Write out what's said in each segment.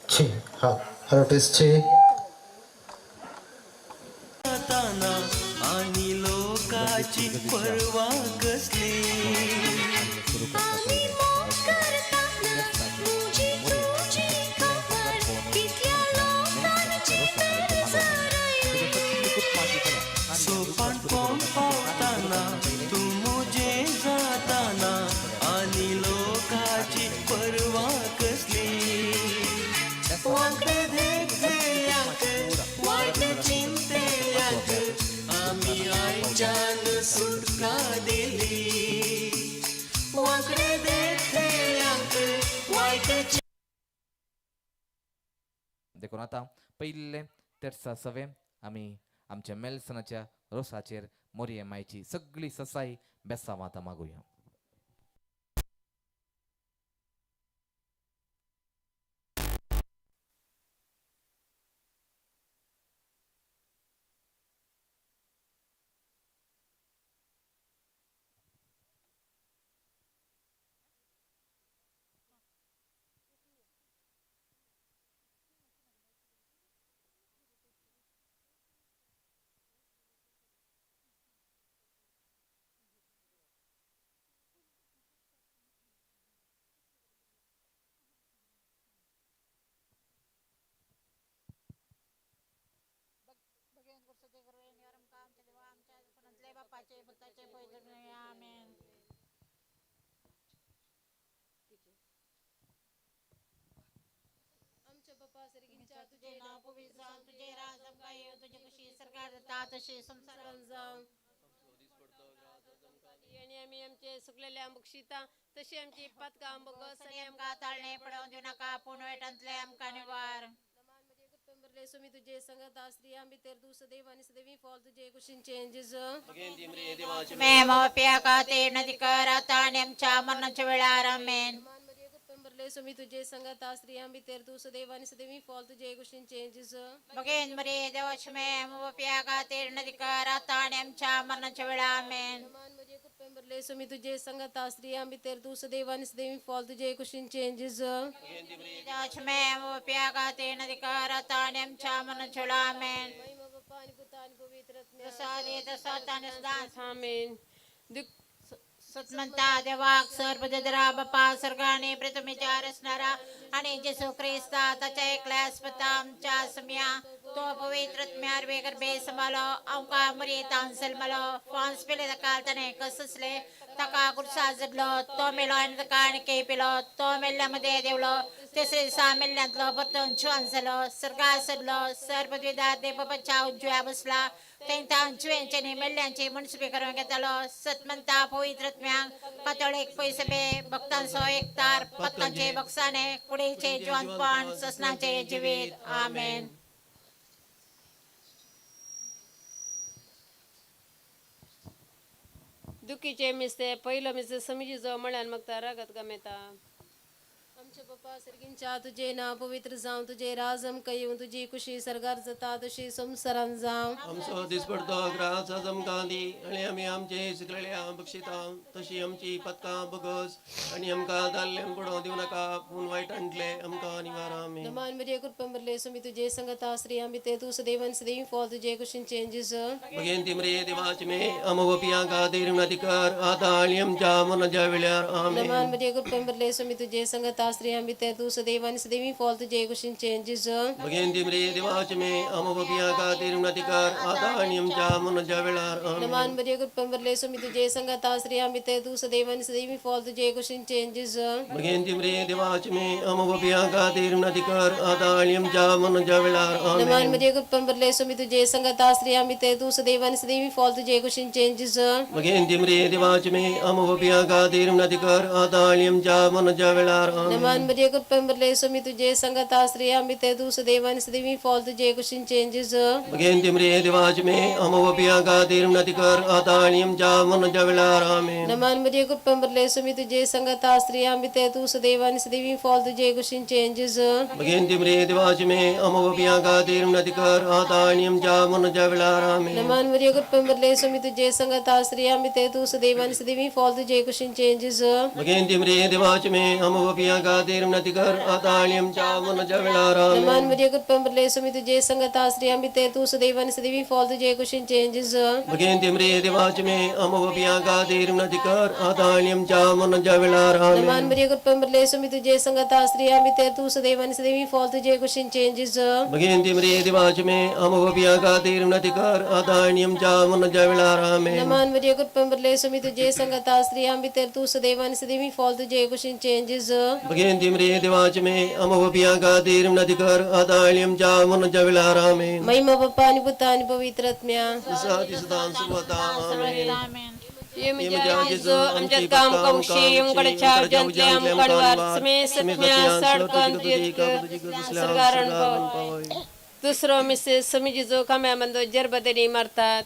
छी हा hello taste छी. जाताना आनी लोकाची परवा कसली. आमी मोग करताना मुजी तुजी खबर कितल्या लोकांची नजर. सोपान कोण पावताना तूं मुजे जाताना आनी लोकाची परवा कसली. वांकडे देखलेल्याक वायट चिंतेल्याक आमी आयच्यान सुटका दिली. वांकडे देखलेल्याक वायट देखून आतां पयिल्ले तेरसा सवे आमी आमच्या मेलसनाच्या रोसाचेर मोरये मायची सगळी ससाई बेसांव आतां मागुया. बापाचे पुताचे पवित्र आमेन. आमच्या बापा सर्गींच्या तुझे नाव पवित्र जावं, तुझे राज आमकां येवं, तुजी कुशी सरकार जाता तशी संवसारांत जावं. आणि आमी आमचे सुकलेले आंबक शिता तशी आमची पातकां आंबक आनी आमकां ताळणे पडोवन दिवं नाका, पूण वायटांतले आमकां निवार. भरले सुमी तुझे संगत स्त्रियां भितर तूं सदैव आणि सदैवी फॉल तुझे कुशींचे जेजू. मे पिया खातीर नदी कर आता आणि आमच्या मरणाच्या वेळार. आमेन. मान मरिये कृपेन भरले सुमी तुझे संगत स्त्रियां भितर तूं सदैव आणि सदैवी फॉल तुझे कुशींचे जेजू. भगेन मरिये देवाचे मे पिया खातीर नदी कर आता आणि आमच्या मरणाच्या वेळार. आमेन. मान मरिये कृपेन भरले सुमी तुझे संगत स्त्रियां भितर तूं सदैव आणि सदैवी फॉल तुझे कुशींचे जेजू. देवाचे मे पिया खातीर नदी कर आता आणि आमच्या मरणाच्या वेळार. आमेन. महिमा बापा आणि पुता आणि पवित्र आत्म्या. जसं आधी तसं आता आणि सदा. आमेन. सतमंता देवाक सर्वदरा बापा सर्गाने पृथ्वीच्या रचणारा आणि जेसू ख्रिस्ता ताच्या एकल्या स्पता आमच्या सम्या तो पवित्र आत्म्यार गर्भे समालो आमकां मरियेतान जल्मलो, फांस पिले ताका ताणें कससले, ताका कुर्सा जडलो, तो मेलो आनी ताका आनी पिलो, तो मेल्ल्या मदें देवलो, तिसरे दिसा मेल्ल्यांतलो परतून जिवन जालो, सर्गार सरलो, सर्वद्विदार देव बापाच्या उजव्या बसला, तेंकां जिवेंचे मेल्ल्यांची मनसुबी करून घेतालो. सतमंता पवित्र आत्म्यांक कातोळीक पयसबे भक्तांचो एकतार, भक्तांचे बक्षाणे, कुडीचे जिवंतपण, ससनाचे जिवीत. आमेन. दुखीचे मिस्ते पहिलं मिस्ते समीजीचो म्हळ्यान मग रागत गमेता. आमच्या बापा सर्गींच्या तुझे नाव पवित्र जावं, तुझे राज आमकां येवं, तुजी कुशी सर्गार जाता तशी संवसारांत जावं. आमचो दिसपडतो ग्रास आमकां दी आनी आमी आमचे सुकलेल्या बक्षिता तशी आमची पदकां बगस आनी आमकां दाल्लें पडोवं दिवं नाका, पूण वायटांतले आमकां निवार. आमेन. नमान मरिये कृपेन भरले सुमी तुझे संगता स्त्रियां भितर तूं सदैव आणि सदैव फॉल तुझे कुशींचे जेजू. भगेन तिमरे देवाचे मे अमोपिया खातीर विनंती कर आता आनी आमच्या मरणाच्या वेळार. आमेन. नमान मरिये कृपेन भरले सुमी तुझे संगता स्त्रियां भितर तूं सदैव आणि सदैव फॉल तुझे कुशींचे जेजू. भगेन तिमरे देवाचे मे अमोपिया खातीर विनंती कर आता आनी आमच्या मरणाच्या वेळार. आमेन. नमान मरिये कृपेन भरले सुमी तुझे संगता स्त्रियां भितर तूं सदैव आणि सदैव फॉल तुझे कुशींचे जेजू. भगेन तिमरे देवाचे मे अमोपिया खातीर विनंती कर आता आनी आमच्या मरणाच्या वेळार. नमान आमेन. मरिये कृपेन भरले सुमी तुझे संगता स्त्रियां भितर तूं सदैव आणि सदैव फॉल तुझे कुशींचे जेजू. भगेन तिमरे देवाचे मे अमोपिया खातीर विनंती कर आता आनी आमच्या मरणाच्या वेळार. आमेन. नमान मरिये कृपेन भरले सुमी तुझे संगता स्त्रियां भितर तूं सदैव आणि सदैव फॉल तुझे कुशींचे जेजू. भगेन तिमरे देवाचे मे अमोपिया खातीर विनंती कर आता आनी आमच्या मरणाच्या वेळार. आमेन. नमान मरिये कृपेन भरले सुमी तुझे संगता स्त्रियां भितर तूं सदैव आणि सदैव फॉल तुझे कुशींचे जेजू. भगेन तिमरे देवाचे मे अमोपिया खातीर विनंती कर आता आनी आमच्या मरणाच्या वेळार. आमेन. नमान मरिये कृपेन भरले सुमी तुझे संगता स्त्रियां भितर तूं सदैव आणि सदैव फॉल तुझे कुशींचे जेजू. भगेन तिमरे देवाचे मे अमोपिया खातीर खातीर विनंती कर आतां आनी आमच्या मरणाच्या वेळार आमेन. नमान मरिया कृपेन भरले स्वामी तुझे संगता स्त्रियां भितर तूं सदैव आनी सदैवी फॉल तुजे कुशींचे जेजू. भगेन मरिये देवाचे मे आम पापयां खातीर विनंती कर आतां आनी आमच्या मरणाच्या वेळार आमेन. नमान मरिया कृपेन भरले स्वामी तुझे संगता स्त्रियां भितर तूं सदैव आनी सदैवी फॉल तुजे कुशींचे जेजू. भगेन मरिये देवाचे मे आम पापयां खातीर विनंती कर आतां आनी आमच्या मरणाच्या वेळार आमेन. नमान मरिया कृपेन भरले स्वामी तुझे संगता स्त्रियां भितर तूं सदैव आनी सदैवी फॉल तुजे कुशींचे जेजू. भगेन मरिये देवाचे मे आम पापयां खातीर विनंती कर आतां आनी आमच्या मरणाच्या वेळार आमेन. महिमा बाप्पा आणि पुता आणि पवित्र आत्म्या. दिसा दिसता सुवता आमेन. आमेन. ये म्हज्या जेजू आमच्या काम कौशी उमकडच्या उज्यांतले आमकां वार समे सडकन सरगारण पावय. दुसरो मिसेस समी जेजू काम्या मंदो जरबदेनी मारतात.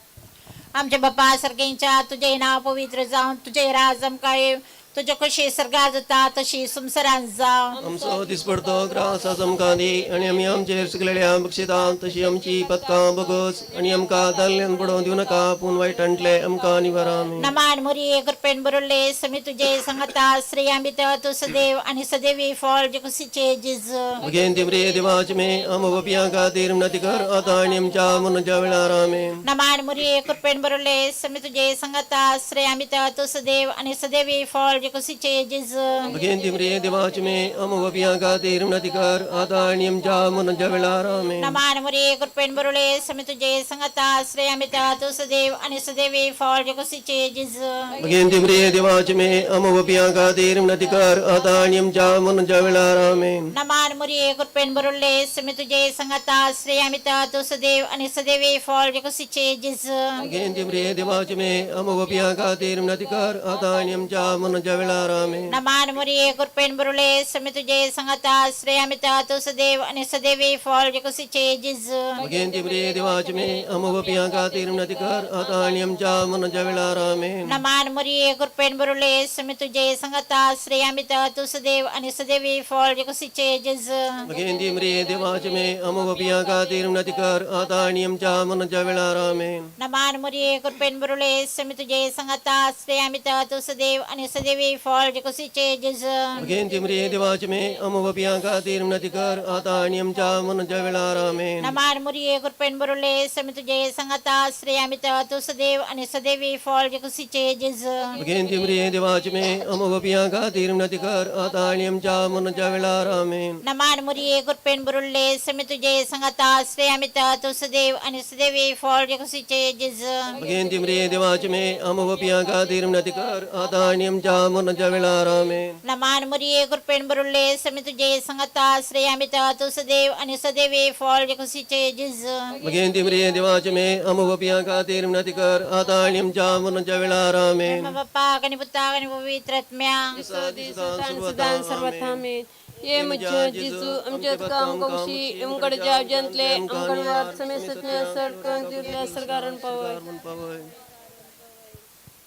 आमच्या बापा सर्गेंच्या तुझे नाव पवित्र जावन तुझे राज आमकां येवं, तुजे कशी सर्गात जाता तशी संवसारांत जावं. आमचो दिसपडतो ग्रास आज आमकां दी आनी आमी आमचेर चुकलेल्या बक्षिता तशी आमची पदकां बगस आनी आमकां दाल्ल्यान पडोवंक दिवं नाका पूण वायटांतले आमकां निवार आमेन. नमान मुरिये कृपेन भरले समी तुझे संगता स्त्रियां भितर तूं सदैव आनी सदैवी फळ जे कुशीचे जेजू. भगेन तिमरे देवाचे मे आम पापयां खातीर विनंती कर आतां आनी आमच्या मरणाच्या वेळार आमेन. नमान मुरिये कृपेन भरले समी तुझे संगता स्त्रियां भितर तूं सदैव आनी सदैवी फळ जे कुशीचे जेजू. भगेन तिमरे देवाचे मे आम पापयां खातीर विनंती कर आतां आनी आमच्या मरणाच्या वेळार आमेन. नमान मुरिये कृपेन भरले समी तुझे संगता स्त्रियां भितर तूं सदैव आनी सदैवी फळ जे कुशीचे जेजू. भगेन तिमरे देवाचे मे आम पापयां खातीर विनंती कर आतां आनी आमच्या मरणाच्या वेळार आमेन. नमान मुरिये कृपेन भरले समी तुझे संगता स्त्रियां भितर तूं सदैव आनी सदैवी फळ जे कुशीचे जेजू. भगेन तिमरे देवाचे मे आम पापयां खातीर विनंती कर आतां आनी आमच्या मरणाच्या वेळार आमेन. नमान मुरिये कृपेन भरले समी तुझे संगता स्त्रियां भितर तूं सदैव आनी सदैवी फळ जे कुशीचे जेजू. भगेन तिमरे देवाचे मे आम पापयां खातीर विनंती कर आतां आनी आमच्या मरणाच्या वेळार आमेन. नमान मुरिये कृपेन भरले समी तुझे संगता स्त्रियां भितर तूं सदैव आनी सदैवी फळ जे कुशीचे जेजू. भगेन तिमरे देवाचे मे आम पापयां खातीर विनंती कर आतां आनी आमच्या मरणाच्या वेळार आमेन. नमान मुरिये कृपेन भरले समी तुझे संगता स्त्रियां भितर तूं सदैव आनी सदैवी फळ जे कुशीचे जेजू. भगेन तिमरे देवाचे मे आम पापयां खातीर विनंती कर आतां आनी आमच्या मरणाच्या वेळार आमेन. नमान मुरिये कृपेन भरले समी तुझे संगता स्त्रियां भितर तूं सदैव आनी सदैवी फळ जे कुशीचे जेजू. भगेन तिमरे देवाचे मे आम पापयां खातीर विनंती कर आतां आनी आमच्या मरणाच्या वेळार आमेन. नमान मुरिये कृपेन भरले समी तुझे संगता स्त्रियां भितर तूं सदैव आनी सदैवी फळ जे कुशीचे जेजू. भगेन तिमरे देवाचे मे आम पापयां खातीर विनंती कर आतां आनी आमच्या मरणाच्या वेळार आमेन. नमान मुरिये कृपेन भरले समी तुझे संगता स्त्रियां भितर तूं सदैव आनी सदैवी फळ जे कुशीचे जेजू. भगेन तिमरे देवाचे मे आम पापयां खातीर विनंती कर आतां आनी आमच्या मरणाच्या वेळार आमेन. बाप्पा आणि पुता आणि पवित्र आत्म्या. सदान सर्वथा आमेन. ये म्हज्या जेजू आमच्या काम कौशी उमकडच्या उज्यांतले आमकां वार समे सत्म्या सडकन दिवल्या सरगारण पावय.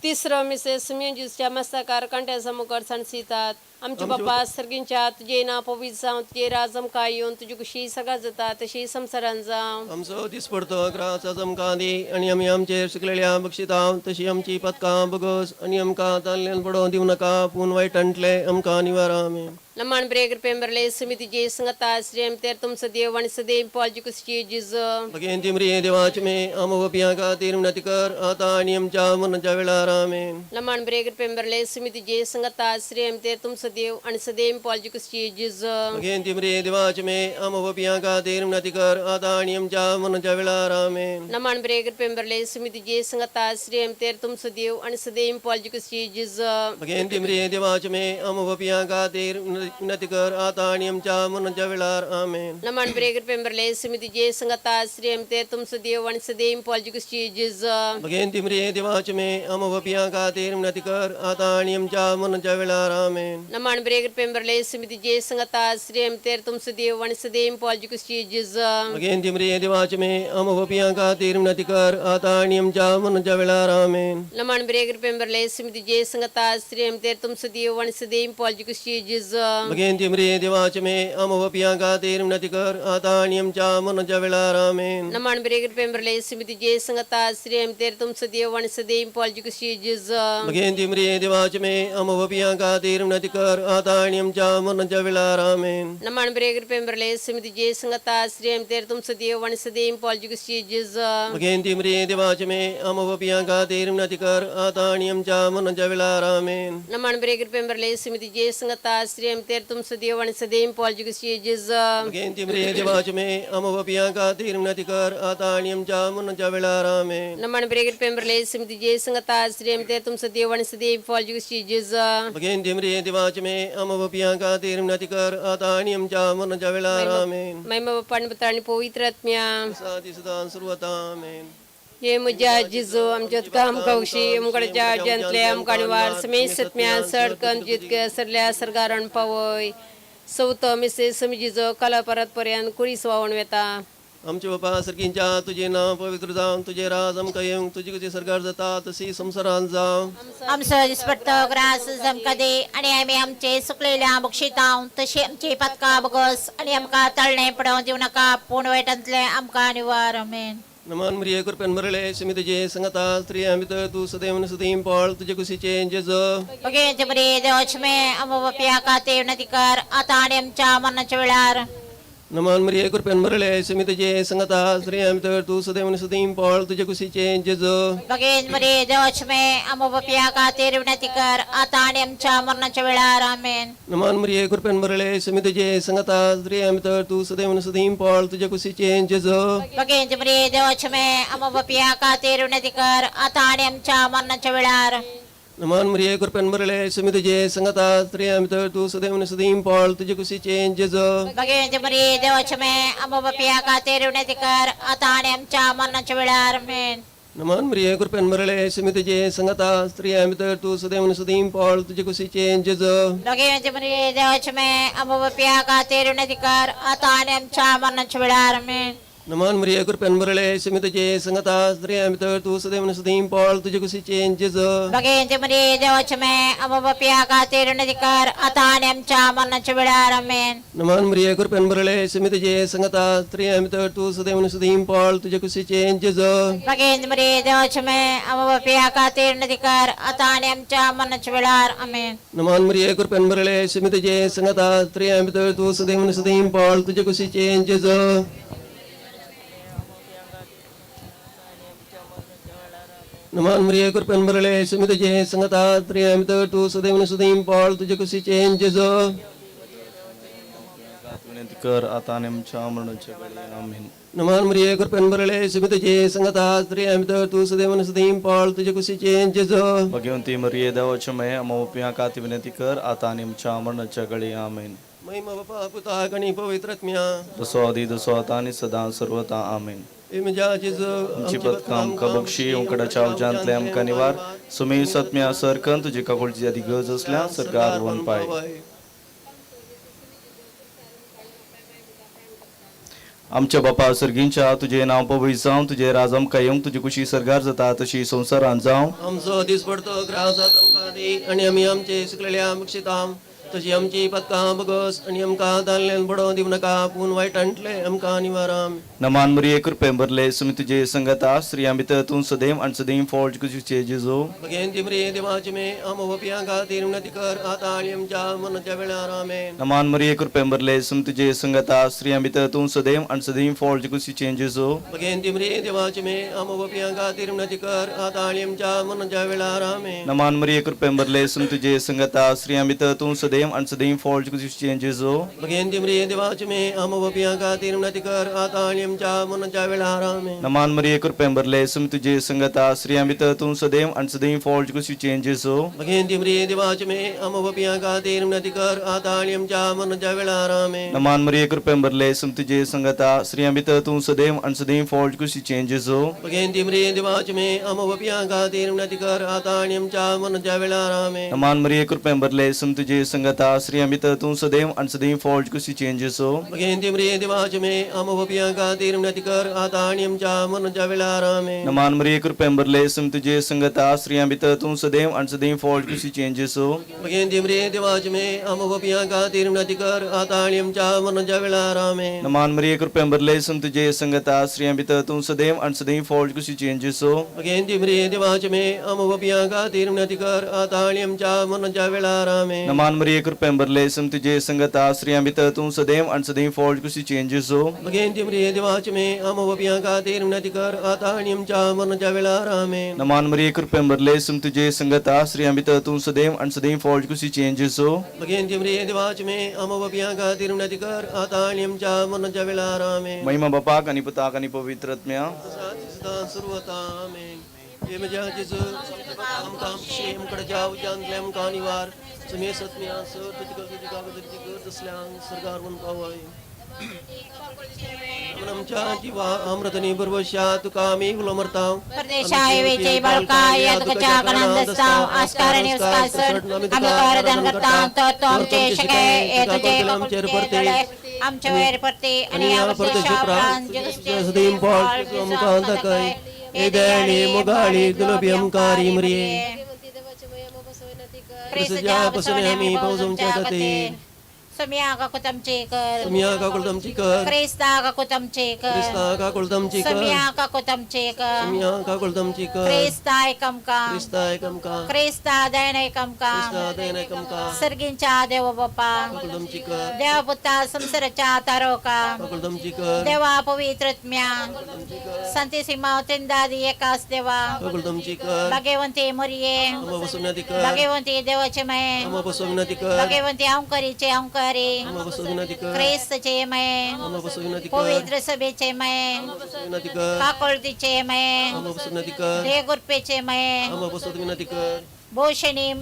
तिसरो मिसेस समी जेजूच्या मस्तकार कांट्या मुखार सांडसितात. आमचे बाप्पा सर्गींच्या तुजे नांव पवित्र जावं, तुजे राज आमकां येवन, तुजी खुशी सगळ्या जाता तशी संवसारांत जावं. आमचो दिसपडतो ग्रास आज आमकां दी आनी आमी आमचेर चुकलेल्या बक्षिता तशी आमची पदकां बगस आनी आमकां ताल्ल्यान पडोवंक दिवं नाका पूण वायटांतले आमकां निवार आमेन. नमान ब्रेक पेंबरले समिती जे संगता श्रेम तेर तुम सदैव आणि सदैव पालजी कुशी जिजू. भगेन तिमरे देवाचे मे आम पापयां खातीर विनंती कर आतां आनी आमच्या मरणाच्या वेळार आमेन. नमान ब्रेक पेंबरले समिती जे संगता श्रेम तेर तुम सदैव आणि सदैव पालजी कुशी जिजू. भगेन तिमरे देवाचे मे आम पापयां खातीर विनंती कर आतां आनी आमच्या मरणाच्या वेळार आमेन. नमान ब्रेक पेंबरले समिती जे संगता श्रेम तेर तुम सदैव आणि सदैव पालजी कुशी जिजू. भगेन तिमरे देवाचे मे आम पापयां खातीर विनंती कर आतां आनी आमच्या मरणाच्या वेळार आमेन. नमान ब्रेक पेंबरले समिती जे संगता श्रेम तेर तुम सदैव आणि सदैव पालजी कुशी जिजू. भगेन तिमरे देवाचे मे आम पापयां खातीर विनंती कर आतां आनी आमच्या मरणाच्या वेळार आमेन. नमान ब्रेक पेंबरले समिती जे संगता श्रेम तेर तुम सदैव आणि सदैव पालजी कुशी जिजू. भगेन तिमरे देवाचे मे आम पापयां खातीर विनंती कर आतां आनी आमच्या मरणाच्या वेळार आमेन. नमान ब्रेक पेंबरले समिती जे संगता श्रेम तेर तुम सदैव आणि सदैव पालजी कुशी जिजू. भगेन तिमरे देवाचे मे आम पापयां खातीर विनंती कर आतां आनी आमच्या मरणाच्या वेळार आमेन. नमान ब्रेक पेंबरले समिती जे संगता श्रेम तेर तुम सदैव आणि सदैव पालजी कुशी जिजू. भगेन तिमरे देवाचे मे आम पापयां खातीर विनंती कर. कर आतां आनी आमच्या मरणाच्या वेळार आमेन. नमन ब्रेगर पेंबरले समिति जे संगता श्री तेर तुम सदैव आणि सदैव पॉलजी कुशी जिज. भगेंती मरिये देवाचे मे आम पापयां खातीर विनंती कर आतां आनी आमच्या मरणाच्या वेळार आमेन. नमन ब्रेगर पेंबरले समिति जे संगता श्री तेर तुम सदैव आणि सदैव पॉलजी कुशी जिज. भगेंती मरिये देवाचे मे आम पापयां खातीर विनंती कर आतां आनी आमच्या मरणाच्या वेळार आमेन. नमन ब्रेगर पेंबरले समिति जे संगता श्री तेर तुम सदैव आणि सदैव पॉलजी कुशी जिज. भगेंती मरिये देवाचे मे आम पापयां खातीर विनंती कर आतां आनी आमच्या मरणाच्या वेळार आमेन. महिमा बाप्पा आणि पुत्र आणि पवित्र आत्म्या. सदा सुरवता आमेन. हे म्हज्या जिजू आमच्या आमकां उशी आमकडच्या जंतले आमकां वार समे सत्म्या सडकन जितके सरल्या सरगारण पावय सवतो मिसे समी जिजो कला परत पर्यंत कुरीस वावण वेता. आमचे बापा सर्गींच्या तुझे नाव पवित्र जावं, तुझे राज आमकां येवंक, तुजी कशी सरकार जाता तशी संवसारांत जावं. आमचो दिसपट्टो ग्रास आमकां दी आनी आमी आमचे सुकलेल्या बक्षितांव तशी आमची पातकां बगस आनी आमकां तळणें पडोवंक दिवं नाका पूण वायटांतलें आमकां निवार. आमेन. नमन मरिये कृपेन मरले समी तुझे संगता स्त्रियां भितर तूं सदैव सदैव पाळ तुजे कुशीचे जेजो. भगेंती मरिये देवाचे मे आम बापया खातीर विनंती कर आतां आनी आमच्या मरणाच्या वेळार. नमन मरिये कृपेन मरले समी तुझे संगता स्त्रियां भितर तूं सदैव सदैव पाळ तुजे कुशीचे जेजो. भगेंती मरिये देवाचे मे आम बापया खातीर विनंती कर आतां आनी आमच्या मरणाच्या वेळार. आमेन. नमन मरिये कृपेन मरले समी तुझे संगता स्त्रियां भितर तूं सदैव सदैव पाळ तुजे कुशीचे जेजो. भगेंती मरिये देवाचे मे आम बापया खातीर विनंती कर आतां आनी आमच्या मरणाच्या वेळार. नमन मरिये कृपेन मरले समी तुझे संगता स्त्रियां भितर तूं सदैव सदैव पाळ तुजे कुशीचे जेजो. भगेंती मरिये देवाचे मे आम बापया खातीर विनंती कर आतां आनी आमच्या मरणाच्या वेळार. आमेन. नमन मरिये कृपेन मरले समी तुझे संगता स्त्रियां भितर तूं सदैव सदैव पाळ तुजे कुशीचे जेजो. भगेंती मरिये देवाचे मे आम बापया खातीर विनंती कर आतां आनी आमच्या मरणाच्या वेळार. आमेन. नमन मरिये कृपेन मरले समी तुझे संगता स्त्रियां भितर तूं सदैव सदैव पाळ तुजे कुशीचे जेजो. भगेंती मरिये देवाचे मे आम बापया खातीर विनंती कर आतां आनी आमच्या मरणाच्या वेळार. आमेन. नमन मरिये कृपेन मरले समी तुझे संगता स्त्रियां भितर तूं सदैव सदैव पाळ तुजे कुशीचे जेजो. भगेंती मरिये देवाचे मे आम बापया खातीर विनंती कर आतां आनी आमच्या मरणाच्या वेळार. आमेन. नमन मरिये कृपेन मरले समी तुझे संगता स्त्रियां भितर तूं सदैव सदैव पाळ तुजे कुशीचे जेजो. नमन मरिये कृपेन मरले समी तुझे संगता स्त्रियां भितर तूं सदैव सदैव पाळ तुजे कुशीचे जेजो. विनंती कर आता आणि आमच्या मरणाच्या वेळी. आमेन. नमन मरिये कृपेन भरले समी तुझे संगता स्त्रियां भितर तूं सदैव सदैव पाळ तुजे कुशीचे जेजो. भगवंती मरिये देवाचे मे आम्हा पापयां खातीर विनंती कर आता आणि आमच्या मरणाच्या वेळी. आमेन. महिमा बापा पुताक आणि पवित्र आत्म्या. जसो आदी तसो आता आणि सदा सर्वता. आमेन. हे म्हज्या जेजू, आमची पदकां आमकां बक्षी उंकडाच्या उज्यांतले आमकां निवार सुमी सत्म्या सरकन तुजी काकुळची आदी गरज असल्या सरकार वन पाय. आमच्या बापा सर्गींच्या तुझे नांव पवित्र जावं, तुझे राज आमकां येवंक, तुजी कुशी सरगार जाता तशी संवसारांत जावं. आमचो दीस पडतो ग्रास आमकां दी आनी आमी आमचे सुकलेल्या बक्षितां तशी आमची पदकां बगस आनी आमकां दाल्ल्यान बडोवं दिवं नाका पूण वायटांतले आमकां निवाराम. नमान मरिये कृपे भरले सुमी तुझे संगता स्त्रियां भितर तूं सदैव आनी सदैव फळ तुझे जेजू. भगेंती मरिये देवाचे मे आम पापयां खातीर विनंती कर आतां आनी आमच्या मरणाच्या वेळार. आमेन. नमान मरिये कृपे भरले सुमी तुझे संगता स्त्रियां भितर तूं सदैव आनी सदैव फळ तुझे जेजू. भगेंती मरिये देवाचे मे आम पापयां खातीर विनंती कर आतां आनी आमच्या मरणाच्या वेळार. आमेन. नमान मरिये कृपे भरले सुमी तुझे संगता स्त्रियां भितर तूं सदैव आनी सदैव फळ तुझे जेजू. भगेंती मरिये देवाचे मे आम पापयां खातीर विनंती कर आतां आनी आमच्या मरणाच्या वेळार. आमेन. नमान मरिये कृपे भरले सुमी तुझे संगता स्त्रियां भितर तूं सदैव आनी सदैव फळ तुझे जेजू. भगेंती मरिये देवाचे मे आम पापयां खातीर विनंती कर आतां आनी आमच्या मरणाच्या वेळार. आमेन. नमान मरिये कृपे भरले सुमी तुझे संगता स्त्रियां भितर तूं सदैव आनी सदैव फळ तुझे जेजू. भगेंती मरिये देवाचे मे आम पापयां खातीर विनंती कर आतां आनी आमच्या मरणाच्या वेळार. आमेन. नमान मरिये कृपे भरले सुमी तुझे संगता स्त्रियां भितर तूं सदैव आनी सदैव फळ तुझे जेजू. भगेंती मरिये देवाचे मे आम पापयां खातीर विनंती कर आतां आनी आमच्या मरणाच्या वेळार. आमेन. नमान मरिये कृपे भरले सुमी तुझे संगता स्त्रियां भितर तूं सदैव आनी सदैव फळ तुझे जेजू. भगेंती मरिये देवाचे मे आम पापयां खातीर विनंती कर आतां आनी आमच्या मरणाच्या वेळार. आमेन. नमान मरिये कृपे भरले सुमी तुझे संगता स्त्रियां भितर तूं सदैव आनी सदैव फळ तुझे जेजू. भगेंती मरिये देवाचे मे आम पापयां खातीर विनंती कर आतां आनी आमच्या मरणाच्या वेळार. आमेन. नमान मरिये मरिये कृपेन भरले सम तुजे संगता स्त्रियां भितर तूं सदैव आनी सदैव फॉल्ट कुशीचें जेजू. भगेंती मरिये देवाचे मे आम्हा पापयां खातीर विनंती कर आता आणि आमच्या मरणाच्या वेळार. आमेन. नमान मरिये कृपेन भरले सम तुजे संगता स्त्रियां भितर तूं सदैव आनी सदैव फॉल्ट कुशीचें जेजू. भगेंती मरिये देवाचे मे आम्हा पापयां खातीर विनंती कर आता आणि आमच्या मरणाच्या वेळार. आमेन. महिमा बापाक आनी पुताक आनी पवित्र आत्म्या. सदां सुरू जाता. आमेन. हे म्हज्या जेजू, आमकां आमकडे उज्यांतले आमकां निवार. सुमे सत्म्या सर तुजी तुजी कागदाची गरज असल्यान सरकार म्हणून पावय. आमच्या जिवा अमृतनी बरवशा तुका आमी उलो मारता. परदेशायवेचे बाळका या तुझ्या गणांत दसताव आस्कार आणि उस्कार सर आम्ही तुका आराधन करता. तर तो आमचे शके हे तुझे आमचेर परते आमच्या वयर परते आणि ह्या परदेशी प्राण सदैव फळ आमकां दाखय. हे दयाळी मोगाळी दुलबी आमकारी मरिये. भाग्यवंती देवाचे मये आम्हा बसव विनंती कर. क्रिस्तच्या बसने आमी पावसाच्या खातीर. सुम्या काकुतमचे कर. सुमिया काकुळतमची कर. क्रिस्ता काकुतमचे कर. क्रिस्ता काकुळतमची कर. सुम्या काकुतमचे कर. सुमिया काकुळतमची कर. क्रिस्ता एकमका. क्रिस्ता एकमका. क्रिस्ता दयन एकमका. क्रिस्ता दयन एकमका. सर्गींच्या देव बाप्पा. काकुळतमची कर. देवपुता संसाराच्या तारोका. काकुळतमची कर. देवा पवित्रत्म्या संतीसिमा त्रिंदादी एकास देवा. काकुळतमची कर. भाग्यवंती मोरिये. आम्हा बसून विनंती कर. भाग्यवंती देवाचे मये. आम्हा बसून विनंती कर. भाग्यवंती अंकरीचे अंकरी. आम्हा बसून विनंती कर. क्रिस्तचे मये. आम्हा बसून विनंती कर. पवित्र सभेचे मये. विनंती कर. काकोळतीचे मये. आम्हा बसून विनंती कर. देवकृपेचे मये. आम्हा बसून विनंती कर. भूषणी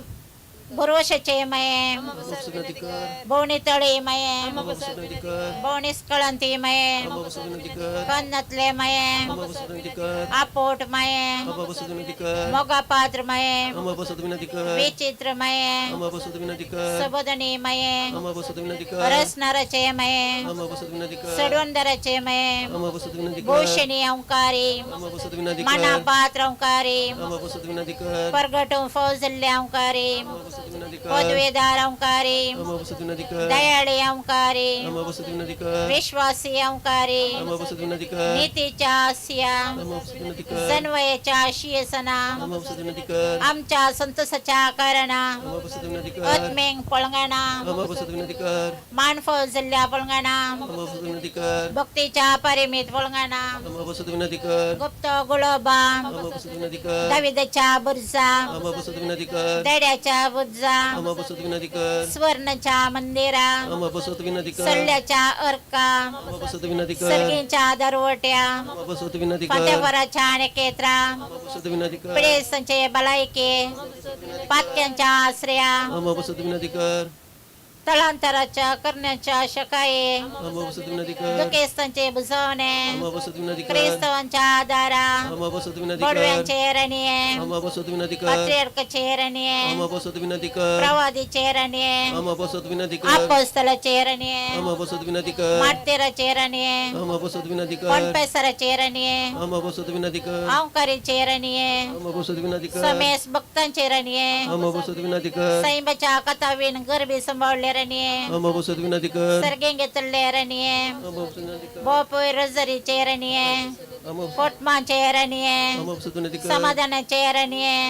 भरोशाचे मये. आम्हा बसून विनंती कर. बोवणी तळी मये. आम्हा बसून विनंती कर. बोवणी स्कळंती मये. आम्हा बसून विनंती कर. कन्नतले मये. आम्हा बसून विनंती कर. आपोट मये. आम्हा बसून विनंती कर. मोगा पात्र मये. आम्हा बसून विनंती कर. विचित्र मये. आम्हा बसून विनंती कर. सुबोधनी मये. आम्हा बसून विनंती कर. रसनाराचे मये. आम्हा बसून विनंती कर. सडवंदराचे मये. आम्हा बसून विनंती कर. भूषणी अंकारी. आम्हा बसून विनंती कर. मना पात्र अंकारी. आम्हा बसून विनंती कर. परगटू फौजल्य अंकारी. आम्हा बसून विनंती कर. पदवीदार अंकारी. आम्हा बसून विनंती कर. दयाळी अंकारी. आम्हा बसून विनंती कर. विश्वासी अंकारी. आम्हा बसून विनंती कर. नीतीच्या आसिया. आम्हा बसून विनंती कर. सन्वयाच्या शियसना. आम्हा बसून विनंती कर. आमच्या संतोषाच्या कारणा. आम्हा बसून विनंती कर. आत्मेंग पळंगणा. आम्हा बसून विनंती कर. मानफौजल्या पळंगणा. आम्हा बसून विनंती कर. भक्तीच्या परिमित पळंगणा. आम्हा बसून विनंती कर. गुप्त गुलोबा. आम्हा बसून विनंती कर. दाविदाच्या बुर्जा. आम्हा बसून विनंती कर. देड्याच्या बुर्जा. आम्हा बसून विनंती कर. स्वर्णच्या मंदिरा. आम्हा बसून विनंती कर. सल्ल्याच्या अर्का. आम्हा बसून विनंती कर. सर्गींच्या दरवट्या. आम्हा बसून विनंती कर. फतेपराच्या निकेत्रा. आम्हा बसून विनंती कर. पिडेसांचे बलायके. पातक्यांच्या आश्रया. आम्हा बसून विनंती कर. तळांतराच्या करण्याच्या शकाये. आम्हा बसून विनंती कर. दुखेस्तांचे बुजवणे. आम्हा बसून विनंती कर. क्रिस्तवांच्या आधारा. आम्हा बसून विनंती कर. बडव्यांचे रणिये. आम्हा बसून विनंती कर. पत्रियर्कचे रणिये. आम्हा बसून विनंती कर. प्रवादीचे रणिये. आम्हा बसून विनंती कर. अपोस्तलाचे रणिये. आम्हा बसून विनंती कर. मार्तीराचे रणिये. आम्हा बसून विनंती कर. कोणपेसराचे रणिये. आम्हा बसून विनंती कर. अंकारीचे रणिये. आम्हा बसून विनंती कर. समेस भक्तांचे रणिये. आम्हा बसून विनंती कर. सैंबाच्या कथावीन गरबी सांभाळले रणिये. आम्हा बसून विनंती कर. सर्गेंगे तल्ले रणिये. आम्हा बसून विनंती कर. बोपोय रजरीचे रणिये. आम्हा पोटमांचे रणिये. आम्हा बसून विनंती कर. समाधानाचे रणिये.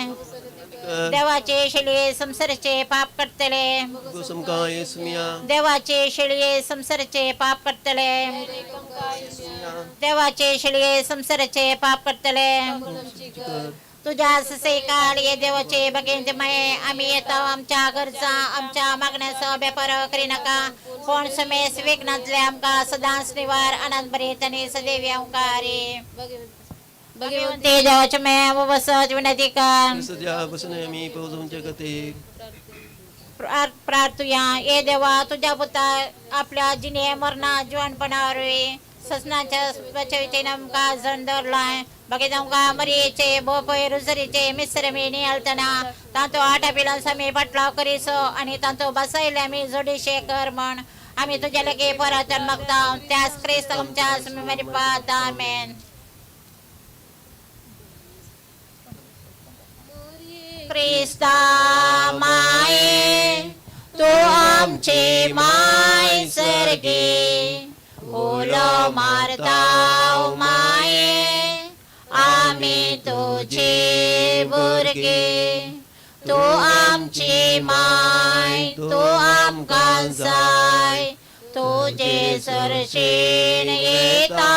देवाचे शेळये संसाराचे पाप करतले. गोसमका येसमिया. देवाचे शेळये संसाराचे पाप करतले. देवाचे शेळये संसाराचे पाप करतले. तुझ्या ससे काळ ये देवाचे बगेंत मये. आम्ही येतो आमच्या गरजा आमच्या मागण्यासह व्यापार करी नका. कोण समेस विघ्नांतले आमका सदांच निवार आनंद भरीत आणि सदैवी अंकारी. भगवंती देवाचे मये वसत विनंती कर. सध्या बसून आम्ही पावसाच्या गतीर. प्रार्थुया. ये देवा तुझ्या पुता आपल्या जिने मरणा जीवनपणावर ससनाच्या बचविते आमकां जण दवरलाय. बाकी आमकां मरियेचे बोपय रुजरीचे मिश्रमी नियाळतना तांचो आटा पिलांस आमी फाटलाव करीसो आनी तांचो बसयले आमी जोडीशे कर म्हण आमी तुज्या लागीं परत मागता. त्याच क्रिस्त आमच्या मरिपात. आमेन. क्रिस्ता माये तूं आमची माय सर्गी. उलो मारता माये आमी तुजी भुरगीं. तूं आमची माय तूं आमकां जाय तुजे सरशीण येता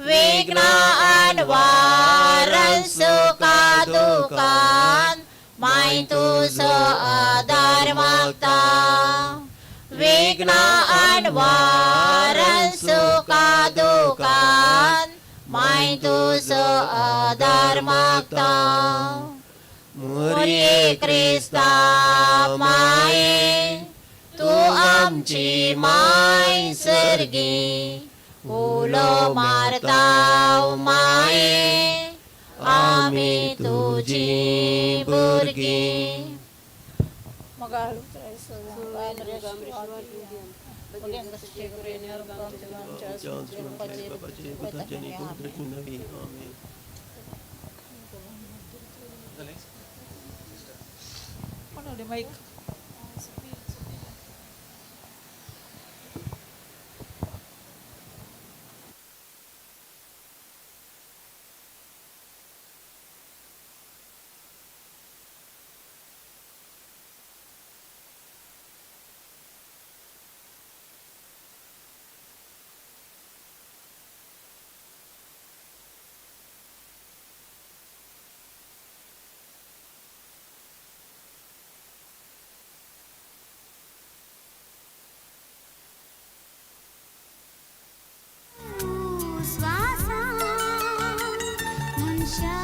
विघ्नान वारन सुखा दुखान माय तुजो आदार मागता विघ्नान वारन सुखा दुखान माय तुजो आदार मागता मोरये क्रिस्ता माये तूं आमची माय सर्गी उलो मारता माये आमी तुजी भुरगीं बापाचे पुताचे आनी पवित्र नांवान आमेन. स्वासा मनशा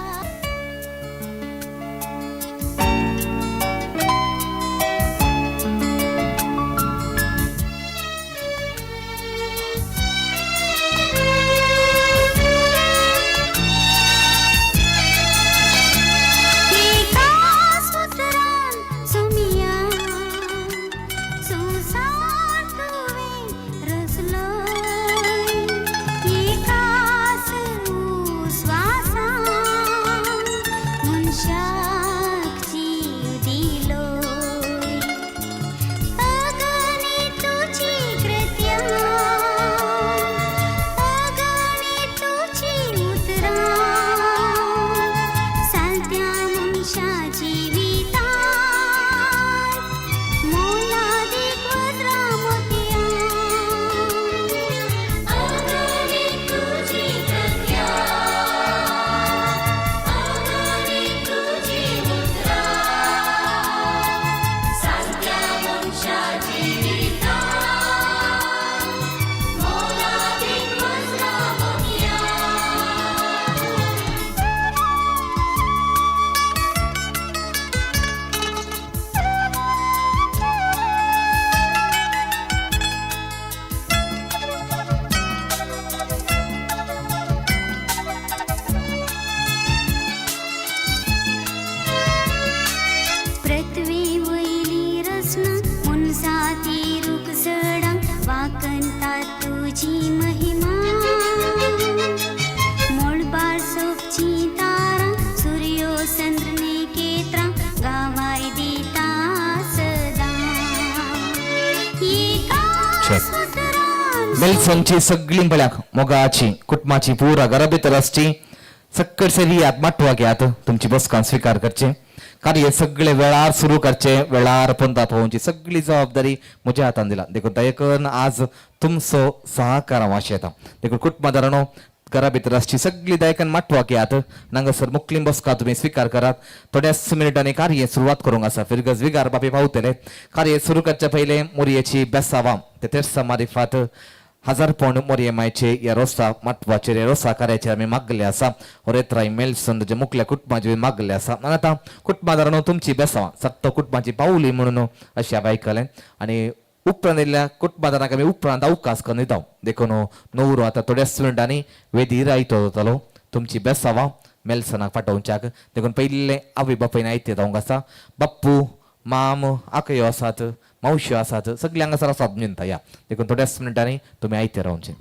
एका सूत्रान सुमिया संसार तुवें रचलो एकाच उस्वासान मनशाक जीव दिलो अगणी तुजी कृत्या अगणी तुजी उतरां सालत्या मनशा जिवितांत मोलादीक वज्रां मोतयां अगणी तुजी कृत्या अगणी तुजी उतरां सालत्या मनशा जिवितांत मोलादीक वज्रां मोतयां. पृथ्वी वयली रचना मनसा ती रुखझडां वाकंता तुजी महिमा मळबार सोबचीं तारां सुर्यो चंद्र नेकेत्रां गावाय दिता सदां एका Check. सूत्रान मेलसनची सगळीं पळयाक मोगाची कुटुंबाची पुरा घरा भितर आसची सक्कड सरी माटवा घेयात तुमची बसकां स्विकार करचे कार्य सगळे वेळार सुरू करचे वेळार पंता पावोवची सगळी जबाबदारी म्हज्या हातान दिला देखून दयकन आज तुमचो सहकार हांव आशेता देखून कुटुंबादारांनो घरा भितर आसची सगळी दायकन माटवा घेयात हांगासर मुकलीं बसका तुमी स्विकार करात थोड्याच मिनटांनी कार्य सुरवात करूंक आसा फिरगज विगार बापी पावतले कार्य सुरू करच्या पयलें मोरयेची बेसावां ते तेर्सा मारिफात 1000 पौंड मोरये मायचे ह्या रोसा माटवाचेर ह्या रोसा कार्याचेर आमी मागले आसा ओरेत्राय मेलसन तुज्या मुकल्या कुटुंबाचे मागले आसा आनी आतां कुटुंबादारांनो तुमची बेसावां सत्त कुटुंबाची पावली म्हणून अशें हांवें आयकलें आनी उपरांत येयल्ल्या कुटुंबादारांक आमी उपरांत अवकाश करून दिता देखून नवरो आतां थोड्याच मिनटांनी वेदीर आयतो जातलो तुमची बेसावां मेलसनाक पाटोवच्याक देखून पयलें आवय बापायन आयते जावंक आसा बाप्पू माम आकयो आसात मावश्यो आसात सगळे हांगासर आसात म्हणटा या देखून थोड्याच मिनटांनी तुमी आयते रावचे.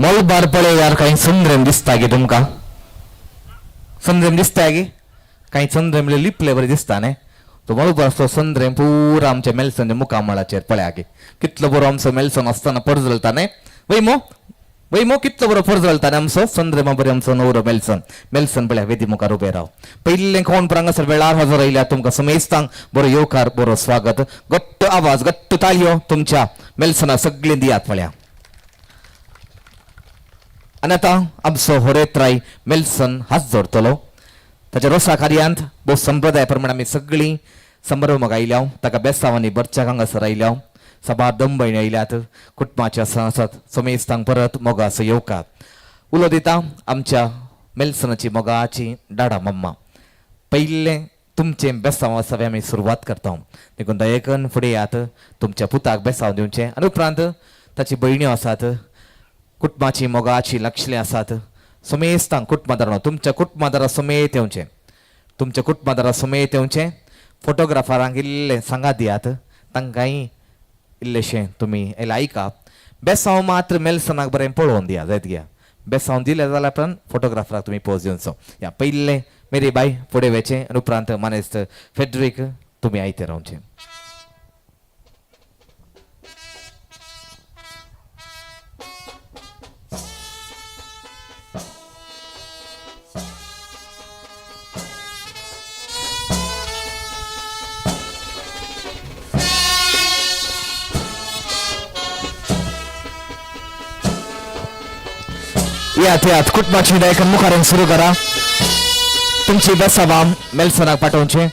मलबार पळयार कांय संद्रेम दिसता गे तुमकां? संद्रेम दिसता गे? कांय संद्रेम लिपले बरें दिसता न्ही. तो मलबारचो संद्रेम पुरा आमच्या मेल्सनच्या मुखामळाचेर पळया गे, कितलो बरो आमचो मेल्सन आसतना परजळता न्ही. वय मो कितलो बरो परजळता न्ही आमचो संद्रेमा बरें आमचो नवरो मेल्सन. मेल्सन पळया वेदी मुखार उबे राव. पयलें कोण हांगासर वेळार हजर आयल्या तुमकां समेस्तांक बरो येवकार, बरो स्वागत. घट्ट आवाज, घट्ट ताळयो तुमच्या मेल्सना सगळीं दियात पळया. आनी आतां आमचो होरेत्राय मेल्सन हात जोडटलो. ताच्या रोसा कार्यांत भोव संप्रदाय प्रमाणे आमी सगळीं संभ्रमाक आयल्या. ताका बेसांवांनी बरच्याक हांगासर आयल्या, सभार दंबयणी आयल्यात, कुटुंबाचे आसात. समेस्तांक परत मोगाचो येवकार. उलो दिता आमच्या मेल्सनाची मोगाची डाडा मम्मा. पयलें तुमचें बेसांव आसा आमी सुरवात करता, देखून दयेकन फुडें यात, तुमच्या पुताक बेसांव दिवचें. आनी उपरांत ताची भयण्यो आसात, कुटुंबाची मोगाची लक्षली आसात. समेस्तांक कुटुंबादारां तुमच्या कुटुंबादारा समेत येवचें, तुमच्या कुटुंबादारा समेत येवचें. फोटोग्राफरांक इल्लें सांगात दियात, तांकांय इल्लेशें तुमी इल्लें आयका. बेसांव मात्र मेल्सनाक बरें पळोवन दिया जायत घ्या. बेसांव दिलें जाल्यार उपरांत फोटोग्राफराक तुमी पोज दिवचो. ह्या पयलें मेरी बाय फुडें वचें आनी उपरांत मानेस्त फेड्रीक तुमी आयते रावचें. यात यात कुटुंबाची दायकन मुखार सुरू करा. तुमची बेसावां मेल्सनाक पाठोवचें.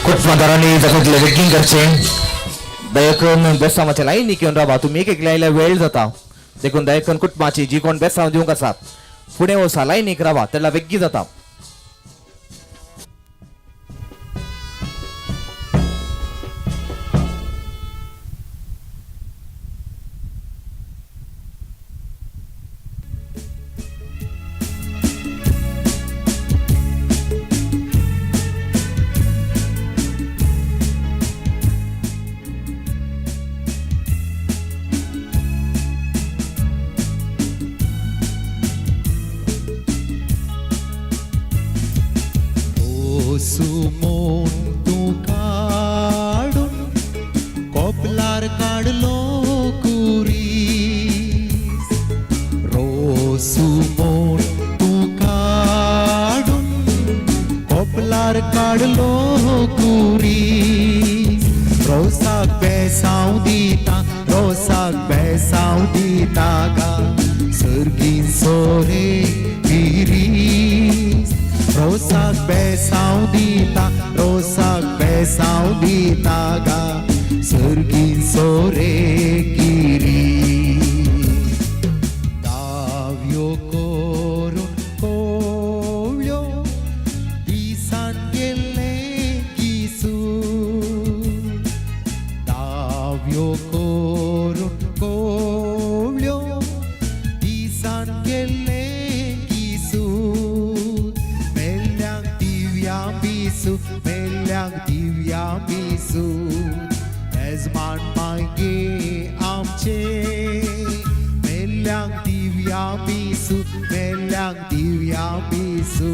कुटुंबादारांनी जाता बेगीन करचें. दयकन बेसांवाच्या लायनीक येवन रावा, तुमी एक एकल्या आयल्यार वेळ जाता. देखून दयकन कुटुंबाची जी कोण बेसांव दिवंक आसात फुडें वचा, लायनीक रावा, तेन्ना बेगीन जाता. सुमोन तूं काडून कोपलार काडलो कुरीस, रोसुमोन तूं काडून कोपलार काडलो कुरीस, रोसाक बेसांव दिता, रोसाक बेसांव दिता गा, सर्गी सोरे गिरी रोसाक बेसांव दिता रोसाक बेसांव दिता गा सर्गी सोरे गिरी दाव्यो करून कोवळ्यो दिसान गेल्ले किसू दाव्यो करून कोवळ्यो दिसान गेल्ले किसू मेल्ल्यांक दिव्या बिसू मेल्ल्यांक दिव्या बिसू येजमान मागे आमचे मेल्ल्यांक दिव्या बिसू मेल्ल्यांक दिव्या बिसू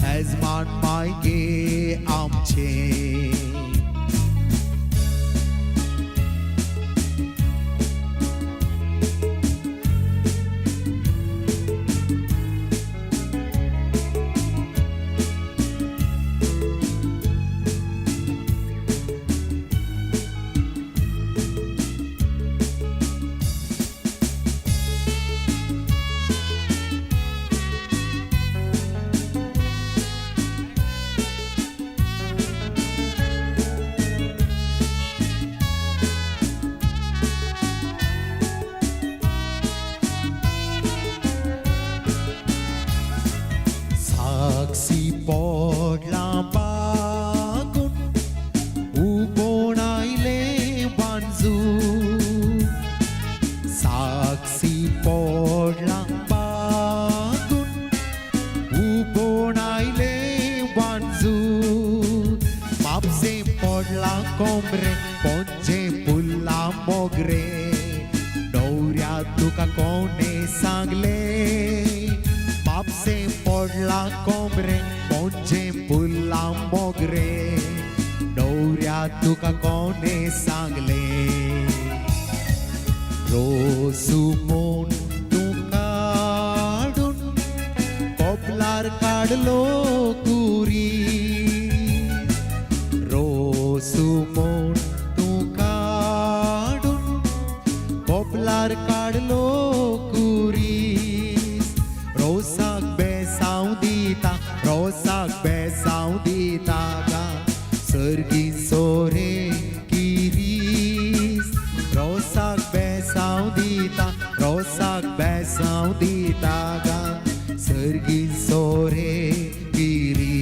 येजमान मागे आमचे. साक्षी पडला बागून उबोण आयले वांजू साक्षी पडला बागून उबोण आयले वांजू म्हापशें पडला कोमरे पोंजे पुल्ला मोगरे न्हवऱ्या तुका कोणें सांगलें म्हापशें पडला कोमरे पोंजे पुल्ला मोगरे न्हवऱ्या तुका कोणें सांगलें रोसू म्हूण तूं काडून कोपलार काडलो कुरी रोसू म्हूण तूं काडून कोपलार काडलो कुरीस रोसाक बेसांव दिता रोसाक बेसांव दिता गा सर्गी सोरे किरीस रोसाक बेसांव दिता रोसाक बेसांव दिता गा सर्गी सोरे किरीस.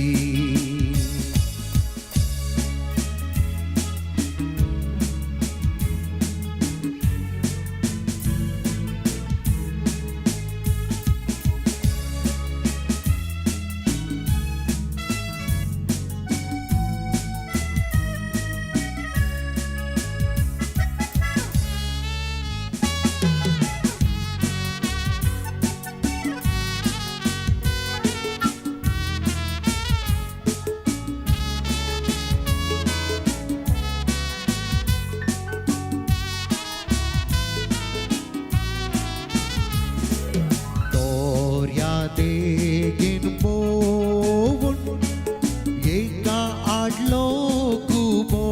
दर्या देगेन पोवून एका आडलो कुबो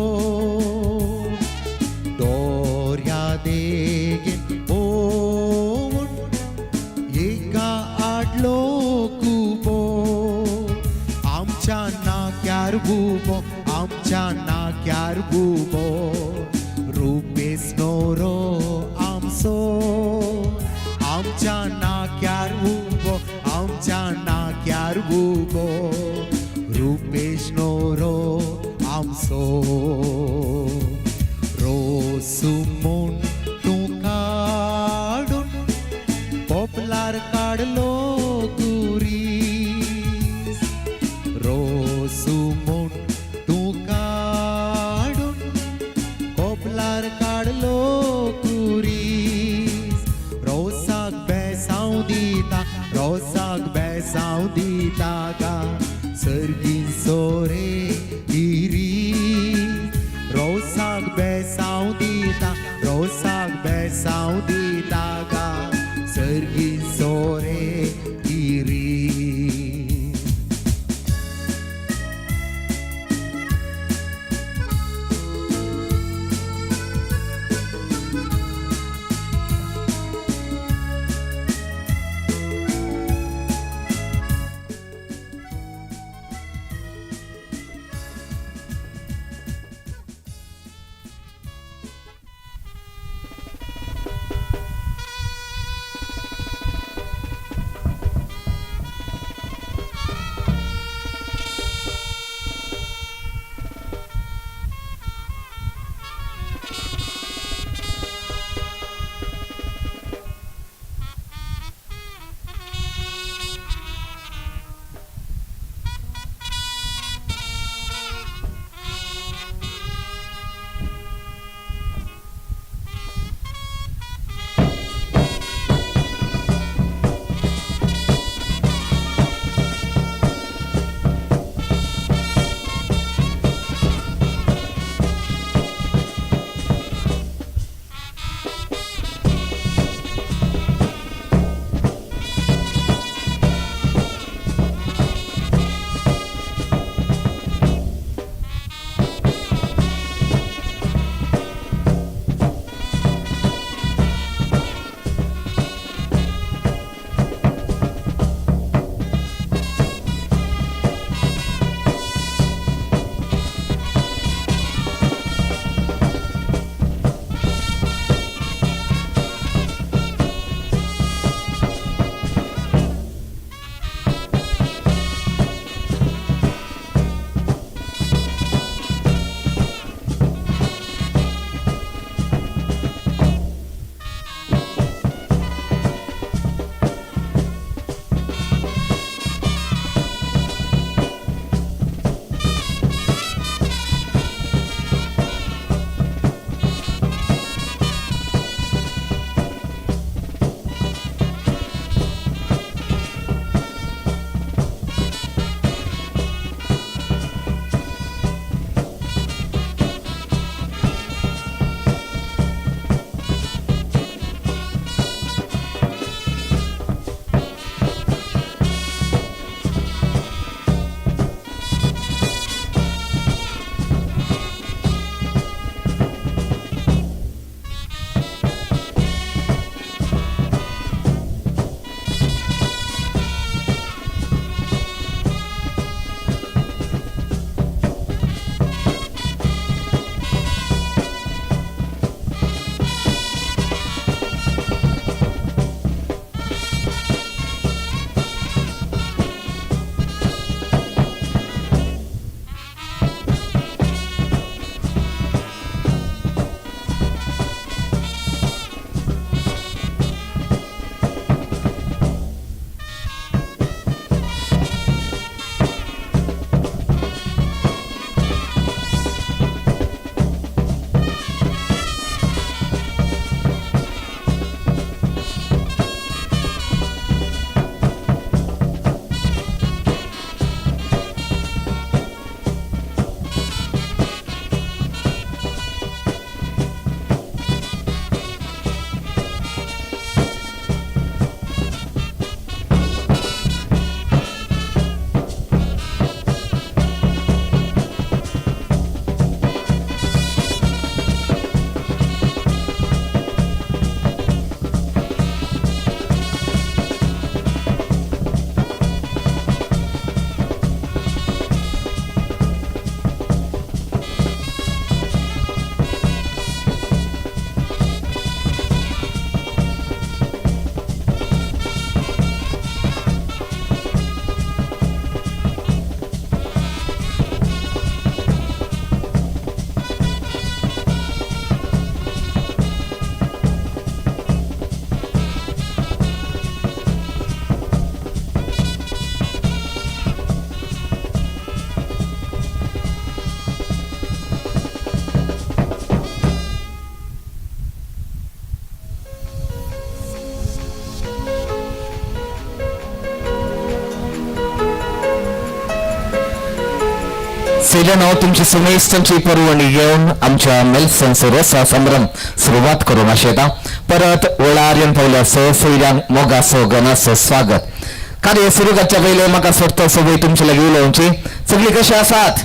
दर्या देगेन पोवून एका आडलो कुबो आमच्या नाक्यार बुबो आमच्या नाक्यार बुबो रुपेस नोरो आमचो आमच्या नाक्यार उबो आमच्या नाक्यार उबो रुपेश नोरो आमचो रोसू म्हूण तूं काडून पोपलार काडलो कुरीस रोसू म्हूण तूं काडून कोपलार काडलो कुरीस रोसाक बेसांव दिता रोसाक बेसांव दिता गा सर्गी सोरे गिरी रोसाक बेसांव दिता रोसाक बेसांव दिता गा सर्गी सोरे गिरी. सेलेनो तुमची सुमेस्तंची परवणी घेऊन आमच्या मेल्सन रोसा संभ्रम सुरवात करून आशेता परत वेळार येवन पावल्या सैऱ्यांक मोगासो गणासो स्वागत. कार्य सुरू करच्या पयले म्हाका सोडतो सगळी तुमचे लागीं उलोवची. सगळी कशी आसात?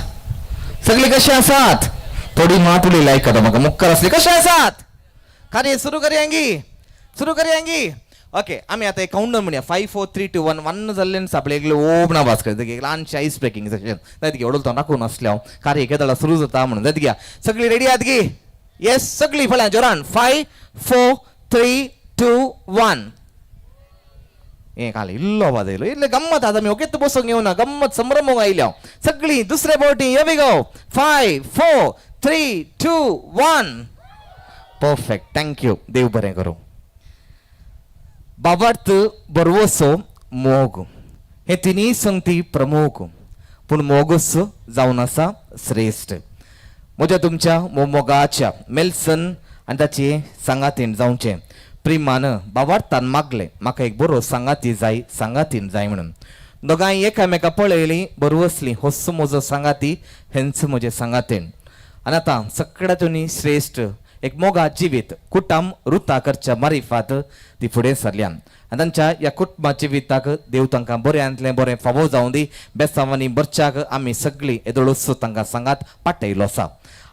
सगळी कशी आसात? थोडी मात उलयली आयकता म्हाका मुक्कर असली कशें आसात? कार्य सुरू करयांगी, सुरू करयांगी. ओके, आमी आतां एक काउंटर म्हणया 5 4 3 2 1 1 जाल्ल्यान सापळे एकले ओपन आवाज करता एक ल्हानशें आयस ब्रेकिंग सेशन जायत गे वडोल तो राखून आसले हांव कार्य केदळा सुरू जाता म्हणून जायत घ्या. सगळी रेडी आहात गी? येस, सगळी पळया जोरान 5 4 3 2 1. हे काल इल्लो आवाज येयलो, इल्ले गम्मत आतां आमी ओकेच बसूंक येवना, गम्मत संभ्रमूंक आयल्या हांव. सगळी दुसरे फावटी here we go 5 4 3 2 1. Perfect, thank you. देव बरें करूं. बाबार्थ बरवसो मोग हे तिनूय संगती प्रमुख, पूण मोगच जावन आसा श्रेश्ठ. म्हज्या तुमच्या मोगाच्या मेल्सन आनी ताचे सांगातीन जावचें प्रेमान बाबार्थान मागलें म्हाका एक बरो सांगाती जाय, सांगातीन जाय म्हणून. दोगांय एकामेका पळयलीं, बरवसलीं, होच म्हजो सांगाती, हेंच म्हजें सांगातीन. आनी आतां सगळ्यातून श्रेश्ठ एक मोगा जिवीत कुटुंब रुता करच्या मारिफात ती फुडें सरल्या आनी तांच्या ह्या कुटुंबा जिविताक देव तांकां बऱ्यांतलें बरें फावो जावं दी. बेसांवांनी बरच्याक आमी सगळीं येदोळूच तांकां सांगात पाटयलो आसा.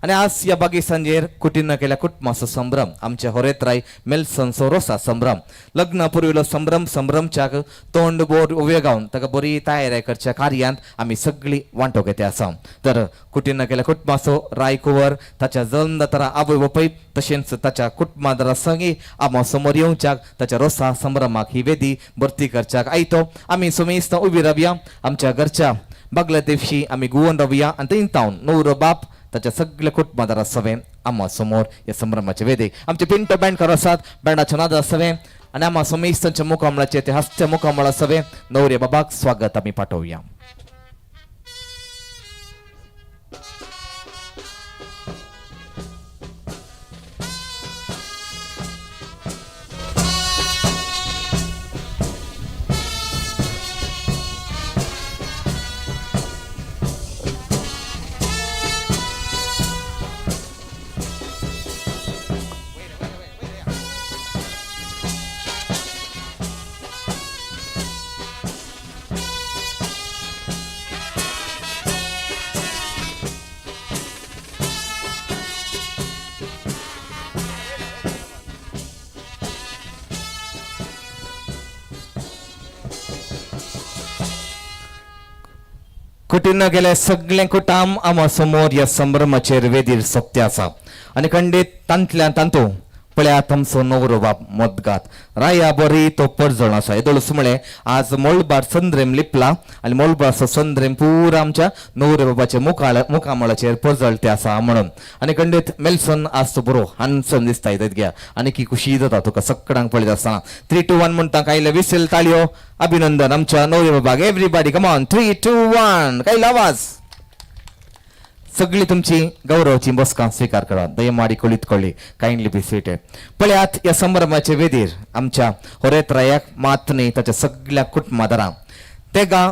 आनी आज ह्या बागी सांजेर कुटीन केल्या कुटुंबाचो संभ्रम आमच्या होरेत्राय मेल्सनचो रोसा संभ्रम लग्न पुर्विलो संभ्रम संभ्रमच्याक तोंड बोर उबे गावन ताका बरी तयारी करच्या कार्यांत आमी सगळीं वांटो घेते आसा. तर कुटीन केल्या कुटुंबाचो राय कुंवर ताच्या जल्मदातारा आवय बापूय तशेंच ताच्या कुटुंबादारा संगी आमा समोर येवच्याक ताच्या रोसा संभ्रमाक ही वेदी भरती करच्याक आयतो आमी सुमेस्त उबी रावया. आमच्या घरच्या बागल्या दिवशी आमी गुवन रावया आनी थंय तावन नवरो बाप ताच्या सगळ्या कुटुंबादारा सवें आमा समोर ह्या संभ्रमाचे वेदीक आमचे पिंटो बँडकार आसात, बँडाच्या नादा सवें आनी आमा समेस्तांच्या मुखामळाचे ते हास्त्या मुखामळा सवें नवरे बाबाक स्वागत आमी पाठोवया. कुटीन गेले सगळें कुटाम आमा समोर ह्या संभ्रमाचेर वेदीर सोपते आसा आनी खंडीत तांतल्यान तांतू पळयात आमचो नवरो बाप मोदगात राया बरी तो परजळ आसा. येदोळूच म्हळें आज मोळबार संद्रेम लिपला आनी मोळबारचो संद्रेम पुरा आमच्या नवरे बाबाच्या मुखामळाचेर परजळते आसा म्हणून. आनी खंडीत मेल्सन आज तो बरो हानसन दिसता येत घ्या आनी की खुशी जाता तुका सगळ्यांक पळयत आसतना. 3 2 1 म्हणटा कायले विसेल ताळयो अभिनंदन आमच्या नवरे बाबाक. एवरीबॉडी कम ऑन 3 2 1 कायलो आवाज. सगळी तुमची गौरवची बसका स्वीकार करा. दयमाडी कळीत कळ्ळी कायंडली बी सिटेड. पळयात ह्या संभ्रमाचे वेदीर आमच्या होरेत्रायाक मात न्ही ताच्या सगळ्या कुटुंबादारांक तेगा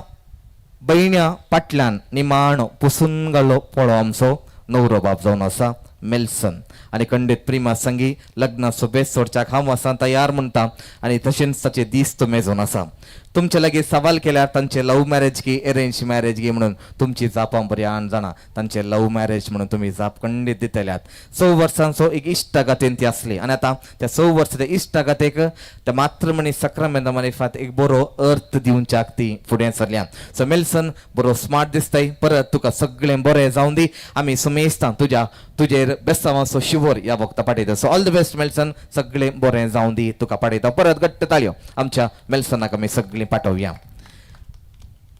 बयण्या पाटल्यान निमाणो पुसून घालो पळो आमचो नवरो बाप जावन आसा मेल्सन आनी खंडीत प्रिमा संगी लग्नाचो बेस सोडच्याक हांव आसा तयार म्हणटा आनी तशेंच ताचे दीस तो मेजोन आसा. तुमचे लागीं सवाल केल्यार तांचे लव मॅरेज की अरेंज मॅरेज की म्हणून तुमची जाप हांव बऱ्यान जाणा. तांचे लव मॅरेज म्हणून तुमी जाप खंडीत दितल्यात. 6 वर्सांचो एक इश्टागतीन ती आसली आनी आतां त्या 6 वर्साच्या इश्टागतीक त्या मातृमणी सक्रामेंता मारिफात एक बरो अर्थ दिवच्याक ती फुडें सरल्या. सो मेल्सन बरो स्मार्ट दिसताय, परत तुका सगळें बरें जावं दी. आमी सुमेस्तां तुज्या तुजेर बेस्तावांचो शिवर ह्या वखता पाठयता. So all the best Melson, सगळें बरें जावं दी तुका पाठयता. परत घट्ट ताळयो आमच्या मेल्सनाक आमी सगळीं पाठोवया.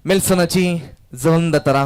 मेल्सनाची जल्मदातारा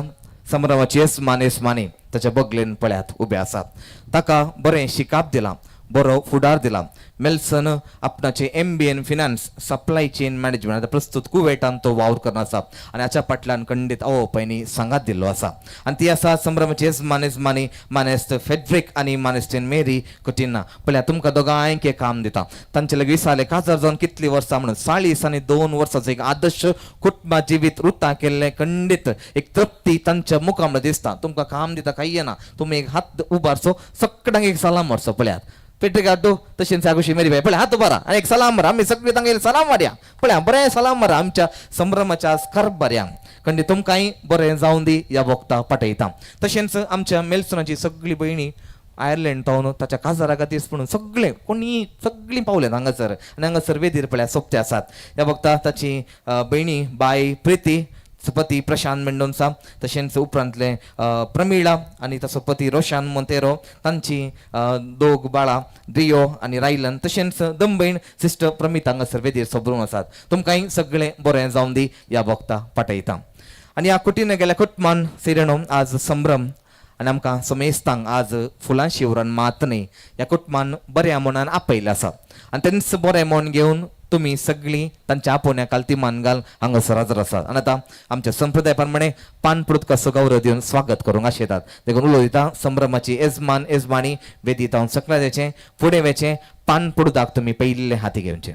संभ्रमाची येसमान येसमानी ताच्या बगलेन पळयात उबे आसात. ताका बरें शिकाप दिलां, बरो फुडार दिला. मेल्सन आपणाचे MBA in finance supply chain management आतां प्रस्तुत कुवेटान तो वावर करना आसा आनी हाच्या फाटल्यान खंडीत आवय सांगात दिल्लो आसा. आनी ती आसा संभ्रमाची येजमान येजमानी मानेस्त फेड्रिक आनी मानेस्टीन मेरी कुटिन्हा. पळया तुमकां दोगांयक एक काम दिता. तांचे लागीं विचारलें काजार जावन कितलीं वर्सां म्हणून 42 वर्सांचो एक आदर्श कुटुंबा जिवीत रुता केल्लें खंडीत एक तृप्ती तांच्या मुखामळार दिसता. तुमकां काम दिता कांय येना, तुमी एक हात उबारचो, सगळ्यांक एक सलाम मारचो. पळयात पेट्रिक आड्डू तशेंच आगोशी मेरी बाय, पळय हात उबारा आनी एक सलाम मारा. आमी सगळीं तांगेर सलाम मारया. पळया बरें सलाम मारा आमच्या संभ्रमाच्या कारभाऱ्यांक. खंडीत तुमकांय बरें जावन दी ह्या वखदां पाठयता. तशेंच आमच्या मेल्सनाची सगळी भयणी आयर्लंड तावन ताच्या काजारा खातीर म्हणून सगळे कोणी सगळीं पावल्यात हांगासर आनी हांगासर वेदीर पळया सोबते आसात. ह्या वखदां ताची भयणी बाय प्रिती, पती प्रशांत मेंडोन्सा, तशेंच उपरांतले प्रमिळा आनी ताचो पती रोशान मोंतेरो, तांची दोग बाळां रियो आनी रायलन, तशेंच दमबयण सिस्टर प्रमिता हांगासर वेदीर सोबरून आसात. तुमकांय सगळें बरें जावन दी ह्या वखदां पाठयता. आनी ह्या कुटीन गेल्या कुटमान सिरेणो आज संभ्रम आनी आमकां समेस्तांक आज फुलां शिवरान मात न्ही ह्या कुटमान बऱ्या मनान आपयलें आसा आनी तेंच बरें मन घेवन तुमी सगळीं तांच्या आपोवण्या काल मान घाल हांगासर हाजर आसात. आनी आतां आमच्या संप्रदाय प्रमाणे पानपृत कसो गौरव दिवन स्वागत करूंक आशेतात. देखून उलो दिता संभ्रमाची येजमान येजमानी वेदी तावन सकला वचें फुडें वचें पानपुडदाक तुमी पयिल्ले हाती घेवचें.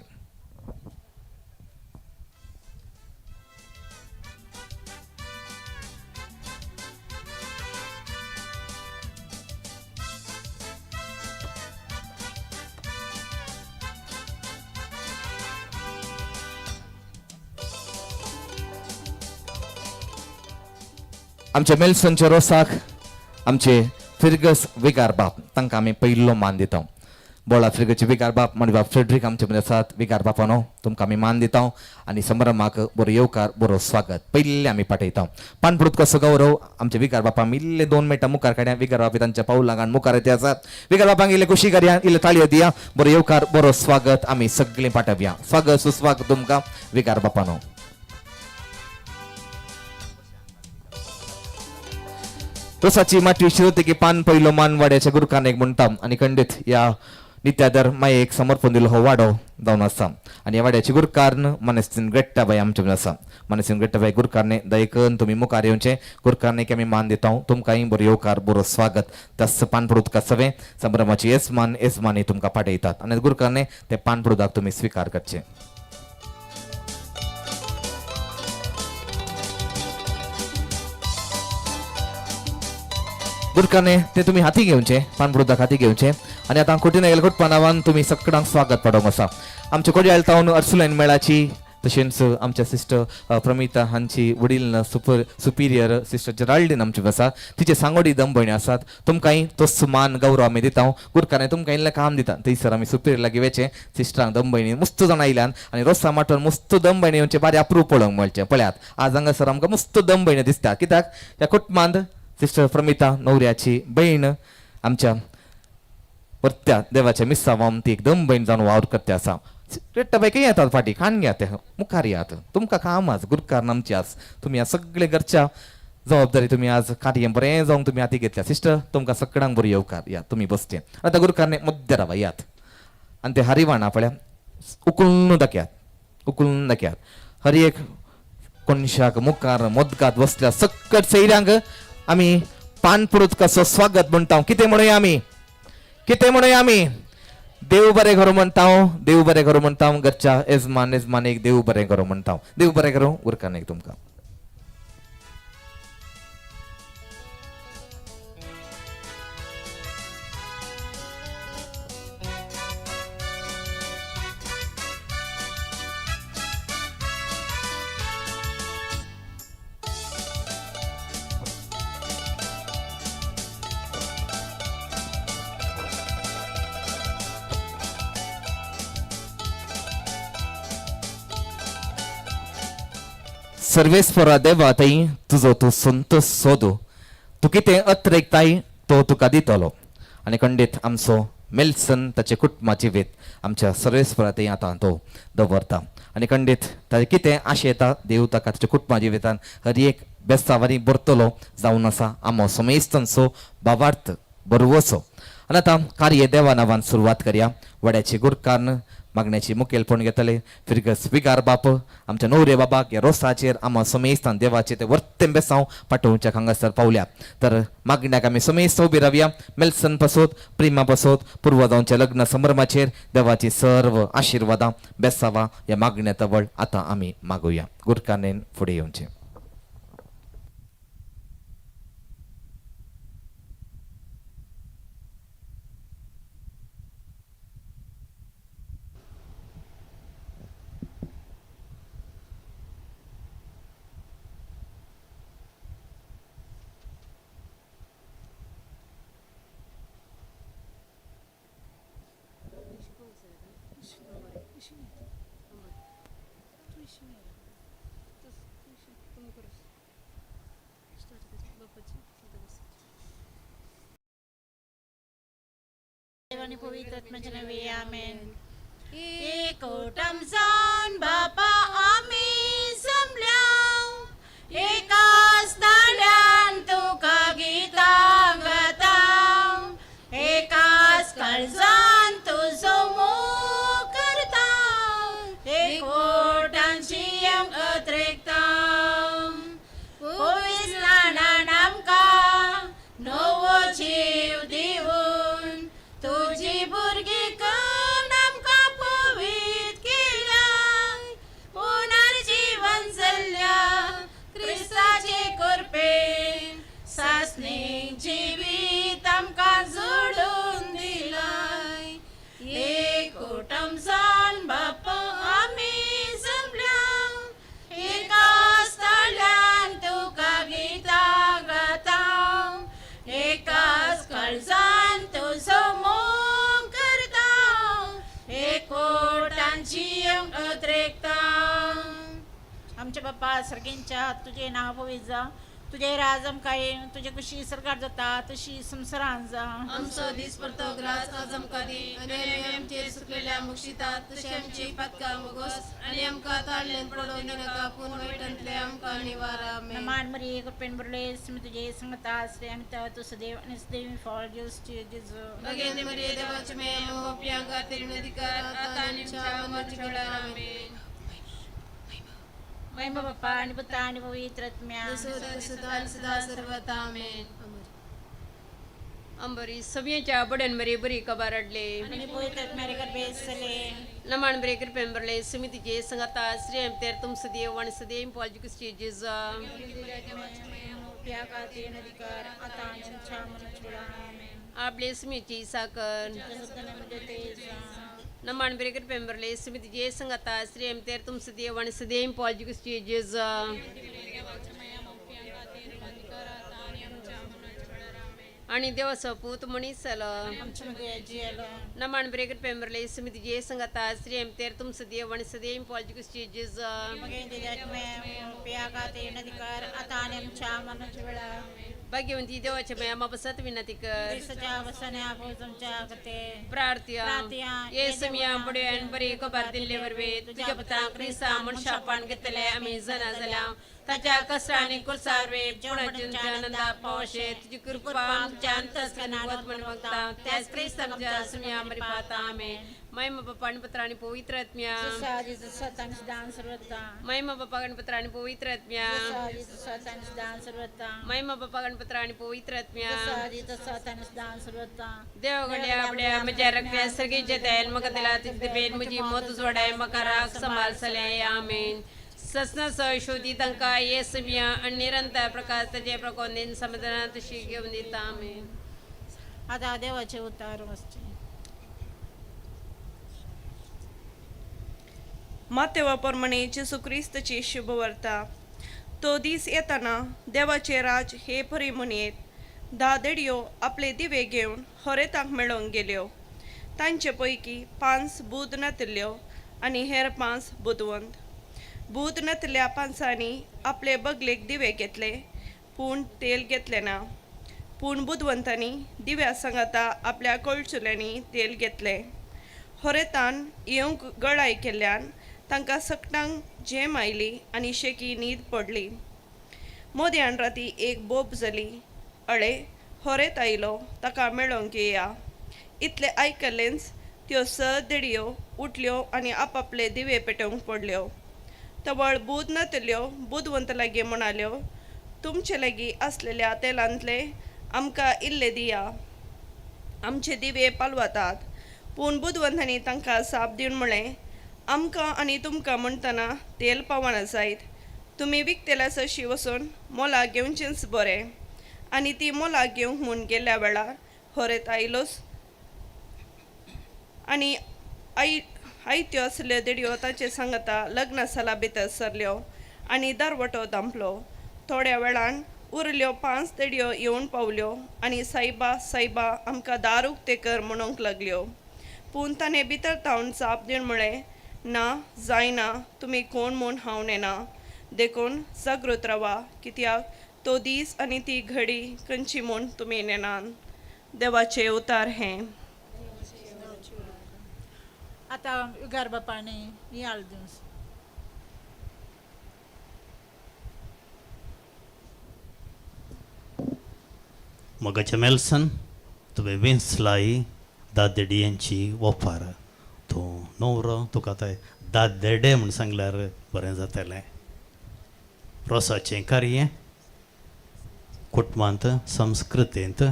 आमच्या मेल्सनच्या रोसाक आमचे फिर्गस विगार बाप तांकां आमी पयिल्लो मान दिता. बोळा फिर्गचे विगार बाप म्हणजे बाब फ्रेड्रीक आमचे मदीं आसात. विगार बापानो तुमकां आमी मान दिता आनी संभ्रमाक बरो येवकार बरो स्वागत पयिल्ले आमी पाठयता. पानपुडत कसो गौरव आमचे विगार बापा आमी इल्ले 2 मिनटां मुखार काडया. विगार बापी तांच्या पावलां घालून मुखार येते आसात. विगार बापांक इल्ले खुशी करया, इल्ले ताळयो दिया, बरो येवकार बरो स्वागत आमी सगळीं पाठोवया. स्वागत सुस्वागत तुमकां विगार बापानो. रोसाची माटवी शिरोती पान पहिलो मान वाड्याच्या गुरुकान एक म्हणटा आनी खंडीत ह्या नित्यादर मायेक समर्पण दिलो हो वाडो जावन आसा. आनी ह्या वाड्याची गुरकारन मानेस्तीन ग्रेट्टाबाई आमचे मदीं आसा. मानेस्तीन ग्रेट्टाबाई गुरकारने दयकन तुमी मुखार येवचें. गुरकारनेक आमी मान दिता. तुमकांय बरो येवकार बरो स्वागत. त्याच पानपडुदका सवें संभ्रमाची येजमान येजमानी तुमकां पाठयतात आनी गुरकारने ते पानपडुदाक तुमी स्विकार करचे. गुरकाने ते तुमी हाती घेवचे, पानपुडदाक हाती घेवचे. आनी आतां कुटीन गेले कुटपा नांवान तुमी सगळ्यांक स्वागत पाडोवंक आसा. आमच्या कोडयाळ तावन अर्सुलायन मेळाची तशेंच आमच्या सिस्टर प्रमिता हांची वडील सुपिरियर सिस्टर जेराल्डीन आमची आसा. तिचे सांगोडी दमभयणी आसात. तुमकांय तोच मान गौरव आमी दिता. गुरकाने तुमकां इल्लें काम दिता. थंयसर आमी सुपिरियर लागीं वचें. सिस्टरांक दमभयणी मस्त जाणां आयल्यान आनी रोसा माटवान मस्त दमभयणी येवचें बारी अप्रूप पळोवंक मेळचें. पळयात आज हांगासर आमकां मस्त दमभयणी दिसता. कित्याक ह्या कुटुंबांत सिस्टर प्रमिता नवऱ्याची बहीण आमच्या परत्या देवाच्या मिस्सावाम ती एकदम बहीण जावन वावर करते आसा. रेट्टाबाई खंय येतात फाटीं खाण घेयात मुखार येयात. तुमकां काम आज गुरकार आमची आज तुमी ह्या सगळे घरच्या जबाबदारी तुमी आज कार्य बरें जावंक तुमी हाती घेतल्या. सिस्टर तुमकां सगळ्यांक बरो येवकार. या तुमी बसचे. आतां गुरकारने मध्य रावा यात आनी ते हरिवाणा पळया उकळून दाखयात, उकळून दाखयात. हर एक कोनशाक मुखार मोदकात बसल्या सकट सैऱ्यांक आमी पानपुडत कसो स्वागत म्हणटा. कितें म्हणूया आमी, कितें म्हणूया आमी? देव बरें करूं म्हणटा, देव बरें करूं म्हणटा. घरच्या येजमान येजमानीक देव बरें करूं म्हणटा. देव बरें करूं गुरकानेक तुमकां. सर्वेस्परा देवा ताई तुजो तूं संतोष सोदू, तूं कितें अत्रेकताय तो तुका दितलो. आनी खंडीत आमचो मेल्सन ताचे कुटुंबा जिवीत आमच्या सर्वेस्परा थंय आतां तो दवरता. आनी खंडीत ताचें कितें आशेता देव ताका ताच्या कुटुंबा जिवितान हर एक बेस्तावानी भरतलो जावन आसा आमो समेस्तांचो बाबार्थ बरवचो. आनी आतां कार्य देवा नांवान सुरवात करया. वड्याची गुरकान्न मागण्याची मुखेलपण घेतले फिरगस विगार बाप आमच्या नवरे बाबाक ह्या रोसाचेर आमा समेस्तान देवाचे ते वर्तें बेसांव पाठोवच्या हांगासर पावल्या. तर मागण्याक आमी समेस्त उबी रावया. मेल्सन पासत, प्रेमा पासत, पुर्वजांच्या लग्न संभ्रमाचेर देवाची सर्व आशिर्वादां बेसावा ह्या मागण्या तवळ आतां आमी मागुया. गुरकान्नेन फुडें येवचें. देव आणि पवित्र आत्म्याच्या नावे आमेन. एकवटम जावन बापा आमी जमल्या, एकाच ताळ्यान तुका गितां गाता, एकाच काळजान तुजो मोग करता, एकवटांची अत्रेकता. पवित्र आमकां नवो जीव दिवन तुजी भुरगीं करून आमकां पवित्र केल्या, पुनर्जीवन जाल्ल्या क्रिस्ताचे कृपेन सासणीक जिवीत आमकां जोडून दिलाय. एकवटम जावन बापा आमी जमल्या, एकाच ताळ्यान तुका गितां गाता, एकाच काळजान तुजो मोग करता, एकवटांची अत्रेकता. आमच्या बाप्पा सर्गींच्या, तुझे नाव पवित्र जावं, तुझे राज आमकां येवं, तुजे कुशी सरकार जाता तशी संवसारान जावं. आमचो दिसपडतो ग्रास आज आमकां दी आनी आमी आमचेर सुकलेल्या बक्षितात तशें आमची पातकां भोगोस आनी आमकां ताळ्यान पडोवंक दिनाका, पूण वायटांतले आमकां निवार. आमेन. नमान मरिये, कृपेन भरलेस, मी तुझे संगता, स्त्रियांत तू सदैव आणि सदैव फळ जेजू. भगिनी मरिये, देवाची माय, आम्हा पाप्यांक खातीर विनंती कर आता आनी आमच्या मरणाच्या वेळार. आमेन. महिमा बाप्पा आणि पुत्र आणि पवित्र आत्म्या. जसो तसो आणि सदा सर्वथा. आमेन. अंबरी सगळ्यांच्या बड्यान बरी बरी कबार अडले. आणि पवित्र आत्म्या गर्भे सले. नमान बरे कृपेन भरले, समितीचे संगता श्री तेर तुम सदैव आणि सदैव पॉल क्रिस्टी जेजा. अधिकार आता आणि आमच्या मरणाच्या वेळार. आमेन. आपले समीची साकर. नमान बरे कृपेन भरले, समितीचे संगता श्री तेर तुम सदैव आणि सदैव पॉल क्रिस्टी जेजा. आणि देवाचो पूत मनीस जालो. आमच्या मध्ये जियलो. नमान बरे कृपेन भरले, समितीचे संगता श्री तेर तुम सदैव आणि सदैव पॉल क्रिस्टी जेजा. अधिकार आता आणि आमच्या मरणाच्या वेळार. भाग्यवंती देवाच्या माया मापसात विनंती कर. क्रिस्ताच्या वसण्या तुमच्या कते. प्रार्थया. प्रार्थया. ये समिया बडव्यान बरी खबर दिल्ले वरवी तुझ्या पुत्रां क्रिस्ता मनशापान घेतले आमी जना जाल्या ताच्या कष्टांनी कुर्सारवे जेवणाच्या आनंदा पावशे तुझी कृपा आमच्या अंतस्करणात म्हण मागता त्याच क्रिस्त आमच्या सुमिया मरी पाहता. आमेन. महिमा बाप्पा आणि पुत्र आणि पवित्र आत्म्या. जसा आधी तसा आणि सदा सर्वता. महिमा बाप्पा गणपत्र आणि पवित्र आत्म्या. जसा आधी तसा आणि सदा सर्वता. महिमा बाप्पा गणपत्र आणि पवित्र आत्म्या. जसा आधी तसा आणि सदा सर्वता. देव घड्या आपल्या म्हज्या रक्त्या सर्गीचे तयार मका दिला तुझी कृपेन म्हजी मत उजवाडाय मका राग सांबाळ सले. आमेन. ससना शोधी तांकां ये समिया आनी निरंतर प्रकाश ताजे प्रकोंदीन समाधाना तशी घेवन दिता. आमेन. आता देवाचे उतार वसचे. मातेवा प्रमाणे जेजू क्रिस्तची शुभवार्ता. तो दीस येताना देवाचे राज हे परी म्हणयेत. 10 देडयो आपले दिवे घेवन होरेताक मेळोवंक गेल्यो. तांचे पैकी 5 बूद नातिल्ल्यो आनी हेर 5 बुदवंत. बूद नातिल्ल्या पांचांनी आपले बगलेक दिवे घेतले पूण तेल घेतलें ना, पूण बुदवंतांनी दिव्या सांगाता आपल्या कळचुल्यांनी तेल घेतलें. होरेतान येवंक गळाय केल्ल्यान तांकां सकटांक झेम आयली आनी शेकी न्हीद पडली. मोदयान राती एक बोब जाली, अळे होरेत आयलो, ताका मेळोंक येया. इतलें आयकल्लेंच त्यो स देडयो उठल्यो आनी आपापले दिवे पेटोवंक पडल्यो. तवळ बूद नातल्यो बुदवंत लागीं म्हणाल्यो, तुमचे लागीं आसलेल्या तेलांतले आमकां इल्ले दिया, आमचे दिवे पालवतात. पूण बुदवंतांनी तांकां साप दिवन म्हळें, आमकां आनी तुमकां म्हणटना तेल पावना जायत, तुमी विकतेल्या सरशी वचून मोलाक घेवचेंच बरें. आनी ती मोलाक घेवंक म्हूण गेल्ल्या वेळार होरेत आयलोच आनी आई आयत्यो आसल्यो देडयो ताचे सांगता लग्न साला भितर सरल्यो आनी दारवटो धांपलो. थोड्या वेळान उरल्यो 5 देडयो येवन पावल्यो आनी सायबा सायबा आमकां दार उक्तें कर म्हणूंक लागल्यो. पूण ताणें भितर थावन जाप दिवन म्हळें, ना जायना, तुमी कोण म्हूण हांव नेना. देखून जागृत रावा, कित्याक तो दीस आनी ती घडी खंयची म्हूण तुमी नेनात. देवाचें उतार हें. आतां उगार बापांनी नियाळ दिवं. मोगाच्या मेल्सन, तुवें विंचलाय दादेडियांची ओपार. तूं न्हवरो, तुका आतां दादेडे म्हूण सांगल्यार बरें जातलें. रोसाचें कार्य कुटुंबांत संस्कृतींत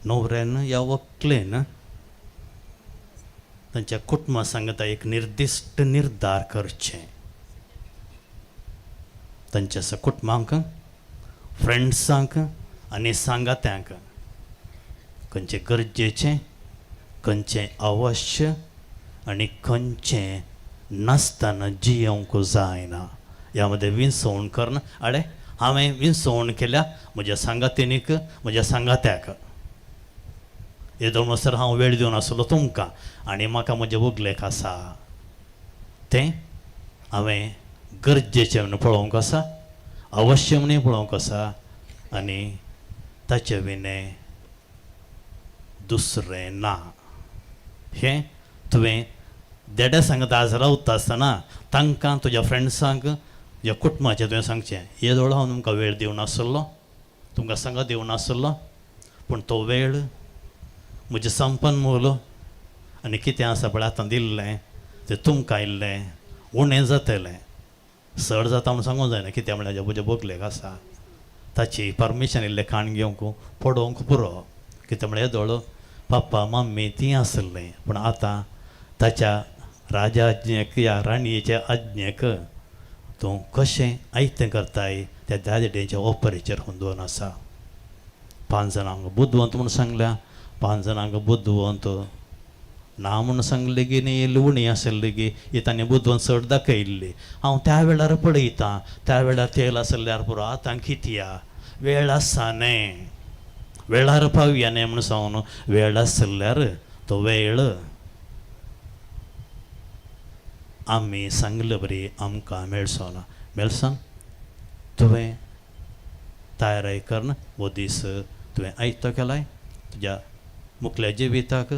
न्हवऱ्यान ह्या व्हंकलेन तांच्या कुटुंबा सांगता एक निर्दिश्ट निर्धार करचें. तांच्या कुटुंबांक, फ्रेंड्सांक आनी सांगात्यांक खंयचें गरजेचें, खंयचें अवश्य आनी खंयचें नासतना जियोवंक जायना ह्या मदें विंचवण करून आडे हांवें विंचवण केल्या म्हज्या सांगातिनीक, म्हज्या सांगात्याक. येदो म्हणसर हांव वेळ दिवन आसलो तुमकां आनी म्हाका म्हजें उगलेक आसा तें हांवें गरजेचें म्हणून पळोवंक आसा, अवश्य म्हणून पळोवंक आसा आनी ताचे विणें दुसरें ना. हें तुवें देड्या सांगता आज रावता आसतना तांकां, तुज्या फ्रेंड्सांक, तुज्या कुटुंबाचें तुवें सांगचें, येदोळ हांव तुमकां वेळ दिवन आसलो, तुमकां सांगात दिवन आसलो, पूण तो वेळ म्हजें संपन्न मोल आनी कितें आसा पळय आतां दिल्लें तें तुमकां इल्लें उणें जातलें. चड जाता म्हूण सांगूंक जायना, कित्याक म्हणल्यार म्हज्या बोगलेक आसा ताची परमिशन इल्लें खाण घेवंक पडोवंक पुरो. कित्याक म्हळ्यार येदोळ पप्पा मम्मी तीं आसलें, पूण आतां ताच्या राजा आज्ञेक या राणयेच्या आज्ञेक तूं कशें आयतें करताय त्या दादेडेच्या ओपरीचेर हुंदोवन आसा. 5 जाणांक बुदवंत म्हूण सांगल्या, 5 जाणांक बुदवंत ना म्हूण सांगलें गी न्ही, लुवणी आसली गी ही तांणी बुदवंत चड दाखयल्ली. हांव त्या वेळार पळयतां, त्या वेळार तेल आसल्यार पुरो, आतां कित्या वेळ आसा न्ही, वेळार पावया न्ही म्हूण सांगून वेळ आसल्यार तो वेळ आमी सांगले बरी आमकां मेळचो ना. मेळसान तुवें तयारी करून हो दीस तुवें आयतो केलाय तुज्या मुखल्या जिविताक,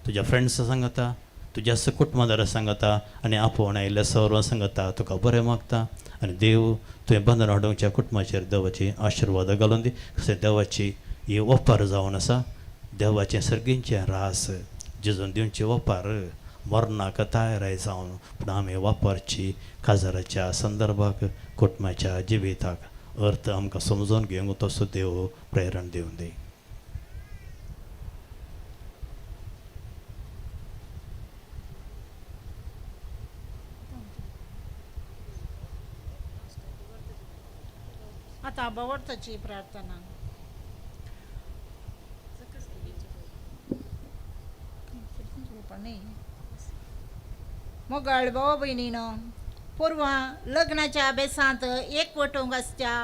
तुज्या फ्रेंड्सां सांगता, तुज्या कुटुंबादारा सांगता आनी आपोवन आयिल्ल्या सर्वां सांगता. तुका बरें मागता आनी देव तुवें बंधन हाडोवच्या कुटुंबाचेर देवाची आशिर्वाद घालून दी. कशें देवाची ही ओपार जावन आसा, देवाचें सर्गींचें रास जेजून दिवची ओपार मरणाक तयाराय जावन पूण आमी वापरची काजाराच्या संदर्भाक, कुटुंबाच्या जिविताक अर्थ आमकां समजून घेवंक तसो देव प्रेरण दिवन दी. आतां भवर्थाची प्रार्थना. मोगाळ भाव भयणीनो, पोरवां लग्नाच्या बेसांत एक वटोवंक आसच्या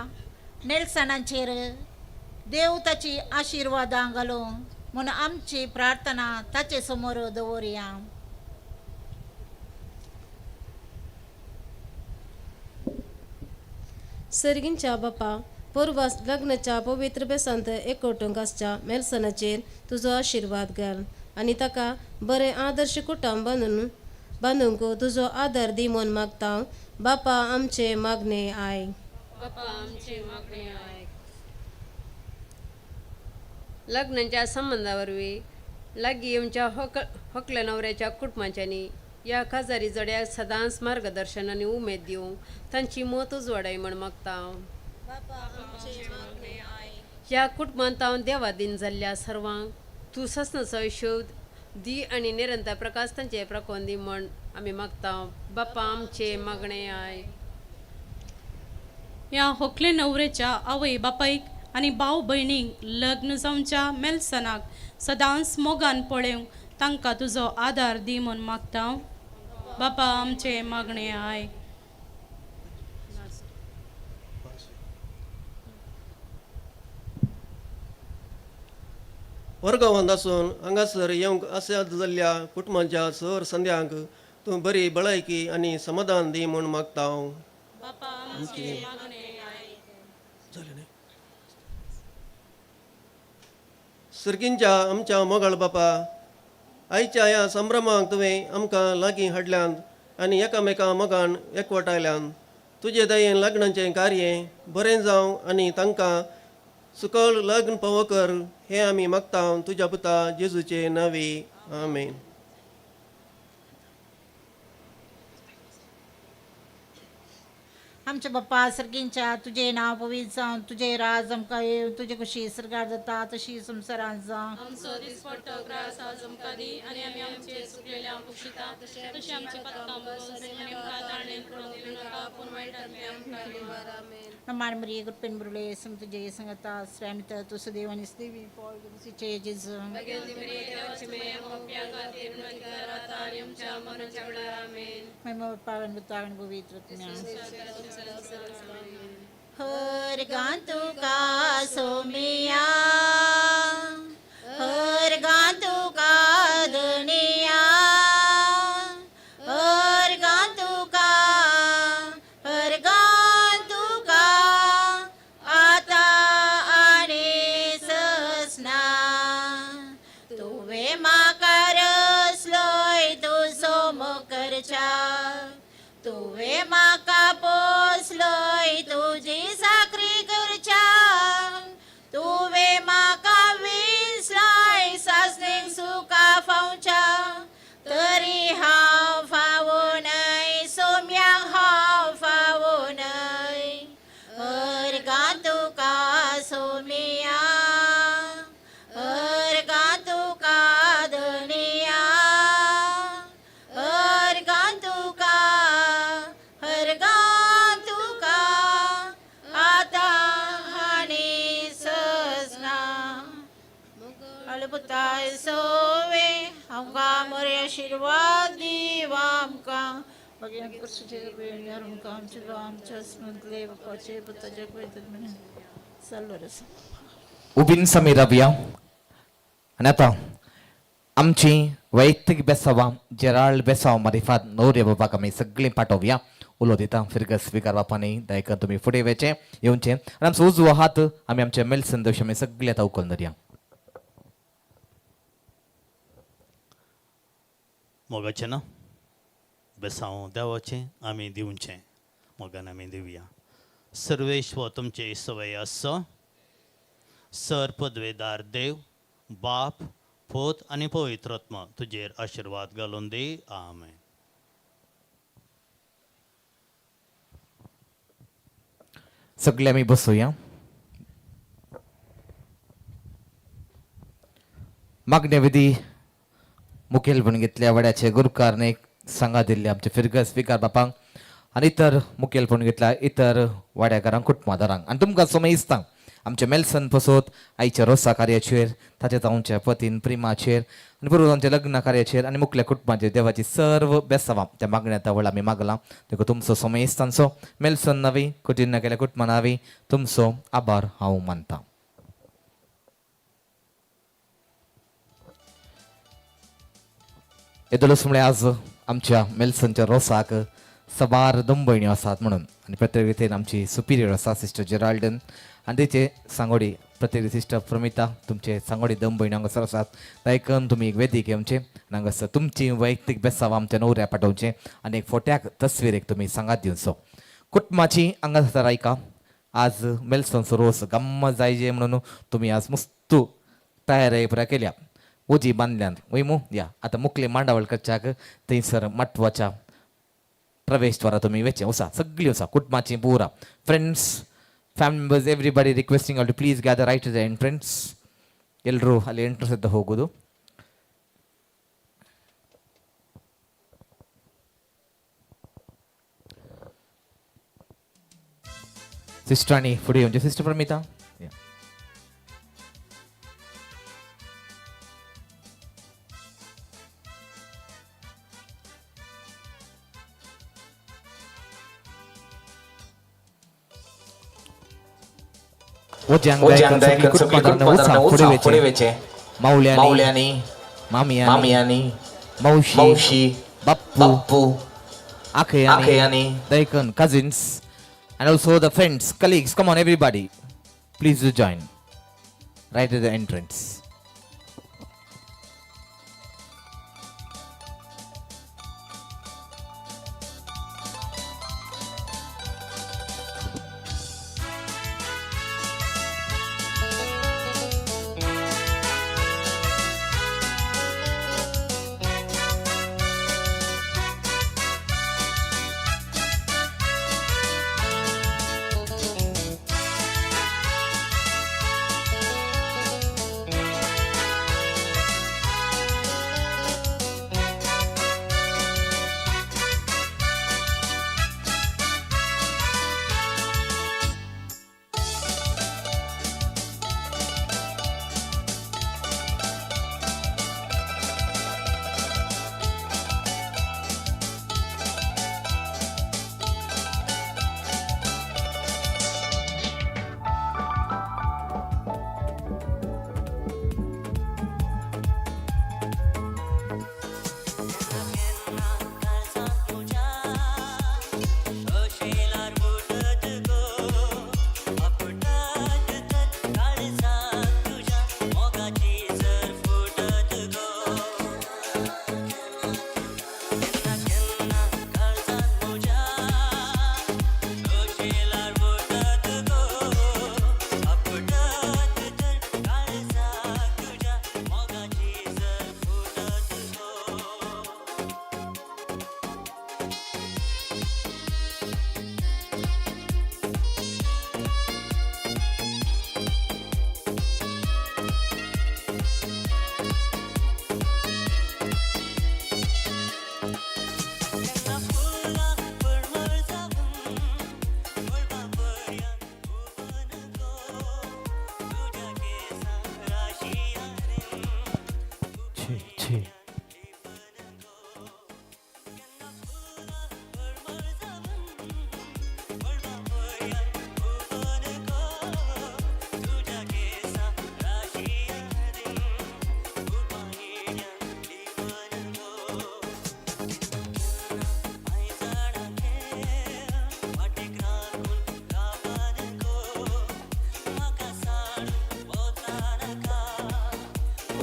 नेलसणाचेर देव ताची आशिर्वादां घालूं म्हूण आमची प्रार्थना ताचे समोर दवरया. सर्गींच्या बापा, पोरवा लग्नाच्या पवित्र बेसांत एकवटूंक आसच्या मेलसणाचेर तुजो आशिर्वाद घाल आनी ताका बरें आदर्श कुटुंब बांदूंक तुजो आदार दी म्हूण मागता. बापा आमचे मागणे आयक. बापा आमचे मागणे आयक. लग्नाच्या संबंदा वरवीं लागीं आमच्या हकल्या नवऱ्याच्या कुटुंबाच्यांनी ह्या काजारी जोड्याक सदांच मार्गदर्शन आनी उमेद दिवंक तांची मत उजवाडाय म्हण मागता. ह्या कुटुंबांत हांव देवादीन जाल्ल्या सर्वांक तूं सासणाचो हिशोब दी आनी निरंतर प्रकाश तांचे प्रकोन दी म्हण आमी मागता. बापा आमचे मागणें I. ह्या होकले नवरेच्या आवय बापायक आनी भाव भयणींक लग्न जावच्या मेलसनाक सदांच मोगान पळोवंक तांकां तुजो आदार दी म्हूण मागता. बापा आमचे मागणें I. वर्गावंत आसून हांगासर येवंक आसात जाल्ल्या कुटुंबाच्या सर संद्यांक तूं बरी भलायकी आनी समाधान दी म्हूण मागता हांव. जालें न्ही? सर्गींच्या आमच्या मोगाळ बापा, आयच्या ह्या संभ्रमाक तुवें आमकां लागीं हाडल्यात आनी एकामेका मोगान एकवटायल्यान. तुजे दयेन लग्नाचें कार्य बरें जावं आनी तांकां सुकल लग्न पावो कर हें आमी मागता तुज्या पुता जेजूचे नांवी. आमेन. आमच्या बाप्पा सर्गींच्या तुझे नांव पवित्र जावं, तुझे राज आमकां येवं, तुजे कशी सरकार जाता तशी संवसारांत जावं. आमचो दिसपट्टो ग्रास आज आमकां दी आनी आमी आमचे चुकलेल्या बक्षिता तशी आमची पत्ता आनी आमकां ताणें पडूंक दिवं नाका पूण वायटांतलें आमकां निवार. आमेन. नमान मरिये कृपेन बुरले सम तुझे संगता श्रेमित तू सदैव आणि देवी पॉल जेजू. भगवती मरिये देवाची माय, पाप्यां खातीर विनवणी कर आतां आनी आमच्या मरणाच्या वेळार. आमेन. महिमा पावन पवित्र पवित्र हर गांतू का सोमिया, हर गांतू का दुनिया, हर गांतू का, हर गांतू का आता आनी ससना. तुवे म्हाका रसलोय तुजो मोकरच्या, तुवे म्हाका पोसलोय तुजी साकरी करच्या, तुवे म्हाका विसलाय सासणीक सुखा फावच्या, तरी हांव फावो न्हय सोम्याक हांव फावो न्हय. हर गा तुका सोमिया, हर गा तुका धनिया, हर गा तुका, हर गा तुका आतां आनी सजना. अलपुताय सोवे आमकां बरे आशिर्वाद दीव आमकां भगवान कृष्णाचे कृपेन आमकां आमच्या आमच्या स्मृतले बापाचे पुताचे पवित्र चालू आसा. उबीन समी रावया आनी आतां आमची वैयक्तीक बेसांवां जेराल्ड बेसांव मारिफात नवरे बाबाक आमी सगळीं पाठोवया. उलो दिता फिरगस स्विकार बापांनी दयकन तुमी फुडें वेचें येवचें आनी आमचो उजवो हात आमी आमचे मेलसन दोश आमी सगळे आतां उखलून धरया. मोगाचें ना बेसांव देवाचें आमी दिवचें मोगान आमी दिवया. सर्वेश्वर तुमचे सवय आसचो. सर पदवेदार देव बाप पोत आनी पवित्रात्मा तुजेर आशिर्वाद घालून दी. आमेन. सगळे आमी बसोया. मागण्या विधी मुखेलपण घेतल्या वड्याचे गुरुकारने सांगा दिल्ले आमचे फिरगस स्विकार बापांक आनी इतर मुखेलपण घेतल्या इतर वाड्याकारांक कुटुंबादारांक आनी तुमकां समय दिसता आमचे मेलसन पसोत आईच्या रोसा कार्याचेर ताच्या जावच्या पतीन प्रेमाचेर आनी बरोबर आमच्या लग्न कार्याचेर आनी मुखल्या कुटुंबाचेर देवाची सर्व बेसावां त्या मागण्या तवळ आमी मागलां. देखून तुमचो समय मेलसन नावी कुटीन केल्या कुटुंबा नावी तुमचो आभार हांव मानता. येदोळच म्हळ्यार आज आमच्या मेलसनच्या रोसाक सबार दंबयण्यो आसात म्हणून आनी प्रत्येक रितीन आमची सुपिरियर आसा सिस्टर जेराल्डन आनी तेचे सांगोडी प्रत्येक सिस्टर प्रमिता तुमचे सांगोडी दंबयण्यो हांगासर आसात. दायकन तुमी एक वेदीक येवचें आनी हांगासर तुमची वैयक्तीक बेसांव आमच्या नवऱ्या पाठोवचें आनी एक फोट्याक तस्वीर एक तुमी सांगात दिवचो. कुटुंबाची हांगासर आयका आज मेलसनचो रोस गम्म जायजे म्हणून तुमी आज मस्तू तयारी पुराय केल्या. ओजी बांदल्यांत वयमू या आतां मुखले मांडावळ करच्याक थंयसर माटवाच्या प्रवेशद्वारा तुमी वेचे वसा सगळीं वसा कुटुंबाची पुरा friends family members everybody requesting all to please gather right the entrance. ಎಲ್ಲರೂ ಅಲ್ಲಿ ಎಂಟ್ರೆನ್ಸ್ ಅಂತ ಹೋಗೋದು. सिस्टरांनी फुडें येवचें. सिस्टर प्रमिता. मावल्यांनी, मामयांनी, मावशी, बाप्पू, आखयानी, दैकन, cousins and also the friends, colleagues, come on everybody, please do join right at the entrance.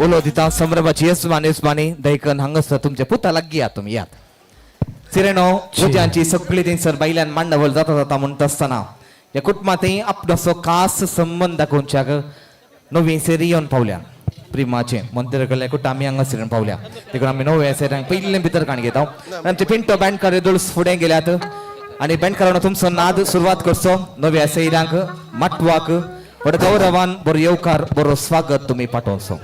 उलो दिता संभ्रमाची येसमानी येसमानी दैकन हांगासर तुमच्या पुता लागीं यात तुमी यात. सिरेनो उज्यांची सगळी थंयसर बायल्यान मांडावळ जाता जाता म्हणटा आसतना ह्या कुटुंबांतय आपलो खास संबंद दाखोवच्याक नवी सेरी येवन पावल्या. प्रिमाचे मंदिर कडल्या कुटुंब आमी हांगा सिरेन पावल्या देखून आमी नव्या सेऱ्यांक पयलीं भितर काण घेता. आमचे पिंटो बँडकार येदोळ फुडें गेल्यात आनी बँडकारान तुमचो नाद सुरवात करचो. नव्या सेऱ्यांक माटवाक बरो गौरवान बरो येवकार बरो स्वागत तुमी पाठोवचो.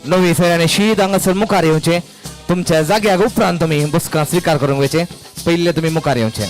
नवी सोयऱ्यांनी शीत हांगासर मुखार येवचें. तुमच्या जाग्याक उपरांत तुमी बसका स्विकार करूंक वयचे. पयले तुमी मुखार येवचे.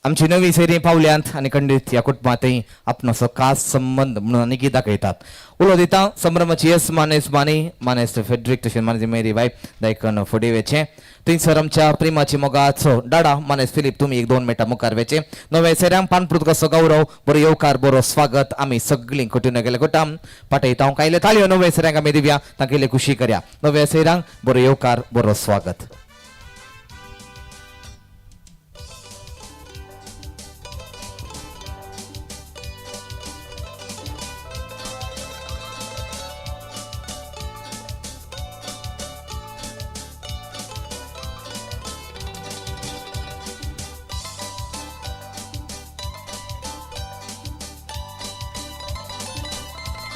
आमची नवी सैरी पावल्यांत आनी खंडीत ह्या कुटुंबांतय आपणाचो खास संबंद म्हणून आनी दाखयतात. उलो दिता संभ्रमाची येस मानेस मानी मानेस फेड्रिक तशें मानेस मेरी बाय दायकन फुडें वेचें. थंयसर आमच्या प्रेमाची मोगाचो डाडा मानेस फिलीप तुमी एक 2 मिनटां मुखार वेचे. नव्या सैऱ्यांक पानपुत कसो गौरव बरो येवकार बरो स्वागत आमी सगळीं कुटुंब गेले कुटाम पाठयता. कायले ताळयो नव्या सैऱ्यांक आमी दिवया, तांकां खुशी करया. नव्या सैऱ्यांक बरो येवकार बरो स्वागत.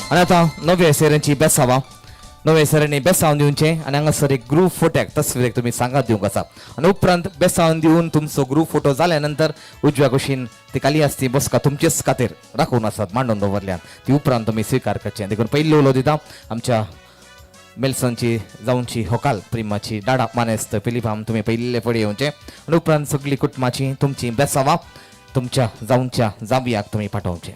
आनी आतां नव्या सैऱ्यांची बेसांव नव्या सैऱ्यांनी बेसांव दिवचें आनी हांगासर एक ग्रूप फोट्याक तस्वीरेक तुमी सांगात दिवंक आसा. आनी उपरांत बेसांव दिवन तुमचो ग्रूप फोटो जाल्या नंतर उजव्या कुशीन ती खाली आसती बसका तुमचेच खातीर राखून आसात मांडून दवरल्यान ती उपरांत तुमी स्विकार करचें. देखून पयलो उलो दिता आमच्या मेल्सनची जावची होकाल प्रेमाची डाडा मानेस्त फिलिपाम तुमी पयले फुडें येवचें आनी उपरांत सगळी कुटुंबाची तुमची बेसांवां तुमच्या जावच्या जांवयाक तुमी पाठोवचें.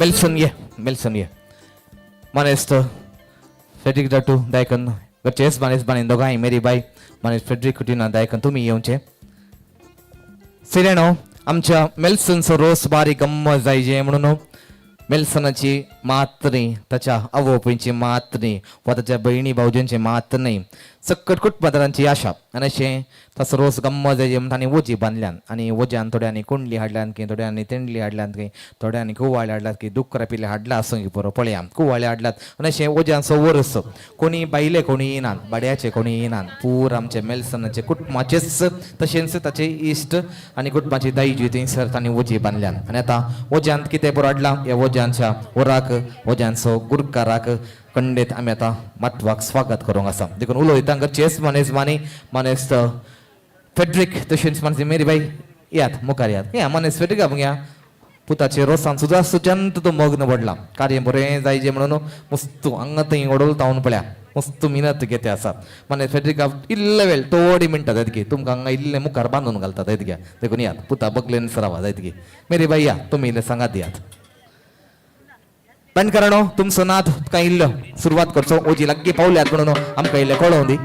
मेल्सन ये, मेल्सन ये. मानेस्त फ्रेड्रिक दाटू दायकन घरचे येजमान येजमानी दोगांय मेरी बाय मानेस्त फ्रेड्रिक कुटिना दायकन तुमी येवचे. सिरेनो आमच्या मेल्सनचो रोस बारीक गम्मत जायजे म्हणून मेल्सनाची मात न्ही, ताच्या आवय मात न्ही वा ताच्या भयणी भावजांची मात न्ही, सकट कुटुंबादारांची आशा. आनी अशें ताचो रोस गम्मत जायजे म्हणून तांणी वोजी बांदल्यान आनी वोज्यान थोड्यांनी कुंडली हाडल्यान की थोड्यांनी तेंडली हाडल्यान की थोड्यांनी कुवाळे हाडल्यात की दुकरा पिले हाडला आसूं की बरो पळया कुवाळे हाडल्यात. आनी अशें वोज्यांचो वरस कोणी बायले कोणी येनात, बाड्याचे कोणी येनात, पूर आमचे मेल्सनाचे कुटुंबाचेच तशेंच ताचे इश्ट आनी कुटुंबाची दायजी थंयसर तांणी वोजी बांदल्यान. आनी आतां वोज्यांत कितें बरो हाडला ह्या वोज्यांच्या वराक वोज्यांचो गुरकाराक कंडेत आमी आतां माटवाक स्वागत करूंक आसा. देखून उलयता घरचे येजमान येजमानी मानेस्त फेड्रीक तशेंच मानसी मेरी बाई यात मुखार यात. या मानेस्त फेड्रीक या पुताचे रोसान सुद्दां सुजंत तो मग्न पडला. कार्य बरें जायजे म्हणून मस्त हांगा थंय ओडोल पळया मस्त मिनत घेते आसा. माने फेड्रीक इल्ले वेळ थोडी मिनटां जायत की तुमकां हांगा इल्ले मुखार बांदून घालता जायत घ्या. देखून यात पुता बगलेन सरावा जायत की मेरी बाई या तुमी इल्ले सांगात यात. बंडकरांनो तुमचो नाद काय इल्लो सुरवात करचो ओजी लागीं पावल्यात म्हणून आमकां इल्लें कळोवं दी.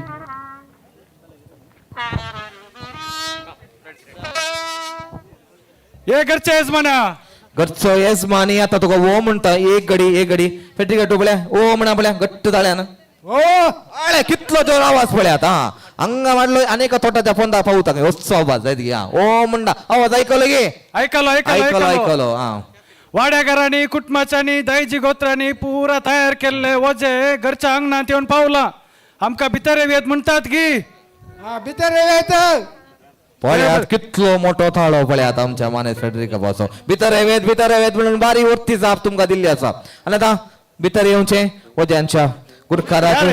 हे घरचे येजमाना, घरचो येजमानी आतां तुका ओ म्हणटा एक गडी एक गडी फेड्रीक पळया ओ म्हणा पळया घट्ट ताळ्यान ओ आळे कितलो जोर आवाज पळया आतां हांगा माडलो आनी एका तोटाच्या पोंदा पावता असो आवाज जायत की ओ म्हणटा आवाज आयकलो गे? ऐकलो ऐकलो. आयकलो आयकलो. आं वाड्याघरांनी कुटुंबाच्यांनी दायजी गोत्रांनी पुरा तयार केल्ले वजे घरच्या अंगणात येवन पावला. आमकां भितर येत म्हणटात की भितर येत. पळयात कितलो मोठो थाळो पळयात आमच्या माने फेडरिका बाचो. भितर येवेत भितर येवेत म्हणून बारी वरती जाप तुमकां दिल्ली आसा. आनी आतां भितर येवचें वज्यांच्या गुरकाराक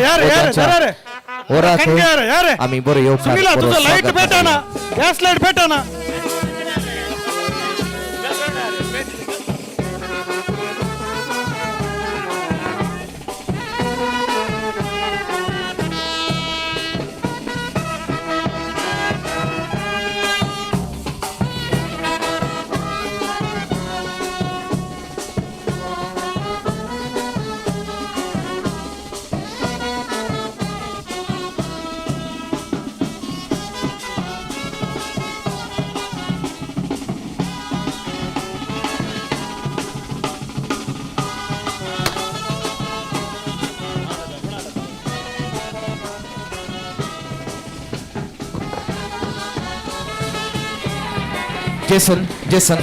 वराक आमी बरो येवकार तुझं लायट पेटना, गॅस लायट पेटना. Jason, Jason.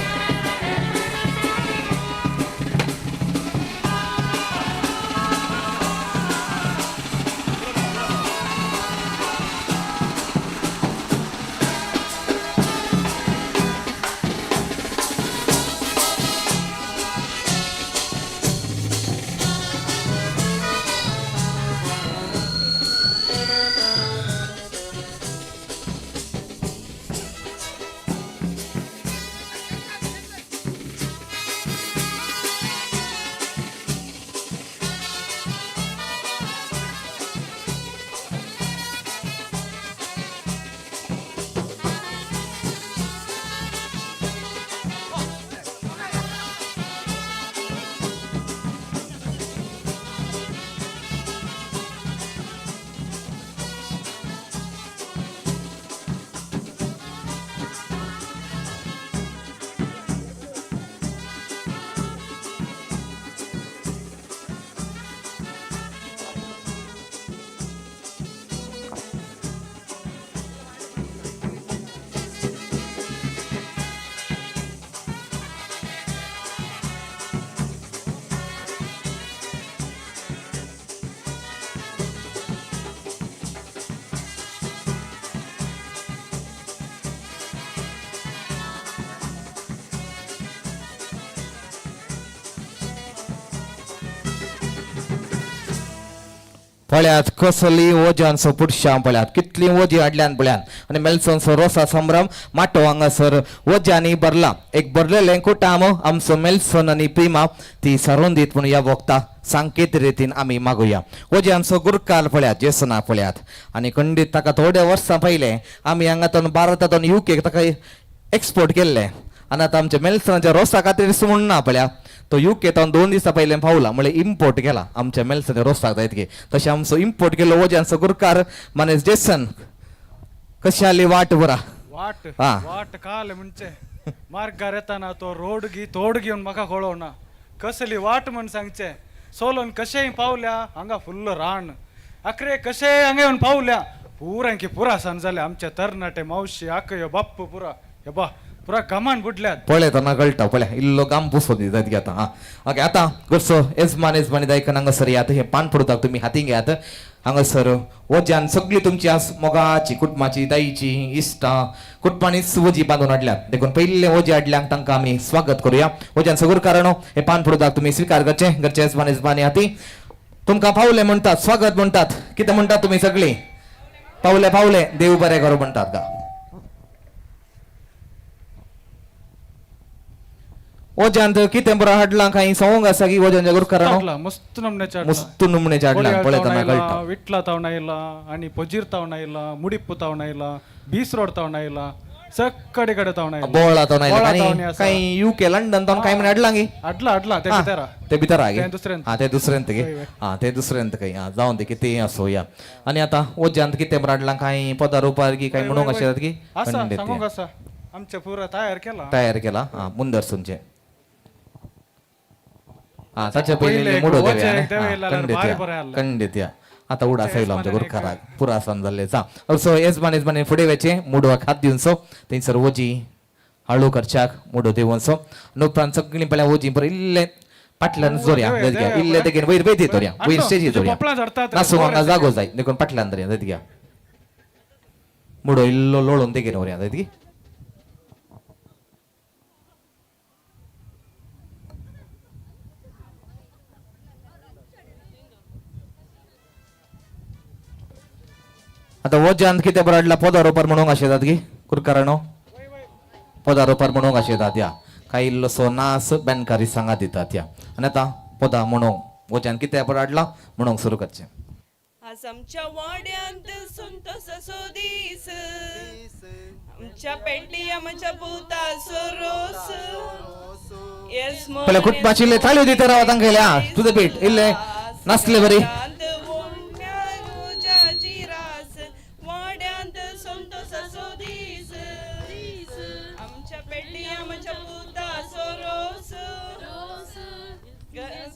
पळयात कसली वोजांचो पुडशां पळयात कितली वोजी हाडल्यान पळयात. आनी मेल्सनचो रोसा संभ्रम माटो हांगासर वोज्यांनी भरला. एक भरलेलें कुटाम आमचो मेल्सन आनी प्रिमा ती सारोवन दीत म्हणून ह्या वखता सांकेत रितीन आमी मागुया. वोज्यांचो गुरकाल पळयात जेसना पळयात. आनी खंडीत ताका थोड्या वर्सां पयलें आमी हांगातून भारतांतून युकेक ताका एक्सपोर्ट केल्लें. आनी आतां आमच्या मेल्सनाच्या रोसा खातीर म्हण ना पळया तो युके तावन 2 दिसां पयलें पावला म्हळ्यार इम्पोर्ट केला आमच्या मेल्सनाच्या रोसाक जायत गे. तशें आमचो इम्पोर्ट केलो वज्यांचो गुरकार मानेस जेसन कशी आली वाट बरा? वाट हा. वाट काल म्हणजे मार्गार येताना तो रोड गी तोड घेवन म्हाका कळोना कसली वाट म्हण सांगचे. सोलोन कशेंय पावल्या हांगा फुल्ल रान आखरे कशेंय हांगा येवन पावल्या पुरांकी पुरा सान जाले आमचे तरणाटे मावशी आकयो बाप्प पुरा हेबा पुरा घामान बुडल्यात. पळयतना कळटा पळय इल्लो गाम पुसो दी जायत आतां. हां ओके आतां घरचो येजमान येजमानी दायकन हांगासर यात हे पान पडुताक तुमी हातीं घेयात. हांगासर वज्यान सगळी तुमची आज मोगाची कुटुंबाची दाईची इश्टां कुटुंबांनीच वजी बांदून हाडल्यात देखून पयले वजी हाडल्यांक तांकां आमी स्वागत करुया. वज्यान सगळं कारण हे पान पडुताक तुमी स्विकार करचे. घरचे येजमान येजमानी हाती तुमकां पावले म्हणटात स्वागत म्हणटात. कितें म्हणटात तुमी सगळीं? पावले पावले देव बरें करूं म्हणटात गा. वज्यांत कितें बरो हाडलां कांय संवंग आसा की वज्यांच्या गुरकारानो? हाडला मस्त नमण्याचे हाडला. मस्त नमण्याचे हाडला पळयतना कळटा. विटला तावण आयला आनी पजीर तावण आयला मुडिप्पू तावण आयला बीस रोड तावण आयला सगळे कडेन तावण आयला. बोळा तावण आयला बोळा आनी तावणी आसा. कांय युके लंडन तावण कांय म्हण हाडलां गी? हाडला हाडला ते हा, भितर. ते भितर आगे ते दुसऱ्यांत. हा ते दुसऱ्यांत गे. हय, हय. हा ते दुसऱ्यांत काही हा जावन ते कितें आसो या. आनी आतां वज्यांत कितें बरें हाडलां कांय पदार उपार की कांय म्हणूंक अशें की? आसा खंडीत सांगूंक आसा आमचे पुरा तयार केला. तयार केला हा मुंदर सुनचें. हा ताचे पयले पयलीं एक मुडो वोचे देवया एक देवया न्ही? जाल्यार खंडीत भारी या बरें आहलें. खंडीत या. आतां उडास आयलो आमच्या गुरकाराक पुरा आसान जाल्लें जा. सो येजमान येजमानी फुडें वचें मुडवाक हात दिवचो थंयसर वजी हळू करच्याक मुडो देवनचो उपरांत सगळीं पळया वजी बरें इल्लें पाटल्यान जोरया देवया, जायत घ्या देवया, इल्लें तेगेन वयर वयती दवरया वयर आटो, स्टेजीर तुजे दवरया पोपलां झडतात रे, नासूं हांगा बरें. जागो जाय देखून पाटल्यान दवरया जायत घ्या मुडो इल्लो लोळून तेगेन दवरया जायत की. आतां वज्यांत कितें बरो हाडला पोदार ओपार म्हणूंक अशें येतात की कुरकारानो? पोदार ओपार म्हणूंक अशें येतात या कांय इल्लोसो नास बेनकारी सांगात दितात या. आनी आतां पोदां म्हणूंक वज्यान कितें बरो हाडला म्हणूंक सुरू करचें. आज आमच्या वाड्यांत संतोषाचो दीस आमच्या पेटली आमच्या पुताचो रोस. येस. पळय कुटुंबाची इल्ले ताळयो दिता राव तांकां इल्ले हा तुजें पेट इल्ले नासले बरी. रास वाड्यांत संतोषाचो दीस आमच्या पेटली आमच्या पुताचो रोस.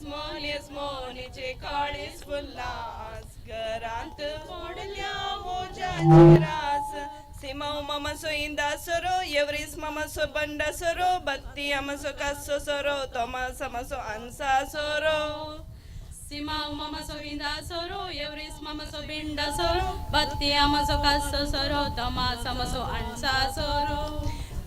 मोन मोनीचे काळीस फुल्लास घरांत पडल्या वोजाची रास. सिमाव मामासो इंदा सोरो एवरीस मामासो बंडा सोरो बत्ती आमासो कासो सोरो तोमास आमासो आन्सा सोरो. सिमाव मामासो इंदा सोरो एवरीस मामासो बिंडा सोरो बत्ती आमासो कासो सोरो तोमास आमासो अणसा सोरो.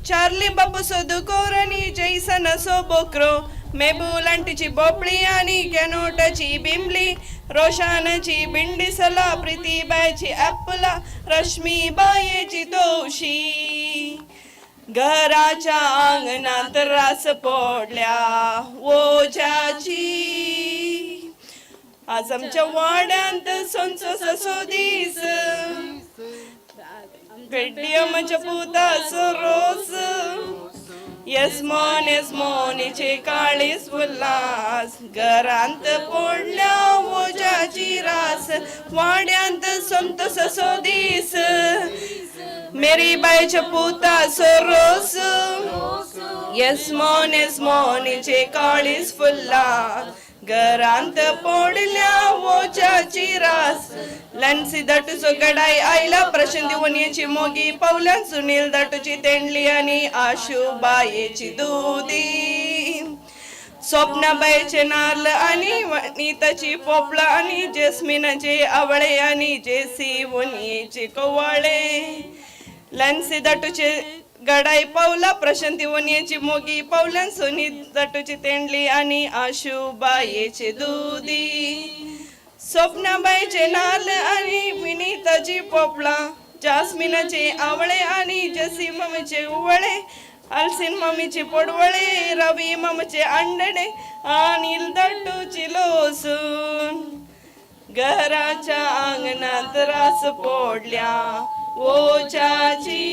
चार्ली बापूसो दुकोर आनी जैसनासो बोकरो मेबूल आंटीची बोपळी आनी कॅनोटाची बिंबली रोशानाची बिंडी सला प्रितीबायची ॲपला रश्मी बायेची तोशी घराच्या अंगणात रास पडल्या ओझ्याची. आज आमच्या वाड्यांत संतोषाचो दीस पेटली आमच्या पुताचो रोस. येसमोन येसमोनीचे काळीस उल्हास घरांत पडल्या वोजाची रास वाड्यांत संतोषाचो दीस मेरी बायच्या पुताचो रोस. येसमोन येसमोनीचे काळीस फुल्ला घरांत पडल्या वोजाची रास. लॅन्सी दाटूचो गडाय आयला प्रशांती वनयेची मोगी पावल्यान सुनील दाटूची तेंडली आनी आशुबायेची दुदी स्वप्नाबायचे नाल्ल आनी वनिताची पोपळां आनी जेस्मिनाचे आवळे आनी जेसी वनयेचे कवाळे. लॅन्सी दाटूचे गडाय पावला प्रशांती वनयेची मोगी पावल्यान सुनील दाटूची तेंडली आनी आशुबायेचे दुदी स्वप्नाबायचे नाल्ल आनी विनिताची पोपळां जास्मिनाचे आवळे आनी जसी मामाचे उवळे अल्सीन मामीचे पडवळे रवी मामाचे अंडणे अनिल दाटूची लोसून घराच्या अंगणात रास पडल्या ओझ्याची.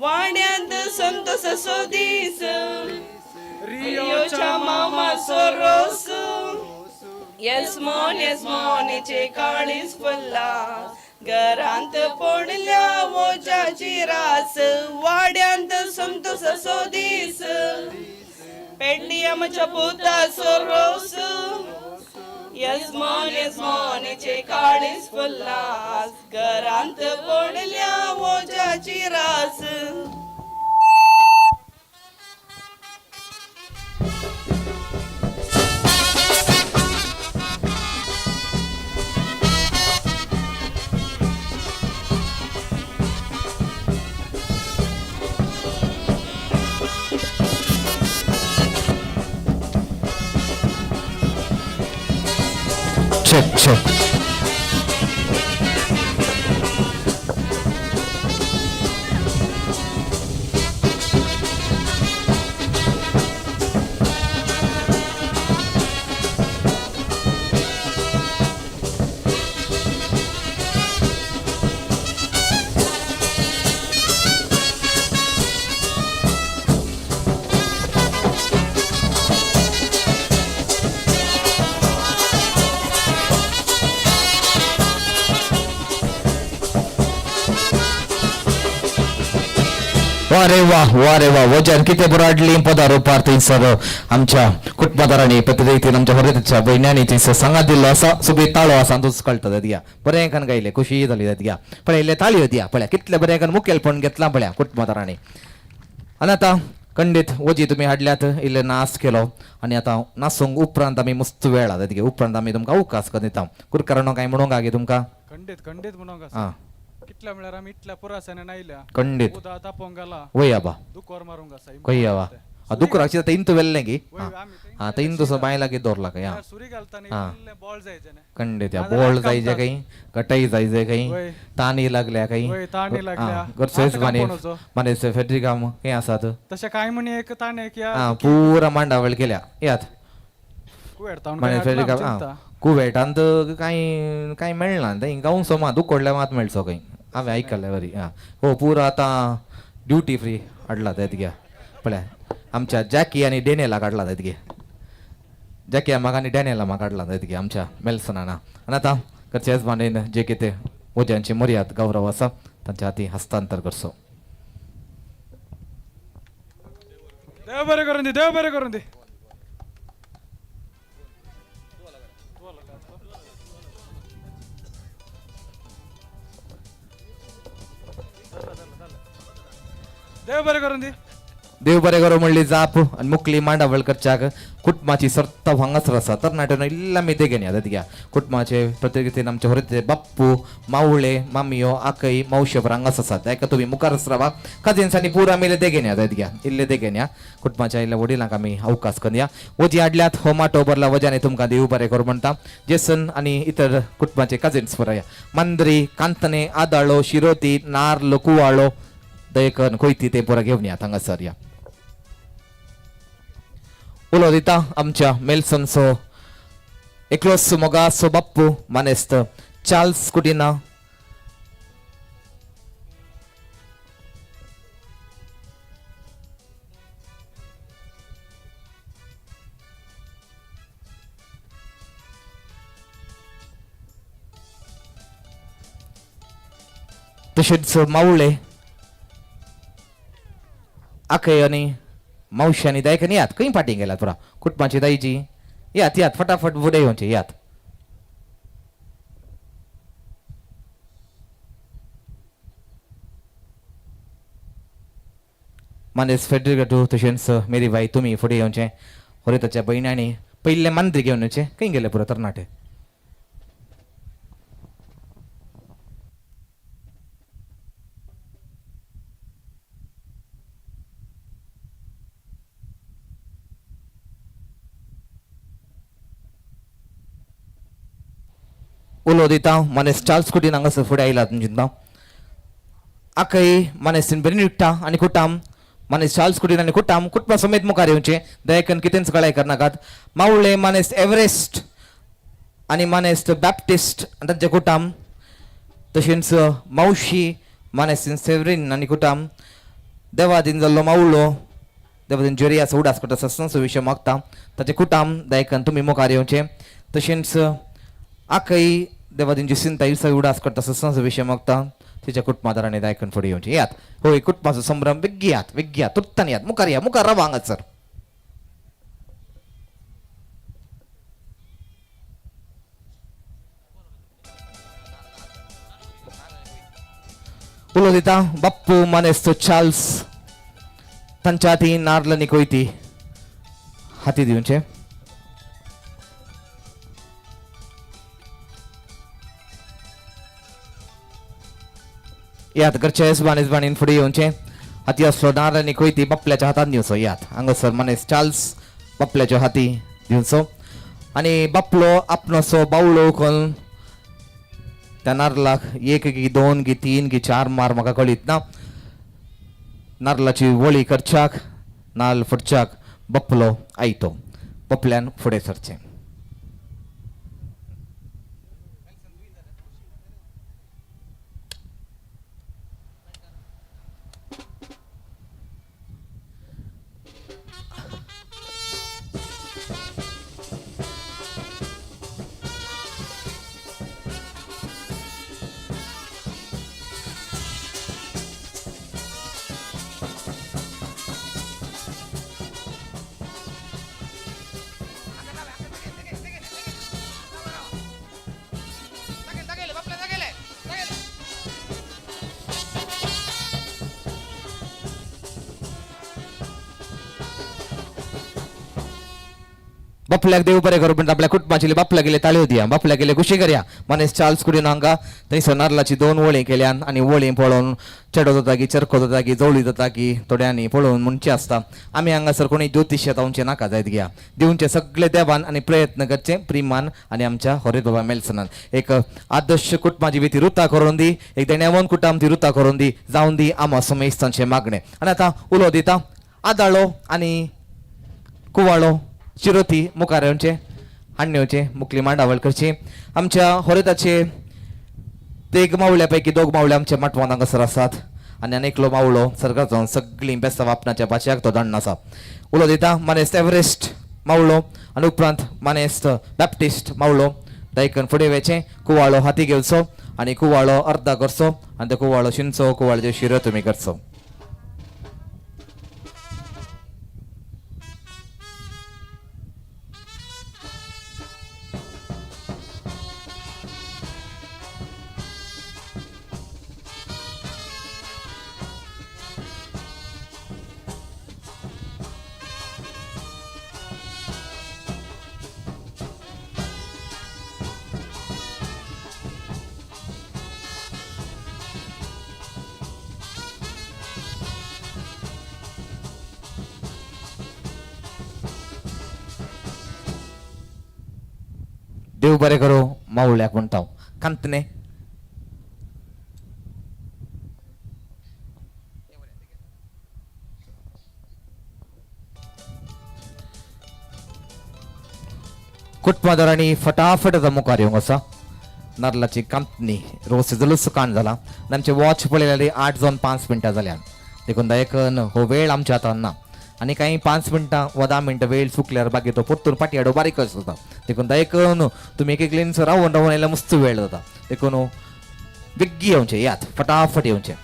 वाड्यांत संतोसाचो दीस रियोच्या मामाचो रोस येसमोन येसमोनीचे काळीज फुल्ला घरांत पडल्या वोजाची रास वाड्यांत संतोसाचो दीस पेडली आमच्या पुताचो रोस येजमान येजमानीचे काळीज फुल्लास घरांत पडल्या वोजाची रास. Check, check. अरे वा वा रे वा वजन किती बरं पदार रुपार थंयसर आमच्या कुटुंबादारांनी प्रतिनिधी आमच्या हरताच्या भयण्यांनी थंयसर सांगात दिल्लो आसा सुबी ताळो आसा तूच कळटा दिया बरें एकान गायले खुशी जाली दिया पळय इल्ले ताळयो दिया पळया कितले बरें एकान मुखेलपण घेतलां पळया कुटुंबादारांनी. आनी आतां खंडीत वजी तुमी हाडल्यात इल्ले नाच केलो आनी आतां नाचूंक उपरांत आमी मस्त वेळ आसा उपरांत आमी तुमकां अवकाश करून दिता. कुरकारांनो कांय म्हणूंक गे तुमकां? खंडीत खंडीत म्हणूंक आं कितल्या म्हळ्यार आमी इतल्या पुरासाने नायल्या खंडीत उदा तापोवंक गेला वय आबा दुकोर मारूंक आसा खंय आबा दुकराक आतां इंतू वेल्लें की आं आतां इंतू सो बांय लागीं दवरला खंय. सुरी घालता बॉल जायचे खंडीत बॉल जायचे खंय कटाई जायचे खंय तानी लागल्या खंय तानी लागल्या गरसेच माने माने फेड्रिकाम खंय आसात तशें कांय म्हणी एक ताणे आं पुरा मांडावळ केल्या यात माने फेड्रिकाम आं कुवेटांत कांय कांय मेळना थंय गांव सोमा दुकोडल्या मात मेळचो खंय हांवें आयकल्ले बरी. आं हो पुरा आतां ड्युटी फ्री हाडला तें पळय आमच्या जॅकी आनी डॅनियलाक हाडला तें जॅकी म्हाका आनी डॅनियला म्हाका हाडला तें आमच्या मेल्सनान. आनी आतां करचे येजमानेन जे कितें वज्यांची मर्याद गौरव आसा तांच्या हाती हस्तांतर करचो. देव बरें करून दी देव बरें करून दी. देव बरें करून दी. देव बरें करूं म्हणली जाप आनी मुकली मांडावळ करच्याक कुटुंबाची सर्त हांगासर आसा तरणाट्यानो इल्ला आमी देगेन याद घ्या कुटुंबाचे प्रतिनिधीन आमचे हरते बाप्पू मावळे मामियो आकय मावशे हांगासर आसात ताका तुमी मुखार रावा कजिन्सांनी पुरा आमी इल्ले देगेन याद घ्या इल्ले देगेन या कुटुंबाच्या इल्ल्या वडिलांक आमी अवकाश करूया. वजी हाडल्यात हो माटो भरला वज्याने तुमकां देव बरें करूं म्हणटा. जेसन आनी इतर कुटुंबाचे कजिन्स बरया मांद्री कांतने आदाळो शिरोती नार्ल कुवाळो दयकन कोयती ते पुरा घेवन या हांगासर या. उलो दिता आमच्या मेल्सनचो एकलोस मोगासो बाप्पू मानेस्त चार्ल्स कुटिना. तशेंच मावळे आकय आनी मावशी आनी दायकन यात खंय फाटीं गेल्यात पुरा कुटुंबाची दायजी यात यात फटाफट फुडें येवचे यात. मानेस फेड्रिगटू तशेंच मेरी बाई तुमी फुडें येवचें होरेताच्या भयण्यांनी पयल्ले मांद्री घेवन येवचें खंय गेले पुरा तरणाटे. उलो दिता मानेस चार्ल्स कुटीन हांगासर फुडें आयला चिंता आकय मानेस बेनिडिक्टा आनी कुटाम मानेस चार्ल्स कुटीन आनी कुटाम कुटुंबा समेत मुखार येवचें दयाकन कितेंच गळाय करनाकात. मावळे मानेस एव्हरेस्ट आनी मानेस बॅप्टिस्ट आनी तांचे कुटाम तशेंच मावशी मानेस सेवरीन आनी कुटाम देवादीन जाल्लो मावळो देवादीन जेरियाचो उडास करता आसतना सो विशय मागता ताचें कुटाम दायकन तुमी मुखार येवचें. तशेंच आकय देवादीन जिसिंता इसाई उडास करता आसतना सो विशय मागता तिच्या कुटुंबादारांनी दायकन फुडें येवचें. येयात होय कुटुंबाचो संभ्रम बेगी यात बेगी यात तुर्तान यात मुखार या मुखार रावा हांगासर. उलो दिता बाप्पू मानेस्तो चार्ल्स तांच्या हाती नार्ल आनी कोयती हाती दिवचे. यात घरच्या येजमान येजमानीन फुडें येवचें. हाती असलो नार्ल आनी कोयती बापल्याच्या हातान दिवचो. यात हांगासर मानेस चार्ल्स बापल्याच्या हाती दिवचो आनी बापलो आपणोसो बावलो उखलून त्या नारलाक एक गी दोन गी तीन गी चार मार म्हाका कळीत ना. नारलाची वळी करच्याक नाल्ल फुटच्याक बपलो आयतो बपल्यान फुडें सरचें. बापल्याक देव बरें करूं म्हणटा आपल्या कुटुंबाची बापल्या गेले ताळयो दिया बापल्या गेले खुशी करया. मनीस चार्ल्स कुडीन हांगा थंयसर नारलाची दोन वळी केल्यान आनी वळी पळोवन चेडो जाता की चरखो जाता की जवळी जाता की थोड्यांनी पळोवन म्हणचे आसता आमी हांगासर कोणी ज्योतिश जावचें नाका जायत घ्या दिवचे सगळे देवान आनी प्रयत्न करचे प्रिमान आनी आमच्या हरित बाबा मेल्सनान एक आदर्श कुटुंबाची ती रुता करून दी एक देण्यावन कुटुंब ती रुता करून दी जावन दी आमा समेस्तांचें मागणें. आनी आतां उलो दिता आदाळो आनी कुवाळो चिरोती मुखार येवचें हाडणे येवचें मुखली मांडावळ करची. आमच्या होरेताचे तेग मावळ्या पैकी दोग मावळे आमच्या माटवान हांगासर आसात आनी आनी एकलो मावळो सरकार जावन सगळीं बेस्तांव आपणाच्या भाशेक तो दाण्ण आसा. उलो दिता मानेस्त एवरेस्ट मावळो आनी उपरांत मानेस्त बॅप्टिस्ट मावळो दायकन फुडें वयचें कुवाळो हाती घेवचो आनी कुवाळो अर्दा करचो आनी तो कुवाळो शिनचो कुवाळ्याच्यो शिरो तुमी करचो. देव बरें करूं मावळ्याक म्हणटा कांतने कुटुंबादारांनी फटाफट आतां मुखार येवंक आसा. नारलाची कांतनी रोस जलूच काण जाला आमचे वॉच पळयल्यार 8 जावन 5 मिनटां जाल्यान देखून दयकन हो वेळ आमच्या हातान ना आनी कांय 5 मिनटां वा 10 मिनटां वेळ चुकल्यार बाकी तो परतून फाटी हाडो बारीक जाता. देखून दयकन तुमी एक एकलेन रावन रावन आयल्यार मस्त वेळ जाता. देखून बेगी येवचें यात फटाफट येवचें.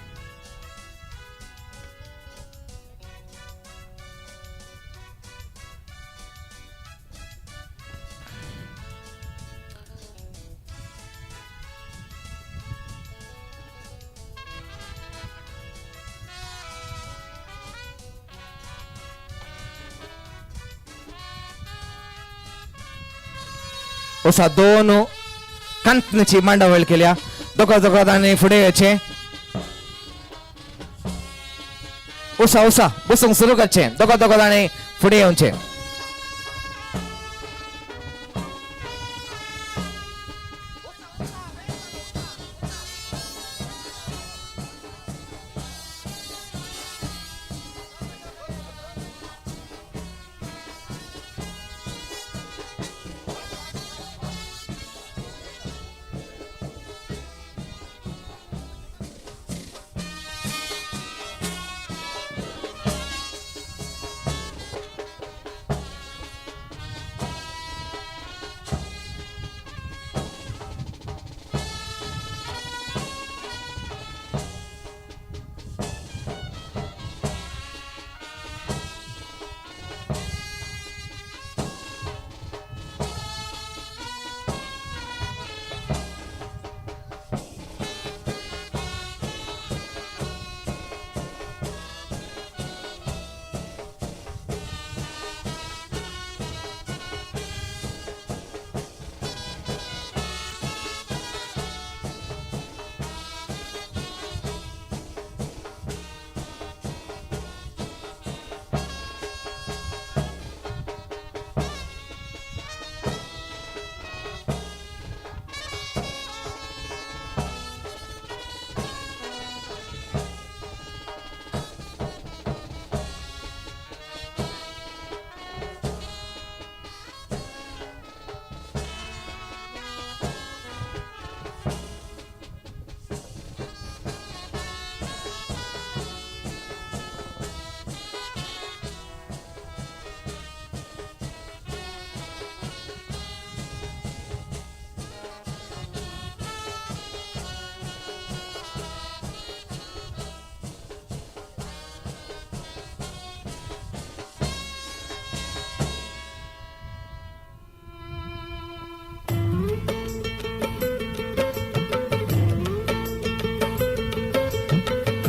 असा दोन कांतनाची मांडावळ केल्या दोगा दोगा ताणें फुडें येचें ओसा ओसा बसूंक सुरू करचें दोगा दोगा ताणें फुडें येवचें.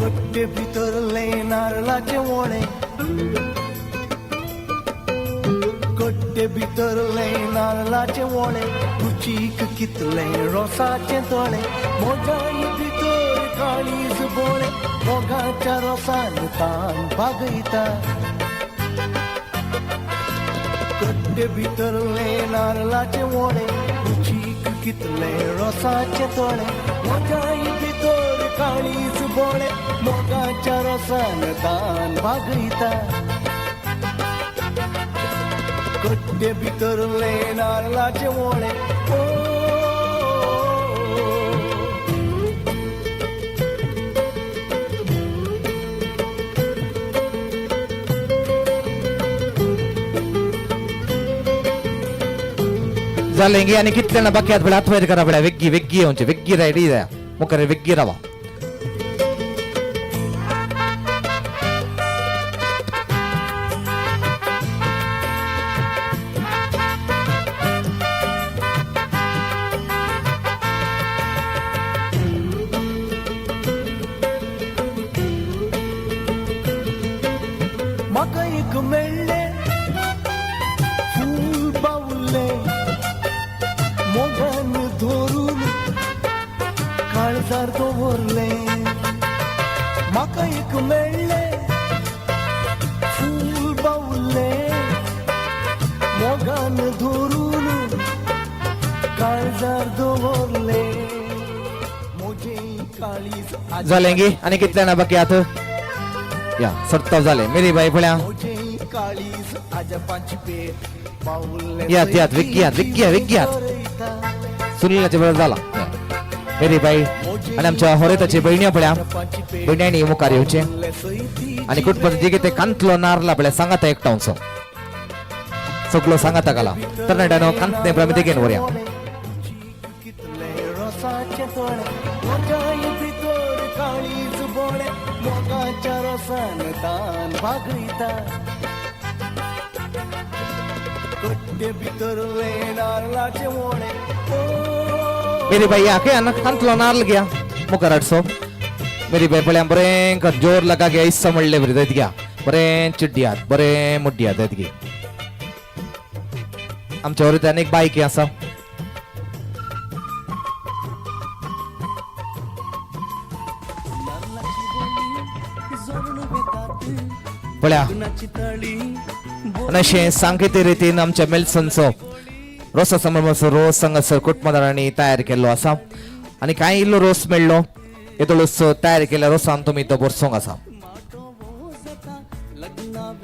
कट्टे भितरले नारळाचे वोळे, कट्टे भितरले नारळाचे वोळे, रुचीक कितले रोसाचे तोळे, मोजाय भितर काळीज बोळे, मोगाच्या रोसान तान भागयता. कट्टे भितरले नारळाचे वोळे, रुचीक कितले रोसाचे तोळे, मोजाय भितर काळीज बोळे, मोगाच्या रोसान तान भागयता. कट्टे भितरले नारळाचे वोळे. ओ जालें गे आनी कितले ना बाकी आत हात वयर करा पळया. वेग्गी वेग्गी येवचे, वेग्गी रेडी जाया मुखार वेग्गी रावा. म्हाका एक मेळ्ळें फूल बावुल्लें, मोगान धरून काळजार दवरलें. म्हाका एक मेळ्ळें फूल बावुल्लें, मोगान धरून काळजार दवरलें. म्हजें काळीज जालें गे आनी कितले ना बाकी आत या सरताव जालें. मेरी बाई पळया म्हजें काळीज आजपांची पेट बावुल्लें. यात यात वेग्गी यात वेग्गी वेग्गी यात सुनिलाचे बरोबर जाला. मेरी बाई आनी आमच्या होरेताची भयण्यो पळया, भयण्यांनी मुखार येवचे आनी कुटुंबात जे कितें कांतलो नारला पळया सांगाता एकटावचो सगळो सांगाता घाला. तरणाट्यानो कांतने पळय आमी देगेन व्हरया. रोसाचे तोळे, मोजाय भितर काळीज बोळे, मोगाच्या रोसान तान भागयता. कट्टे भितरले नारळाचे वोळे. मेरी बाई या काय ना कांतलो नारल घ्या मुखार हाडसो. मेरी बाई पळया बरें जोर लगा घ्या इस्सा म्हणले बरें दयत घ्या, बरें चिड्डियात बरें मुड्डियात दयत घे. आमच्या वरीत अनेक बायकी आसा. पळया अशें सांकेती रितीन आमच्या मेल्सनचो रोसा समारंभाचो रोस हांगासर कुटुंबादारांनी तयार केल्लो आसा आनी कांय इल्लो रोस मेळ्ळो येदोळूच तयार केल्ल्या रोसान तुमी तो बरसोंक आसा.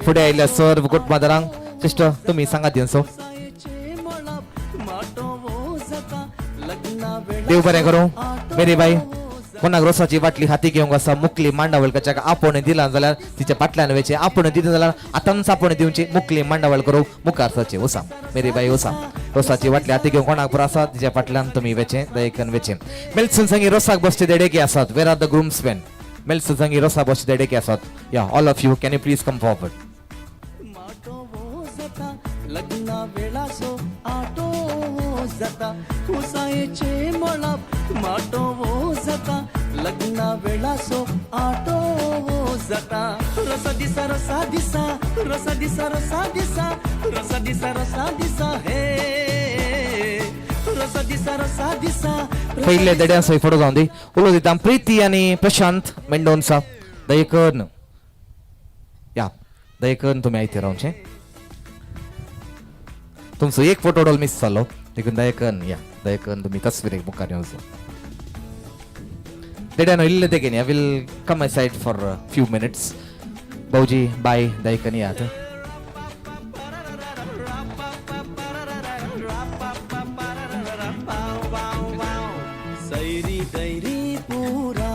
फुडें आयिल्ल्या सर्व कुटुंबादारांक सिस्टर तुमी सांगात दिवचो. देव बरें करूं. मेरी बाई कोणाक रोसाची बाटली हाती घेवंक आसा, मुकली मांडावळ करच्या आपोवणें दिला जाल्यार तिच्या फाटल्यान वयचें, आपोवणें दिता जाल्यार आतांच आपोवणें दिवचें, मुकली मांडावळ करूं मुखार सरचें. वसा मेरी बाई वसा. रोसाची बाटली हाती घेवंक कोणाक पुरो आसा तिच्या फाटल्यान तुमी वयचें, दयेकन वयचें. मेल्सन संगी रोसाक बसचे देडेकी आसात. Where are the groomsmen? Melson संगी रोसाक बसचे देडेकी आसात. या all of you can you please come forward. लग्ना वेळाचो आटो जाता, खुसायेचे मळप माटो जाता, लग्ना वेळाचो आटो जाता. रसा दिसा रसा दिसा रसा दिसा रसा दिसा रसा दिसा रसा दिसा हे रसा दिसा रसा दिसा. पयले देड्यांचो फोटो जावन दी. उलो दिता प्रिती आनी प्रशांत मेंडोन्सा. दयेकन या दयेकन तुमी आयते रावचे. तुमचो एक फोटो डोल मिस जालो देखून दयेकन या दयेकन तुमी तस्वीरेक मुखार येवचो. देड्यानो इल्ले देगेन I will come aside for few minutes. भाऊजी बाय दयेकन यात. सैरी दैरी पुरा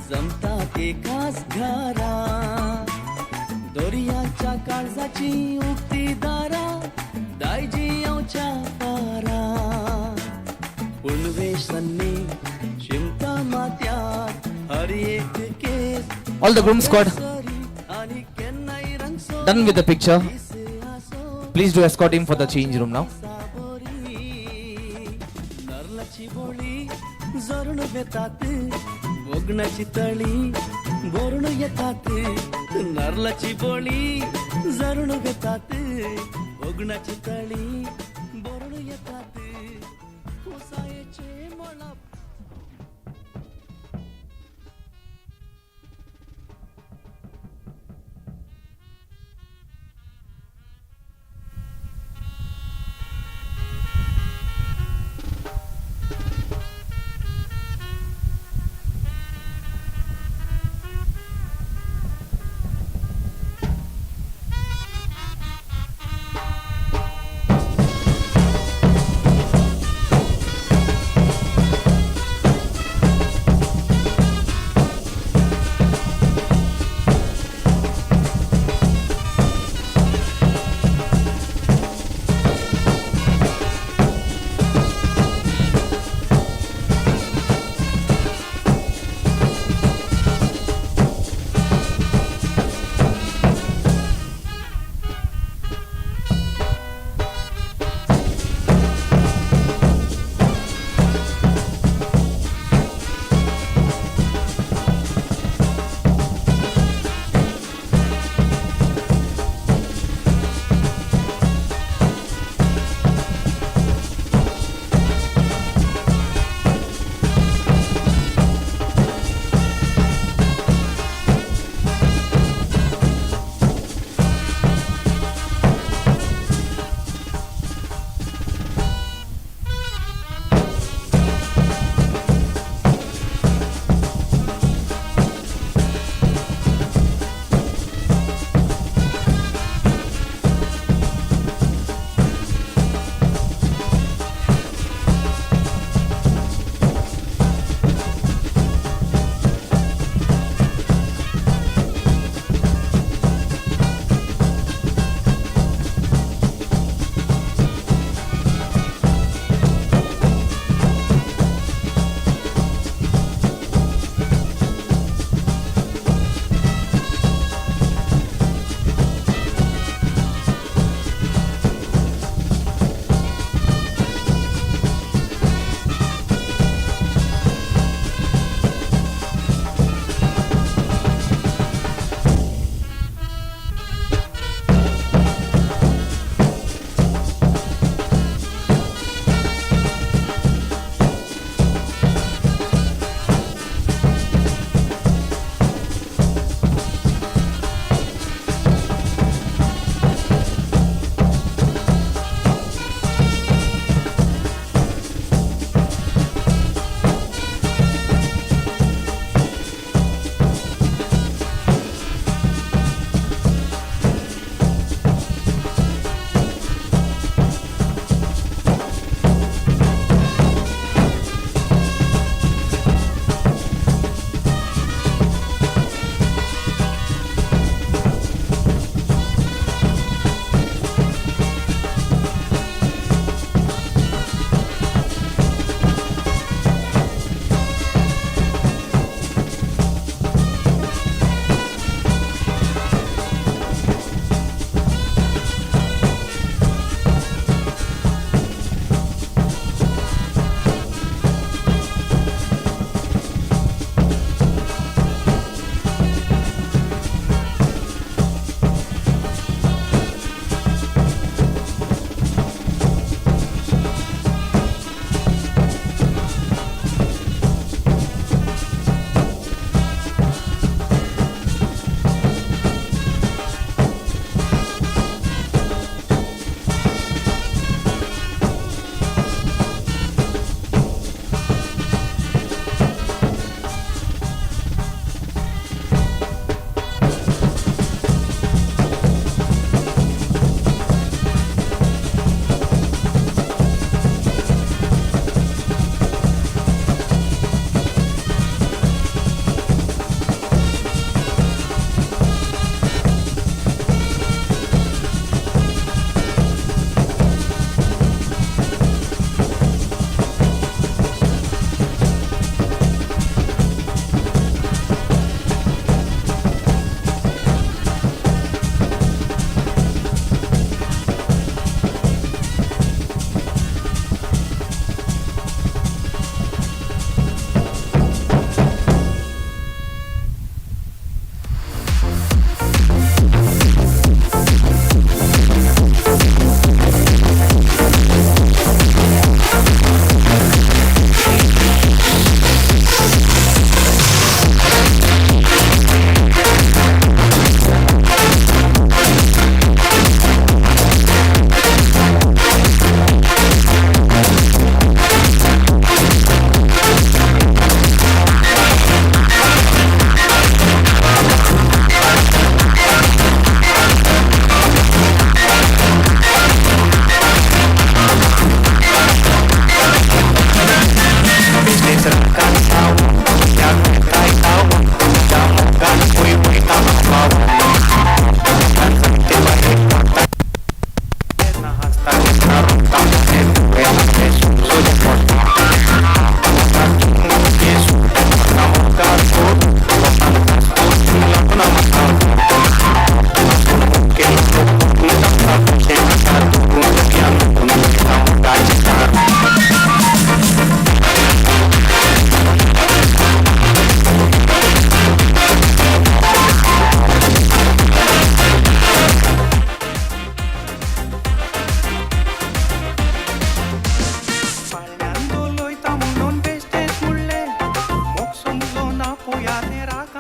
जमता एकाच घरा, दर्याच्या काळजाची उक्ती दारा, दायजी येवच्या पारा. पुनवेशन्नी शिमता मात्यार हर एक केस. All the groom squad आनी केन्नाय रंगसो done with the picture. Please do escort him for the change room now. नारलाची बोळी जोरण बेतात, ओगणाची तळी भरून येतात, नारलाची बोळी झरून घेतात. ओगणाची तळी भरून येतात, खोसायेचे मळा.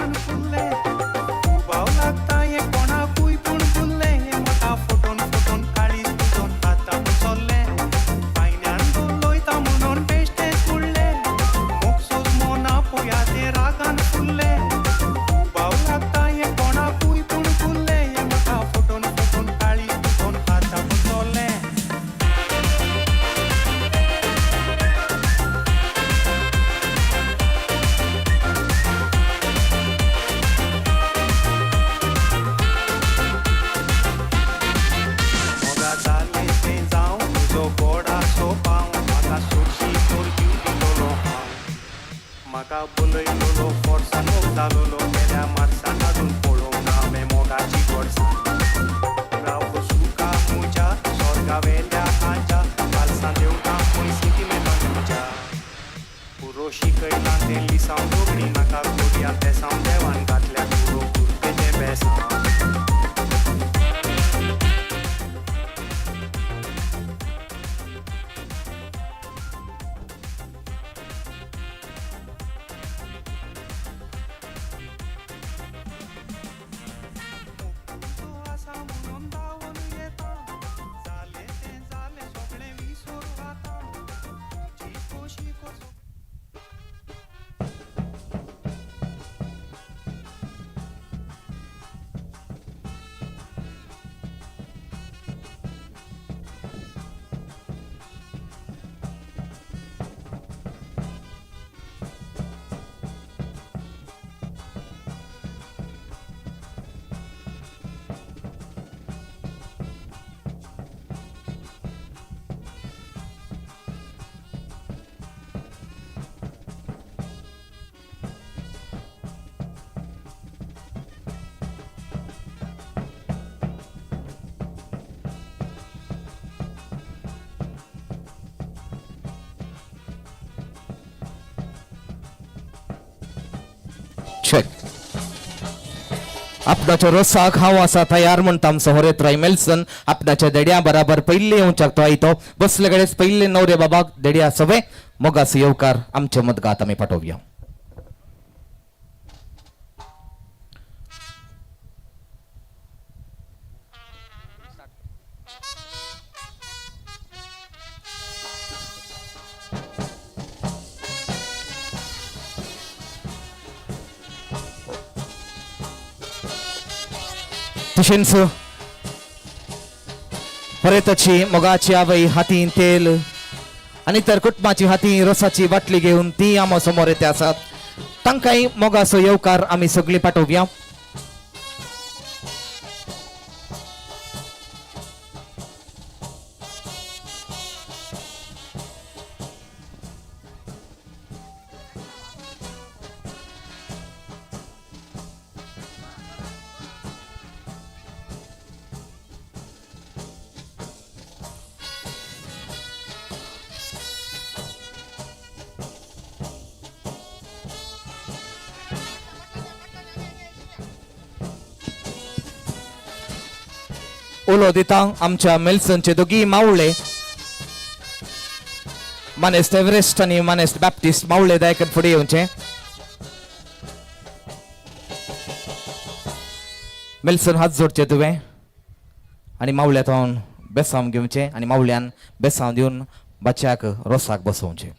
रागान फुल्लें दुबाव लागता हें कोणाकूय पूण भुल्लें हें म्हाका फटोवन फटोवन काळीज तुटोवन आतां चल्लें पायन्यान उलयता म्हणून बेश्टें उडलें मोगसोज मोना पोया तें रागान फुल्लें दुबाव लागता हें कोणाकूय पूण भुल्लें हें म्हाका फटोवन फटोवन काळीज तुटोवन आतां चल्लें. मोगा जालें तें जावं तुजो गोडासो पाव म्हाका सोडशी तर जीव दितलो हांव म्हाका बोलयलोलो फोर्सान मोग जालोलो केल्या मार्सान हाडून पळोवंक ना हांवें मोगाची गोडसाण राव सुखा म्हज्या स्वर्गावेल्या आजा बालसां देवता खंय सिंतिमेंतां तुज्या पुरो शिकयलां तें लिसांव कोंकणी नाका कोरया बेसांव देवान घातल्या पुरो कुर्तेचें बेसांव. आसा म्हणून धांवून येता जालें तें जालें सगळें विसर आतां तुजी खोशी कसो. चेक आपणाच्या रोसाक हांव आसा तयार म्हणटा आमचो होरेत राय मेल्सन आपणाच्या देड्या बराबर पयले येवच्याक तो आयतो बसले कडेन पयले नवरे बाबाक देड्या सवे मोगाचो येवकार आमच्या मदगात आमी पाठोवया. तशेंच परेताची मोगाची आवय हातीन तेल आनी तर कुटुंबाची हाती रोसाची बाटली घेवन ती आमच्या समोर येते आसात तांकांय मोगाचो येवकार आमी सगळीं पाठोवया. उलो दिता आमच्या मेल्सनचे दोगी मावळे मानेस्त एव्हरेस्ट आनी मानेस्त बॅप्टिस्ट मावळे दायकन फुडें येवचे. मेल्सन हात जोडचे तुवें आनी मावळ्या तावन बेसांव घेवचें आनी मावळ्यान बेसांव दिवन बाच्याक रोसाक बसोवचें.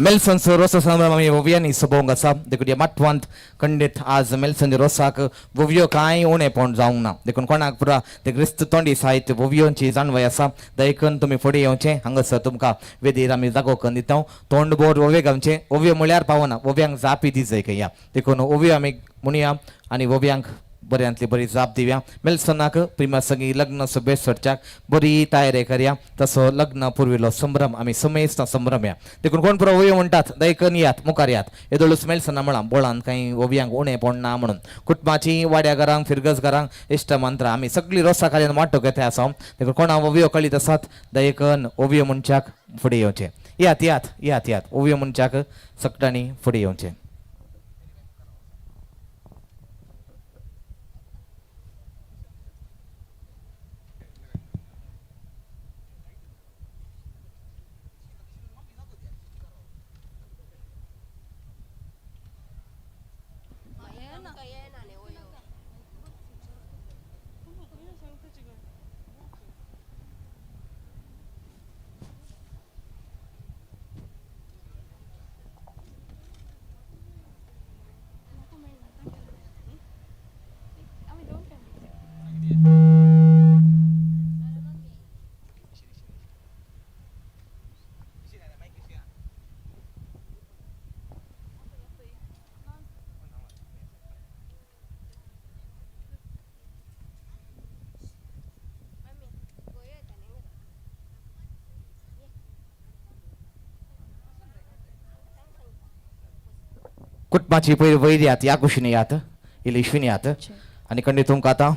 मेल्सनचो रोसो संभ्रम आमी वोवयांनी सोबोवंक आसा देखून ह्या माटवांत खंडीत आज मेल्सन रोसाक वोवयो कांय उणेपण जावंक ना देखून कोणाक पुरा ते क्रिस्त तोंडी साहित्य वोवयोंची जाणवय आसा देखून तुमी फुडें येवचें हांगासर तुमकां वेदीर आमी जागो करून दिता. तोंड बोर वोवे गावचें ओवयो म्हळ्यार पावना ओव्यांक जापी दी जाय खंय देखून ओवयो आमी म्हणया आनी ओव्यांक बऱ्यांतली बरी जाप दिवया. मेलसनाक प्रिमा संगी लग्न बेस सोडच्याक बरी तयारी करया. तसो लग्न पुर्विलो संभ्रम आमी समेस्त संभ्रम या. देखून कोण पुरो ओवयो म्हणटात दयकन यात मुखार यात. येदोळूच मेलसना म्हळां बोळान कांय ओवयांक उणें पडना म्हणून कुटुंबाची वाड्या घरांक फिरगज घरांक इश्ट मंत्रां आमी सगळीं रोसा कार्यान वांटो घेता आसा. देखून कोणा ओवयो कळीत आसात दयकन ओवयो म्हणच्याक फुडें येवचें. यात यात यात यात ओवयो म्हणच्याक सगळ्यांनी फुडें येवचें. कुटुंबाची पयर वयर यात ह्या कुशीन यात इल्ली इश्वीन यात आनी कंडी तुमकां आतां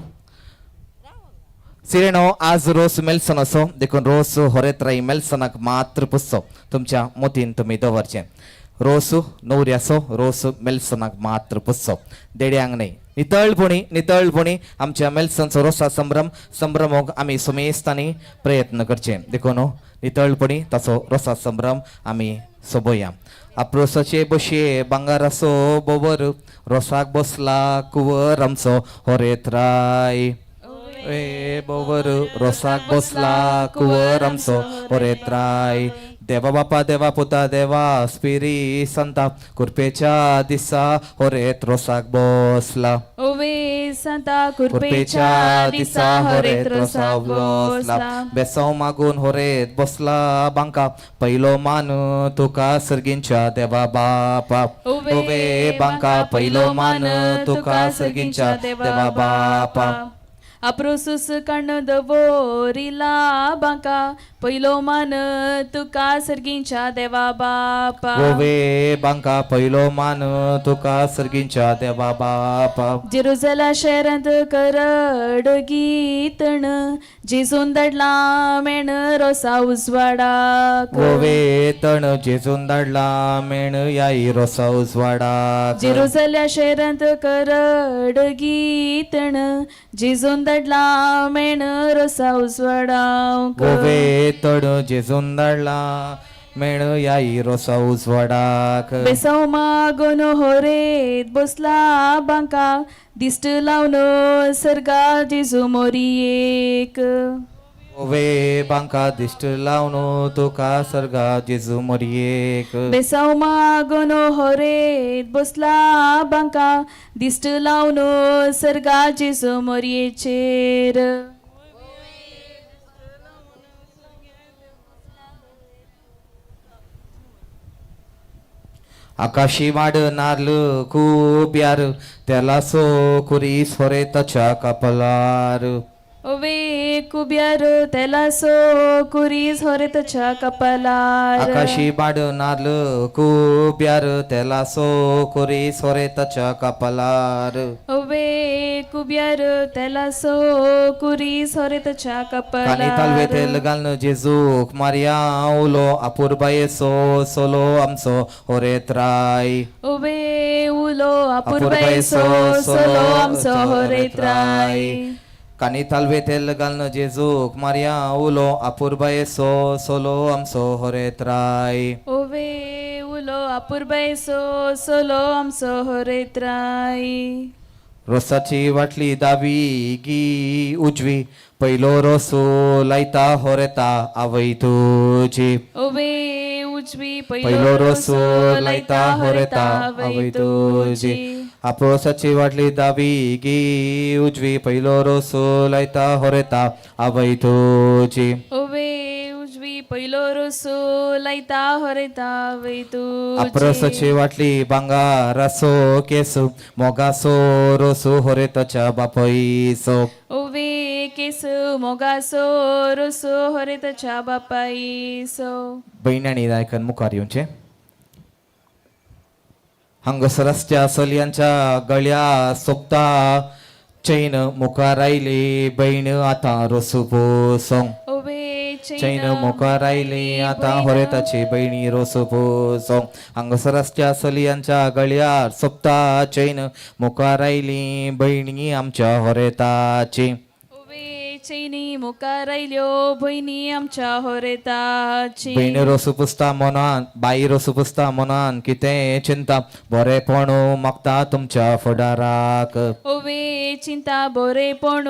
सिरेनो आज रोस मेलसन असो देखून रोस होरेत्राई मेलसनाक मात्र पुसचो तुमच्या मोतीन तुमी दवरचें. रोस नवऱ्याचो रोस मेलसनाक मात्र पुसचो देड्यांक न्हय. नितळपणी नितळपणी आमच्या मेलसनचो रोसा संभ्रम संभ्रमोक आमी सुमेस्तांनी प्रयत्न करचे. देखून नितळपणी ताचो रोसा संभ्रम आमी सोबोया. आपरोसाचे बशे भांगाराचो बोबर रोसाक बसला कुंवर आमचो होरेत्राय ए बोवर रोसाक बसला कुंवर आमचो होरेत्राय. देवा बापा देवा पुता देवा स्पिरी संता कुरपेच्या दिसा होरेत रोसाक बसला. ओवे संता कुरपेच्या दिसा होरेत रोसाक बसला. बेसव मागून होरेत बसला बांका पहिलो मान तुका सर्गींच्या देवा बापा. ओवे बांका पहिलो मान तुका सर्गींच्या देवा बापा. अप्रोसूस कण दवरिला बांका पयलो मान तुका सर्गींच्या देवा बापा. ओवे बांका पयलो मान तुका सर्गींच्या देवा बापा. जेरुजला शहरांत करड गीतण जेजून धाडला मेण रोसा उजवाडाक. ओवे तण जेजून धाडला मेण याई रोसा उजवाडाक. जेरुजल्या शहरांत करड गीतण जेजून धाडला मेण रोसा उजवाडाक. ओवे तण जेजून धाडला मेण याई रोसा उजवाडाक. बेसव मागून होरेत बसला बांका दिश्ट लावन सर्गा जेजू मोरयेक. ओवे बांका दिश्ट लावन तुका सर्गा जेजू मोरयेक. बेसव मागून होरेत बसला बांका दिश्ट लावन सर्गा जेजू मोरयेचेर. आकाशी माड नार्ल खूब यार त्याला सो कुरीस होरे ताच्या कपलार. ओवे कुब्यार त्याला सो कुरीस होरे ताच्या कपलार. आकाशी माड नार्ल खूब यार त्याला सो कुरीस होरे ताच्या कपलार. ओवे कुब्यार त्याला सो कुरीस होरे ताच्या कपलार. कानी तालवे तेल घालून जेजूक मारिया उलो अपुरबायेचो सोलो आमचो होरेत्राय. ओवे उलो अपुरबायेचो सोलो आमचो होरेत्राय. कानी तालवे तेल घालून जेजूक मारिया उलो अपुरबायेचो सोलो आमचो होरेत्राय. ओवे उलो अपुरबायेचो सोलो आमचो होरेत्राय. रोसाची वाटली दावी गी उजवी पहिलो रोसो लायता होरेता आवय तुजी. ओवे उजवी पहिलो रोसो लायता होरेता आवय तुजी. आपरोसाची वाटली दावी गी उजवी पहिलो रोसो लायता होरेता आवय तुजी. ओवे उजवी पयलो रोसो लायता होरेता वय तुजी. अप्रोसची वाटली बांगारासो केस मोगासो रोसो होरेताच्या बापायचो. ओवे केस मोगासो रोसो होरेताच्या बापायचो. भयणी दायकन मुखार येवचें. हांगासर रस्त्या चलयांच्या गळ्या सोबता चैन मुखार आयली भयण आतां रोसू पोसोंक. ओवे चैन मुखार आयली आतां होरेताची भयणी रोसू पोसोंक. हांगासर रस्त्या चलयांच्या गळ्यार सोबता चैन मुखार आयली भयणी आमच्या होरेताची. ओवे चैनी मुखार आयल्यो भयणी आमच्या होरेताची. भयण रोसू पुसता मनान बाई रोसू पुसता मनान कितें चिंता बरेपण मागता तुमच्या फुडाराक. ओवे चिंता बरेपण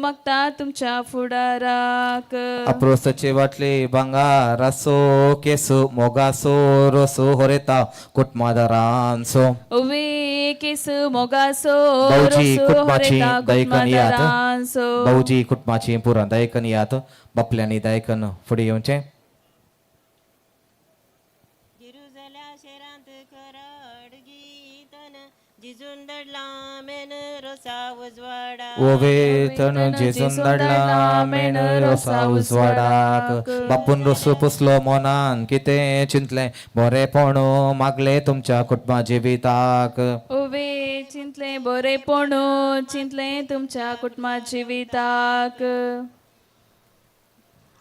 मागता तुमच्या फुडाराक. अप्रोसाचे वाटले बांगारासो केस मोगासो रोसो होरेता कुटमादारांचो. ओवे केस मोगासो भाऊजी रोसो कुटुंबाची होरेता दायकन यात. कुटमादारांचो. भाऊजी कुटुंबाची पुरां दायकन यात. बापल्यांनी दायकन फुडें येवचें. जेरुजल्या शेरांत करड गीतन जिजून दडला मेन रोसा उजवाडा. ओवे तण जेजून धाडला मेण रोसा उजवाडाक. बापून रोसो पुसलो मनान कितें चिंतलें बरेपण मागलें तुमच्या कुटुंबा जिविताक. ओवे चिंतलें बरेपण चिंतलें तुमच्या कुटुंबा जिविताक.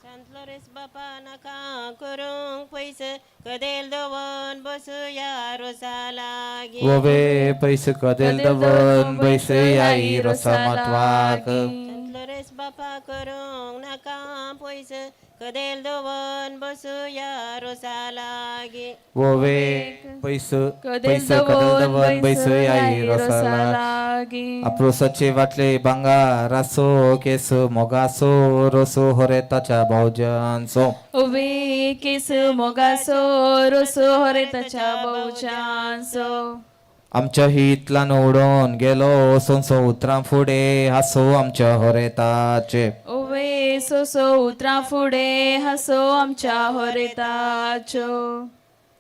सांतलोरेस बापा नाका करूंक पयस कदेल दवर बसुया रोसा लागीं. ओवे पैस कदेल दवर बैसया रोसा म्हत्वाक. सांतलोरेस बापा करूंक नाका पयस कदेल दवर बसुया रोसा लागीं. ओवे पैस पैस कदेल दवर बैसया रोसा लागीं. अप्रोसाचे वाटले बांगारासो केस मोगासो रोसो होरेताच्या भावजांचो. ओवे केस मोगासो रोसो होरेताच्या भावजांचो. आमच्या हितल्यान उडोवन गेलो सोंसो उतरां फुडें हांसो आमच्या होरेताचे. ओवे सोसो उतरां फुडें हांसो आमच्या होरेताचो.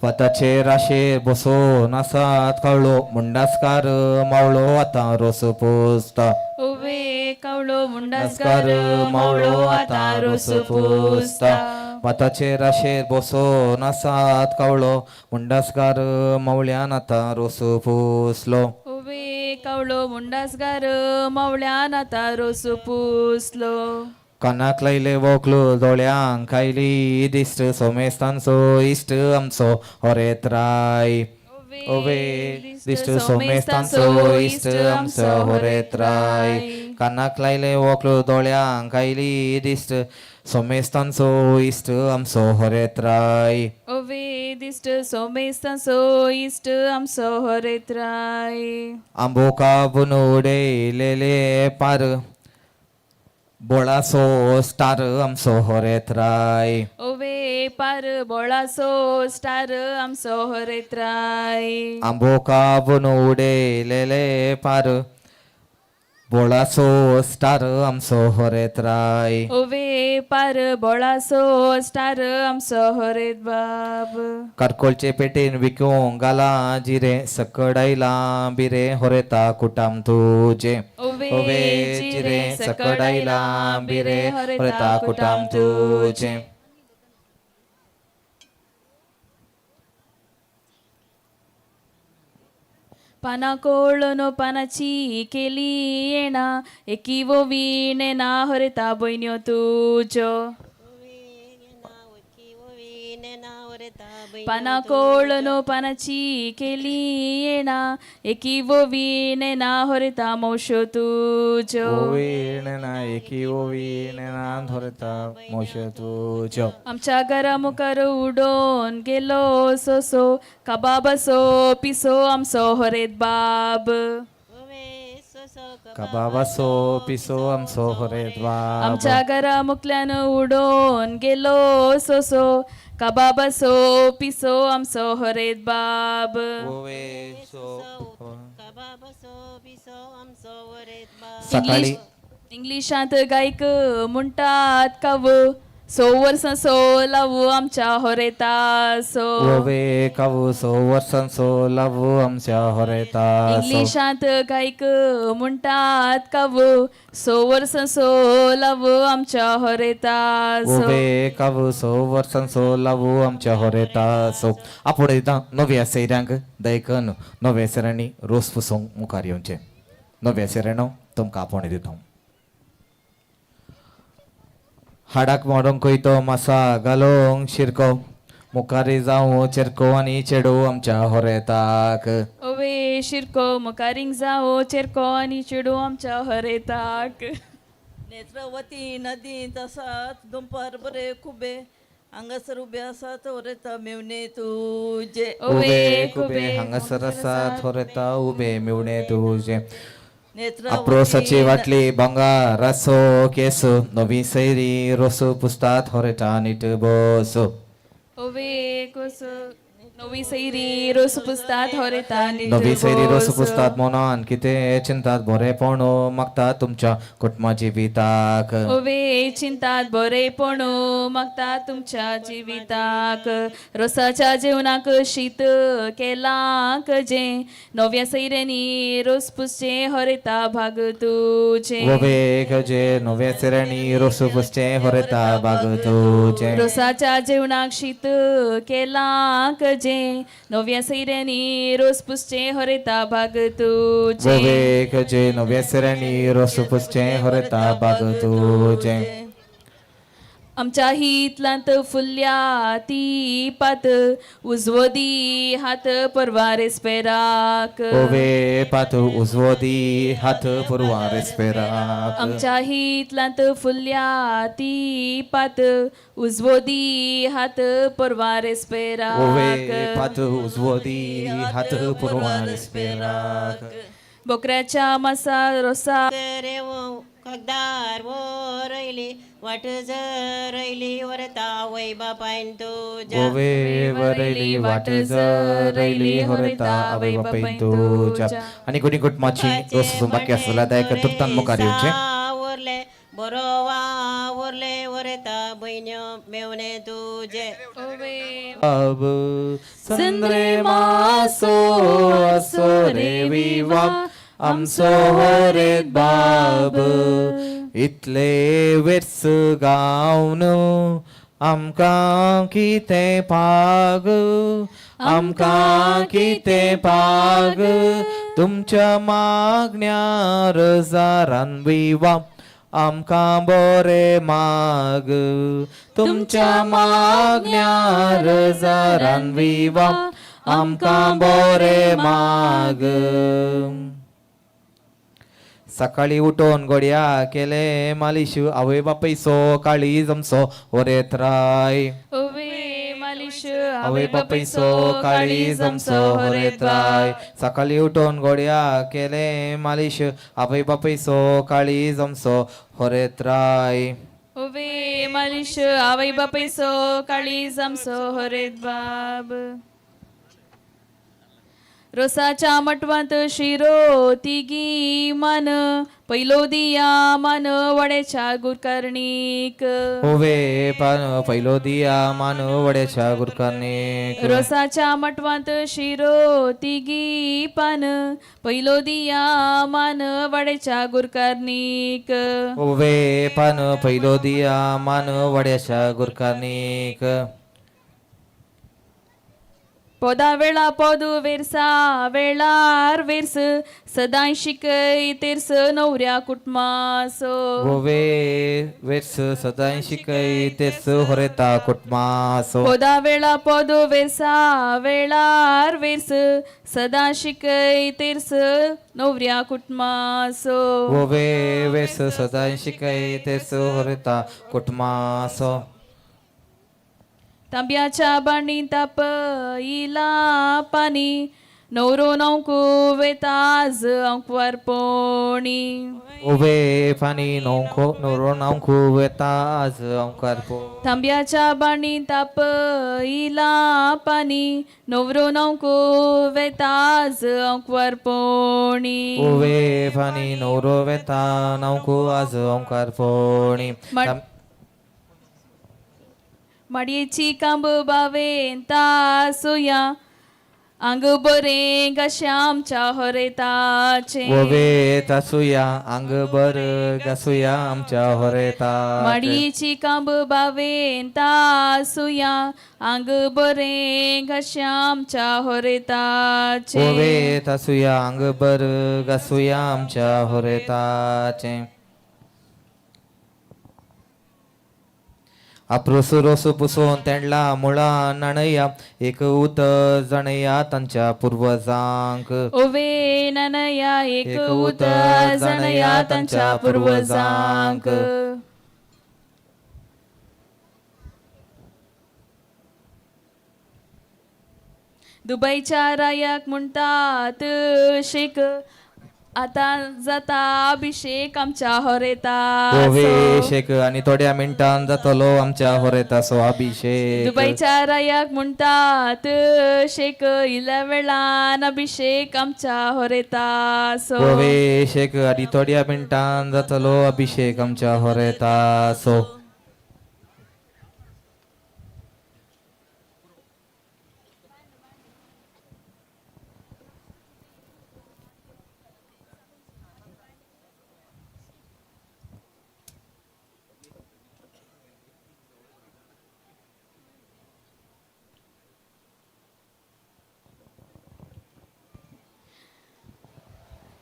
पताचेर आशेर बसोन आसात कावळो मुंडासकार मावळो आतां रोसो पोसता. ओवे कावळो मुंडासकार मावळो आतां रोसो पोसता. भाताचेर आशेर बसोन आसात कावळो मुंडासकार मावळ्यान आतां रोसो पोसलो. ओवे कावळो मुंडासगार मावळ्यान आतां रोसो पुसलो. कानाक लायले वोकलो दोळ्यांक आयली दिश्ट सोमेस्तांचो इश्ट आमचो होरेत राय. ओवे दिश्ट सोमेस्तांचो इश्ट आमचो होरेत राय. कानाक लायले वोकलो दोळ्यांक आयली दिश्ट सोमेस्तांचो इश्ट आमचो होरेत राय. ओवे दिश्ट सोमेस्तांचो इश्ट आमचो होरेत राय. आंबो कापून उडयलेले पार बोळासो स्टार आमचो होरेत राय. ओवे पार बोळासो स्टार आमचो होरेत राय. आंबो कापून उडयलेले पार बोळासो स्टार आमचो होरेत राय. ओवे पार बोळासो स्टार आमचो होरेत बाब. कारकोलचे पेटेन विकूंक घालां जिरें सकड आयलां बिरें होरेता कुटाम तुजें. ओवे जिरें सकड आयलां बिरें होरेता कुटाम तुजें. पानां कोळून पानाची केली येणा एकी वोवी नेना होरेता भयण्यो तुज्यो. पानां कोळून पानाची केली येणा एकी वोवी नेना होरेता मावश्यो तुज्यो. ओवी नेना एकी ओवी नेना होरेता मावश्यो तुज्यो. आमच्या घरा मुखार उडोवन गेलो सोसो कबाबासो पिसो आमचो होरेत बाब. कबाबासो पिसो आमचो होरेत बाब. आमच्या घरा मुखल्यान उडोवन गेलो सोसो कबाबासो पिसो आमचो होरेत बाब. सकाळी इंग्लिशांत गायक म्हणटात काव सो वर्सां सो लावू आमच्या होरेतासो. ओवे कावू सो वर्सां सो लावू आमच्या होरेतासो. इंग्लिशांत गायक म्हणटात कावू सो वर्सां सो लावू आमच्या होरेतासो. ओवे कावू सो वर्सां सो लावू आमच्या होरेतासो. आपूण दिता नव्या सैऱ्यांक दयकन नव्या सैऱ्यांनी रोस पुसूंक मुखार येवचें. नव्या सैऱ्यानो तुमकां आपोवणें दिता. हाडाक मोडोंक कोयतो मासा घालोंक शिरको मुखारी जावं चेरको आनी चेडो आमच्या होरेताक. ओवे शिरको मुखारींग जावं चेरको आनी चेडो आमच्या होरेताक. नेत्रावती नदींत आसात दुंपार बरे खुबे हांगासर उबे आसात होरेता मेवणे तुजे. उबे खुबे हांगासर आसात होरेता उबे मेवणे तुजे. अप्रोसाची वाटली भांगार रासो केस नवी सैरी रोस पुसतात होरेता नीट बस. ओवे कोस नवी सैरी रोस पुसतात होरेता नीट नवी सैरी रोस बस. पुसतात मनान कितें चिंतात बरेपण मागतात तुमच्या कुटुंबा जिविताक. ओवे चिंतात बरेपण मागता तुमच्या जिविताक. रोसाच्या जेवणाक शीत केलां कजें नव्या सैऱ्यांनी रोस पुसचें होरेता भाग तुजें. ओवे गजे नव्या सैऱ्यांनी रोस पुसचें होरेता भाग तुजें. रोसाच्या जेवणाक शीत केलां कजें नव्या सैऱ्यांनी रोस पुसचें होरेता भाग तुजें. ओवे गजे नव्या सैऱ्यांनी रोस पुसचें होरेता भाग तुजें. आमच्या हितलांत फुल्ल्या ती पात उजवो दी हात परवा रेस्पेराक. ओवे पात उजवो दी हात पुरवा रेस्पेराक. आमच्या हितलांत फुल्ल्या ती पात उजवो दी हात परवा ओवे रेस्पेराक. पात उजवो दी हात पुरवा रेस्पेराक. बोकऱ्याच्या मासा रोसा कागदार वरयली वाट जरयली वरता वय बापायन तुज्या. ओवे वरयली वाट जरयली होरेता आवय बापायन तुज्या. आनी कोणी कुटुंबाची रोस बाकी आसा जाल्यार दया तुर्तान मुखार येवचें. वावुरले बरो वावुरले वरता भयण्यो मेवणे तुजे. अब संद्रे मासो असो रे विवा आमचो होरेत बाब इतले वेर्स गावन आमकां कितें पाग आमकां कितें पाग तुमच्या मागण्या रजारान विवा आमकां बरें माग तुमच्या मागण्या रजारान विवा आमकां बरें माग. सकाळी उठोन गोडया केले मालिश आवय बापयसो काळी जमसो होरेत राय. ओवे मालिश आवय बापयसो काळी जमसो होरेत राय. सकाळी उठोन गोडया केले मालिश आवय बापयसो काळी जमसो होरेत राय. ओवे मालिश आवय बापयसो काळी जमसो होरेत बाब. रोसाच्या मटवांत शिरो तिगी मान पैलो दिया मान वड्याच्या गुरकर्णीक. ओवे पान पैलो दिया मान वड्याच्या गुरकर्णीक. रोसाच्या मटवांत शिरो तिगी पान पैलो दिया मान वड्याच्या गुरकर्णीक. ओवे पान पैलो दिया मान वड्याच्या गुरकर्णीक. पोदा वेळा पोदू वेरसा वेळार वेरस सदांय शिकय तेरस नवऱ्या कुटुंबासो. ओवे वेरस सदांय शिकय तेरस होरेता कुटुंबासो. पोदा वेळा पोदू वेरसा वेळार वेरस सदां शिकय तेरस नवऱ्या कुटुंबासो. ओवे वेरस सदांय शिकय तेरस होरेता कुटुंबासो. तांब्याच्या बाणी तापयला पाणी नवरो नवकू वेताज अंकवार पोणी. ओवे पाणी नवखो नवरो नवकू वेताज अंकवार पोणी. तांब्याच्या बाणी तापयला पाणी नवरो नवकू वेताज अंकवार पोणी. ओवे पाणी नवरो वेता नवकू आज अंकवार पोणी. माडयेची कांब बावेन तासुया आंग बरें कशें आमच्या होरेताचें. वोवे तासुया आंग बर घासुया आमच्या होरेताचें. माडयेची कांब बावेन तासुया आंग बरें कशें आमच्या होरेताचें. वोवे तासुया आंग बर घासुया आमच्या होरेताचें. आपरोसु रोसु पुसून तेंडला मुळा नाणया एक उतर जाणया तांच्या पुर्वजांक. ओवे ननया एक उतर जाणया तांच्या पुर्वजांक. दुबयच्या रायाक म्हणटात शेख आतां जाता अभिषेक आमच्या होरेताचो. अभिषेक आनी थोड्या मिनटान जातलो आमच्या होरेताचो अभिषेक. दुबयच्या रायाक म्हणटात शेख इल्ल्या वेळान अभिषेक आमच्या होरेताचो. अभिषेक आनी थोड्या मिनटान जातलो अभिषेक आमच्या होरेताचो.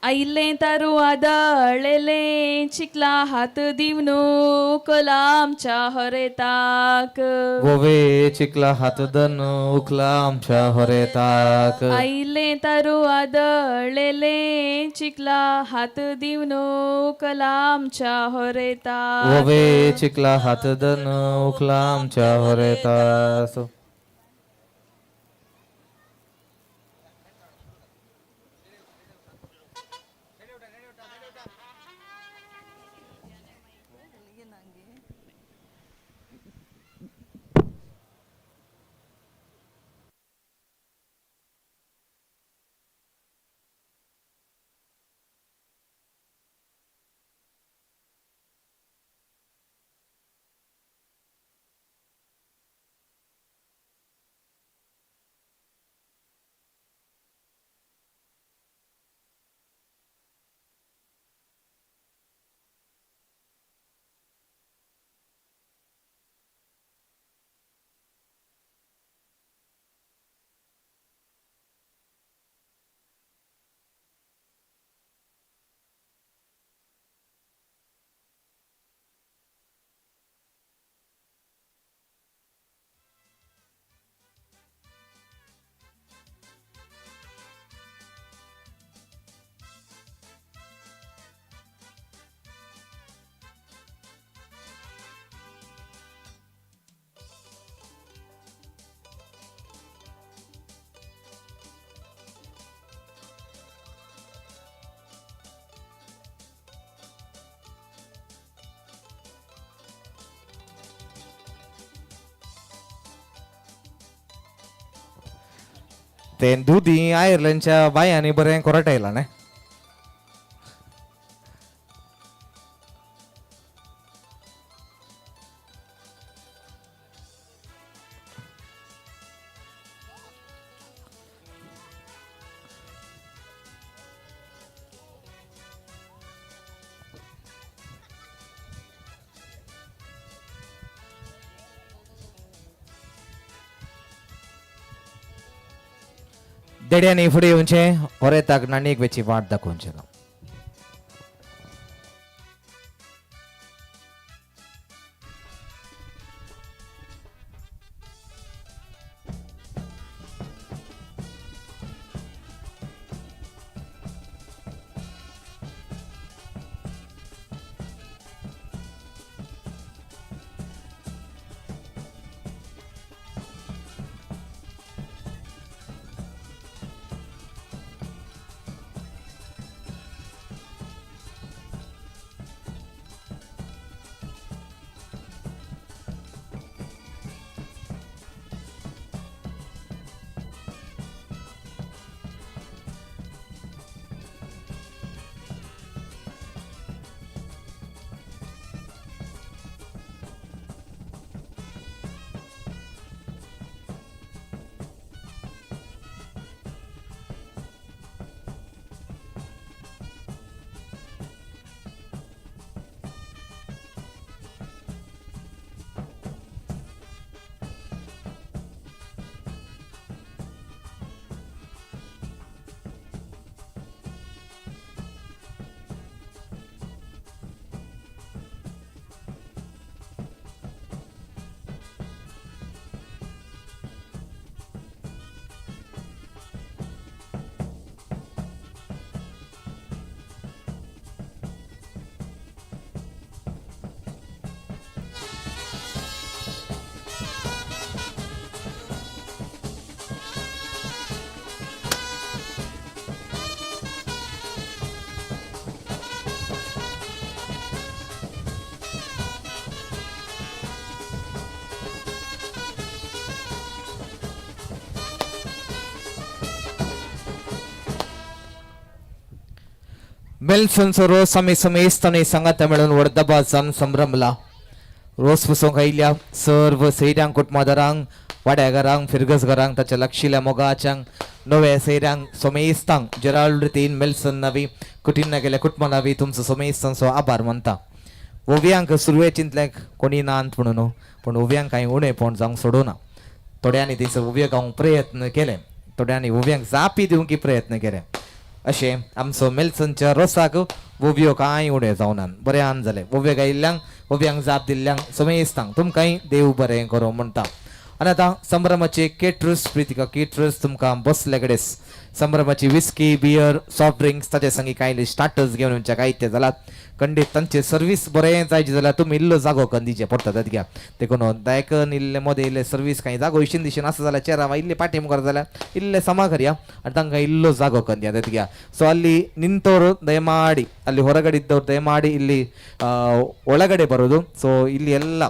आयिल्लें तारू आदळेलें चिकला हात दिवन उखला आमच्या होरेताक. गोवे चिकला हात दन उखला आमच्या होरेताक. आयिल्लें तारू आदळेलें चिकला हात दिवन उखला आमच्या होरेताक. गोवे चिकला हात दन उखला आमच्या होरेताक. ते दुदी आयर्लंडच्या बायांनी बरें कोरटायला न्ही. देड्यांनी फुडें येवचें होरेताक नाणयेक वेची वाट दाखोवचें ना. मेल्सनचो रोस आमी समेस्तांनी सांगाता मेळून व्हड दबाजान संभ्रमला. रोस पुसोवंक आयिल्ल्या सर्व सैऱ्यांक, कुटुंबादारांक, वाड्याघरांक, फिरगजघरांक, ताच्या लागशिल्ल्या मोगाच्यांक, नव्या सैऱ्यांक, सोमेस्तांक, जेराल्ड रितीन मेल्सन नावी कुटिन्ना गेल्या कुटुंबा नावी तुमचो सोमेस्तांचो आभार मानता. ओव्यांक सुरवेचींतल्याक कोणी नात म्हणून पूण ओव्यांक कांय उणेपण जावंक सोडूना. थोड्यांनी थंयसर ओव्यो गावंक प्रयत्न केले, थोड्यांनी ओव्यांक जापी दिवंक प्रयत्न केले. अशें आमचो मेल्सनच्या रोसाक ओव्यो कांय उणें जावना, बऱ्यान जालें. ओव्यो गायिल्ल्यांक, ओव्यांक जाप दिल्ल्यांक, समेस्तांक तुमकांय देव बरें करूं म्हणटा. आनी आतां संभ्रमाचे केटरस प्रितिका केटरस तुमकां बसले कडेन संभ्रमाची विस्की, बियर, सॉफ्ट ड्रिंक्स ताचे संगी कांय स्टार्टर्स घेवन येवच्या काय जाल्यात खंडीत तांचे सर्वीस बरें जायचे जाल्यार तुमी इल्लो जागो करून दिवचे पडटा तितक्या. देखून दायकन इल्ले मदें इल्ले सर्वीस कांय जागो इशीन दिशीन आसा जाल्यार चेरां इल्ले पाटी मुखार जाल्यार इल्ले समा करया आनी तांकां इल्लो जागो करून दिया तितक्या. ಸೊ ಅಲ್ಲಿ ನಿಂತವರು ದಯಮಾಡಿ, ಅಲ್ಲಿ ಹೊರಗಡೆ ಇದ್ದವರು ದಯಮಾಡಿ ಇಲ್ಲಿ ಒಳಗಡೆ ಬರೋದು. ಸೊ ಇಲ್ಲಿ ಎಲ್ಲ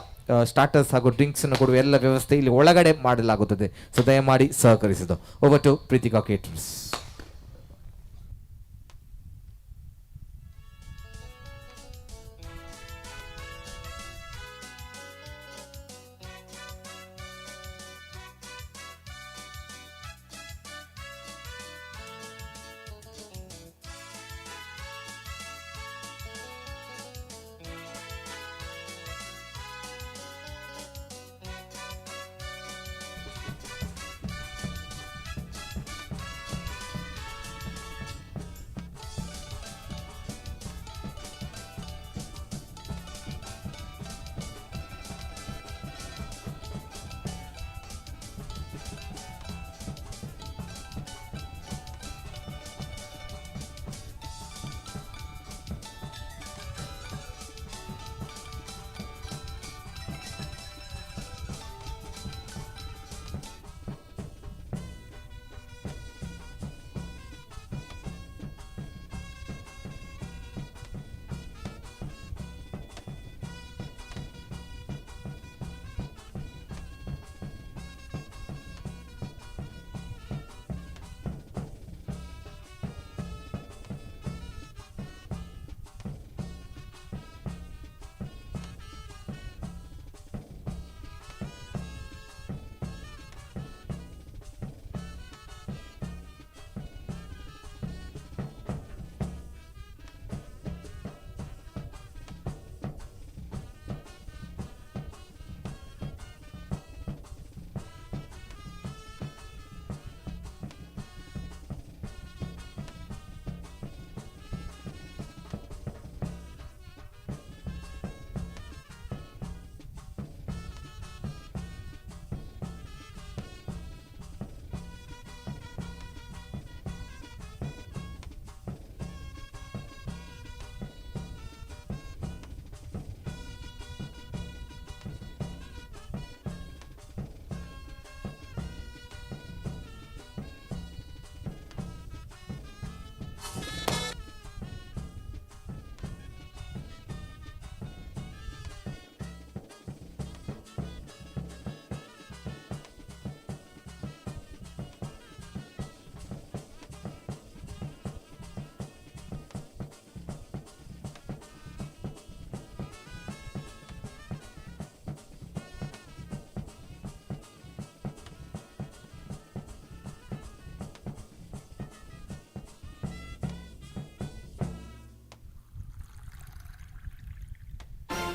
ಸ್ಟಾರ್ಟರ್ಸ್ ಹಾಗೂ ಡ್ರಿಂಕ್ಸನ್ನು ಕೊಡುವ ಎಲ್ಲ ವ್ಯವಸ್ಥೆ ಇಲ್ಲಿ ಒಳಗಡೆ ಮಾಡಲಾಗುತ್ತದೆ. ಸೊ ದಯಮಾಡಿ ಸಹಕರಿಸಿದ್ದು. Over to Preethika caterers.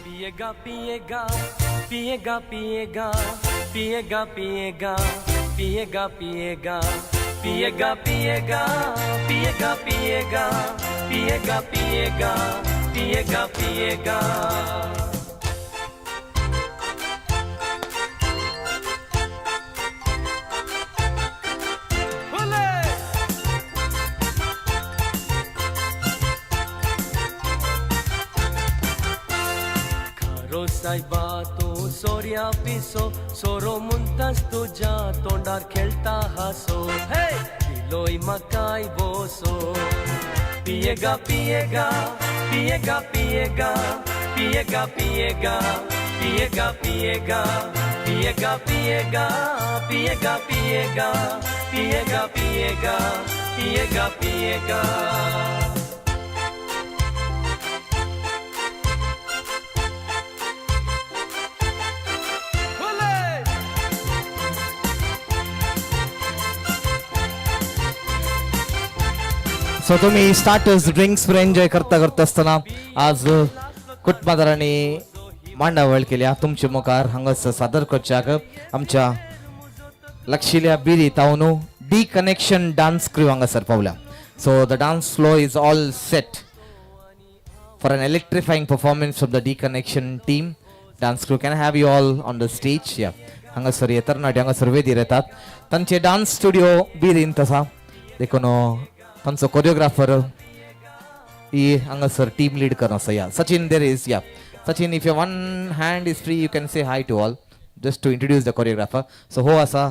पिएगा पिएगा पिएगा पिएगा पिएगा पिएगा पिएगा पिएगा पिएगा पिएगा पिएगा पिएगा पिएगा पिएगा पिएगा पिएगा। सायबा तूं सोऱ्या पिसो सोरो मुंतास तुज्या तोंडार खेळटा हासो हे किलोय म्हाकाय बोसो। पियेगा पियेगा पियेगा पियेगा पियेगा पियेगा पियेगा पियेगा पियेगा पियेगा पियेगा पियेगा पियेगा पियेगा पियेगा पियेगा। सो तुमी स्टार्टर्स ड्रिंक्स एन्जॉय करता करता आसतना आज कुटुंबादारांनी मांडावळ केल्या तुमच्या मुखार हांगासर सादर करच्याक आमच्या लक्षिल्या बिरी तावनू डी कनेक्शन डान्स क्रू हांगासर पावल्या. So the dance flow is all set for an electrifying performance of the D Connection team. Dance crew, can I have you all on the stage? Yeah. हांगासर हे तरणाटे हांगासर वेदीर येतात. तांचे dance studio बिरींत आसा देखून तांचो कोरियोग्राफर ही हांगासर टीम लीड करून आसा. Yeah Sachin there is. Yeah Sachin, if your one hand is free you can say hi to all just to introduce the choreographer. So हो आसा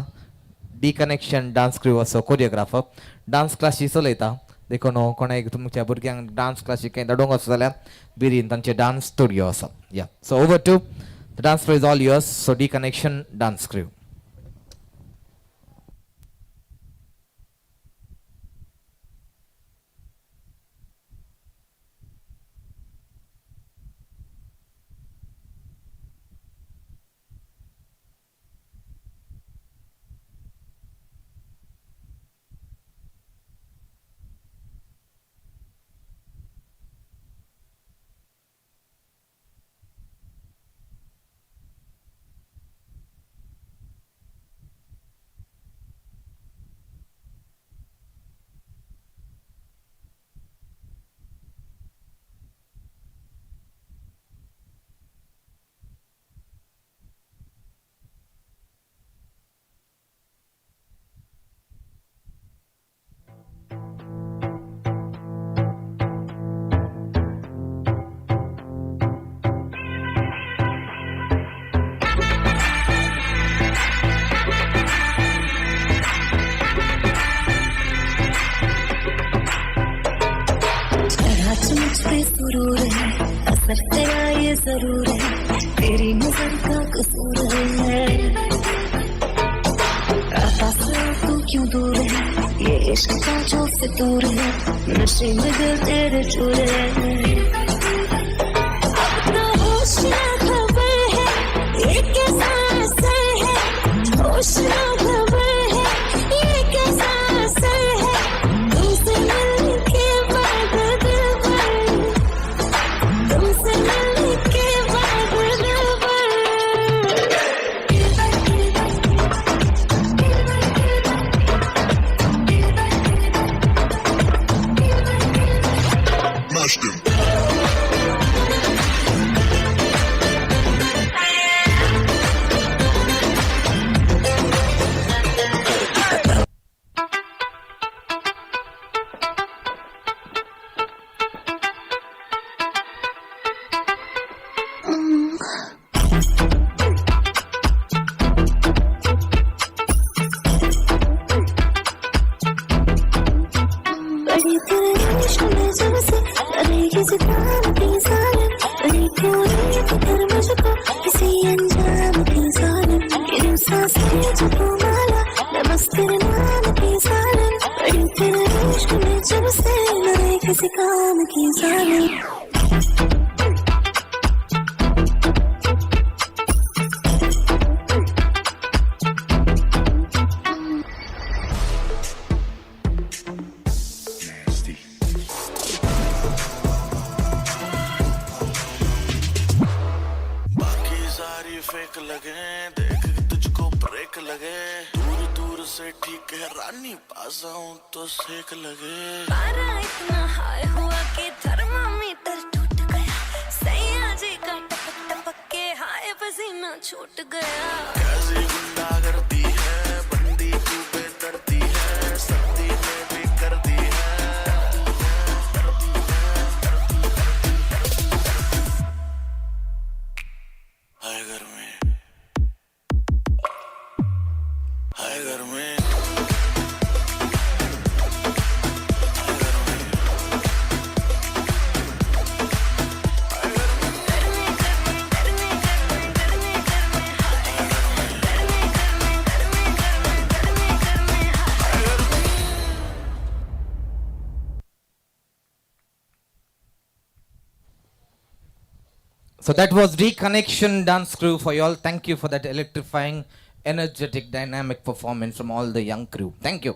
डी कनेक्शन डान्स क्रू असो choreographer. Dance क्लासी चलयता देखून कोणाक तुमच्या भुरग्यांक डान्स क्लासी कांय धाडूंक आसा जाल्यार बिरीन तांचे डान्स स्टुडिओ आसा. Yeah so over to the dance floor is all yours. So D Connection dance crew. मुझ पे सुरूर है, असर तेरा ये जरूर है, तेरी नजर का कसूर है। पास तू क्यों दूर है, ये इश्क का जो फितूर है, नशे में दिल तेरे चूर है। अपना होश ना खबर है, ये कैसा असर है, होश ना खबर है, ये कैसा असर है, तुमसे मिलके बाद दिल पर, तुमसे मिलके बाद दिल पर। बड़ी तेरे इश्क में जब से करेगी जुबान की जालिम, बड़ी प्यारी फिक्र मुझको किसी अंजाम की जालिम, गिरूं सांसें जपूं माला मैं बस तेरे नाम की जालिम, बड़ी तेरे इश्क में जब से न किसी काम की जालिम। बाकी सारी फेक लगे, देख के तुझको ब्रेक लगे, दूर दूर से ठीक है रानी, पास आऊं तो सेक लगे। पारा इतना हाई हुआ कि थर्मामीटर टूट गया, सैया जी का टपक टपक के हाय पसीना छूट गया। कैसी गुंडा करती है बंदी, तू बेदर्दी है, सर्दी में भी कर दी है। हाय गर्मी, हाय गर्मी, So that was Reconnection Dance Crew for you all. Thank you for that electrifying, energetic, dynamic performance from all the young crew. Thank you.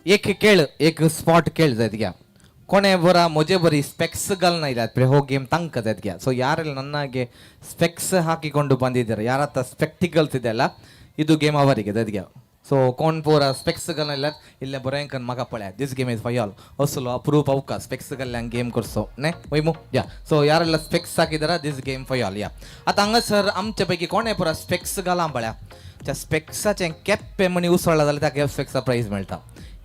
एक खेळ एक स्पॉट खेळ जायत घ्या कोणे बरा म्हजे बरी ಸ್ಪೆಕ್ಸ್ घालना ಇಲ್ಲ ಹೋ ಗೇಮ್ ತಂಕ जायत घ्या. ಸೊ ಯಾರೆಲ್ಲ ನನ್ನಾಗೆ ಸ್ಪೆಕ್ಸ್ ಹಾಕಿಕೊಂಡು ಬಂದಿದ್ದಾರೆ, ಯಾರ ಹತ್ರ ಸ್ಪೆಕ್ಟಿಕಲ್ಸ್ ಇದೆಯಲ್ಲ, ಇದು ಗೇಮ್ ಅವರಿಗೆ जायत घ्या. ಸೊ ಕೋಣ ಪೂರ ಸ್ಪೆಕ್ಸ್ ಇಲ್ಲ ಇಲ್ಲ ಬರೋಂಕನ್ ಮಗ ಪಳೆ this game is for all. ಹೊಸಲು ಅಪ್ರೂಪ್ ಅವಕ ಸ್ಪೆಕ್ಸ್ ಗಲ್ಯಾಂಗ್ ಗೇಮ್ ಕೊರ್ಸೋ ನೆ ಒಯ್ಮು ಯಾ. ಸೊ ಯಾರೆಲ್ಲ specs ಹಾಕಿದಾರ this game for all yeah. आतां हांगासर आमचे पैकी कोणे पुरा स्पेक्स घाला पळया, त्या स्पेक्साचें केप्पे म्हणी उसळ्ळा जाल्यार ताका स्पेक्सा प्रायज मेळटा.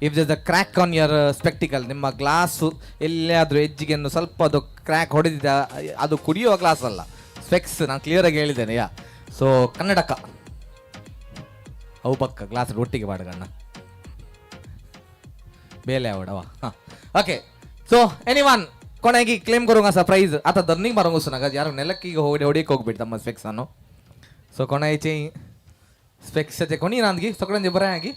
If there's a crack on your spectacle, ನಿಮ್ಮ ಗ್ಲಾಸು ಎಲ್ಲಿಯಾದರೂ ಎಜ್ಜಿಗೆಯನ್ನು ಸ್ವಲ್ಪ ಅದು ಕ್ರ್ಯಾಕ್ ಹೊಡೆದಿದೆ, ಅದು ಕುಡಿಯುವ ಗ್ಲಾಸ್ ಅಲ್ಲ, ಸ್ಪೆಕ್ಸ್ ನಾನು ಕ್ಲಿಯರಾಗಿ ಹೇಳಿದ್ದೇನೆ ಯಾ. ಸೊ ಕನ್ನಡಕ ಅವು ಪಕ್ಕ ಗ್ಲಾಸ್ ಒಟ್ಟಿಗೆ ಬಾಡಗಣ್ಣ ಬೇಲೆ ಅವಡವ. ಹಾಂ ಓಕೆ. ಸೊ ಎನಿ ಒನ್ ಕೊನೆಗೆ ಕ್ಲೇಮ್ ಕರೋಂಗ ಸರ್ ಪ್ರೈಸ್ ಆತ ದರ್ನಿಗೆ ಮಾರೋಂಗ ಸುನಾಗ ಯಾರು ನೆಲಕ್ಕಿಗೆ ಹೊಡಿ ಹೊಡಿಯಕ್ಕೆ ಹೋಗ್ಬಿಟ್ಟು ತಮ್ಮ ಸ್ಪೆಕ್ಸನ್ನು. ಸೊ ಕೊನೆಗೆ ಸ್ಪೆಕ್ಸ್ ಕೊನಿ ನಾನ್ಗಿ ಸೊಕಡಂಜೆ ಬರ ಆಗಿ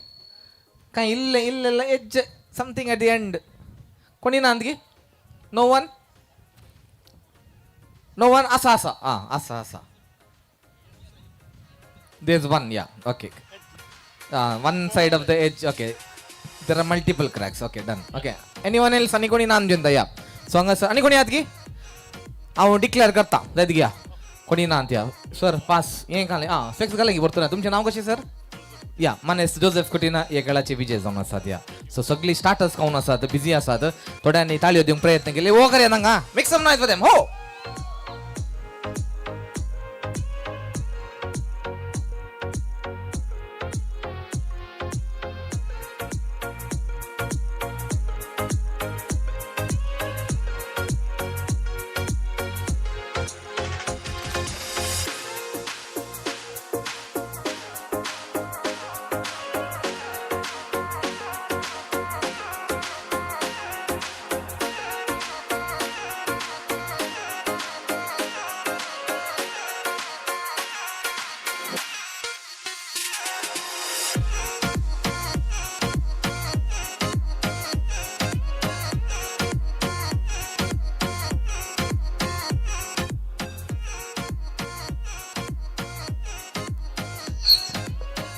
ಕಾಯಿ ಇಲ್ಲ ಇಲ್ಲೆಲ್ಲ edge something at the end ಕೊನಿ ನಾಂದ್ಗಿ no one no one ಅಸ ಅಸ ಹಾಂ ಅಸ ಅಸ this one yeah okay one side of the edge okay there are multiple cracks okay done okay any one else आनी कोणी नाम दिवन या. सो हांगा आनी कोणी आहात की हांव डिक्लेअर करता जायत घ्या कोणी ना त्या सर पास हें घालें आं स्पेक्स घालें की बरतो ना. तुमचें नांव कशें सर? या मानेस्त जोसेफ कुटिना हे खेळाचे विजय जावन आसात या. सो सगळीं स्टार्टर्स खावन आसात, बिजी आसात, थोड्यांनी ताळयो दिवंक प्रयत्न केले. हो करया तांकां make some noise for them. हो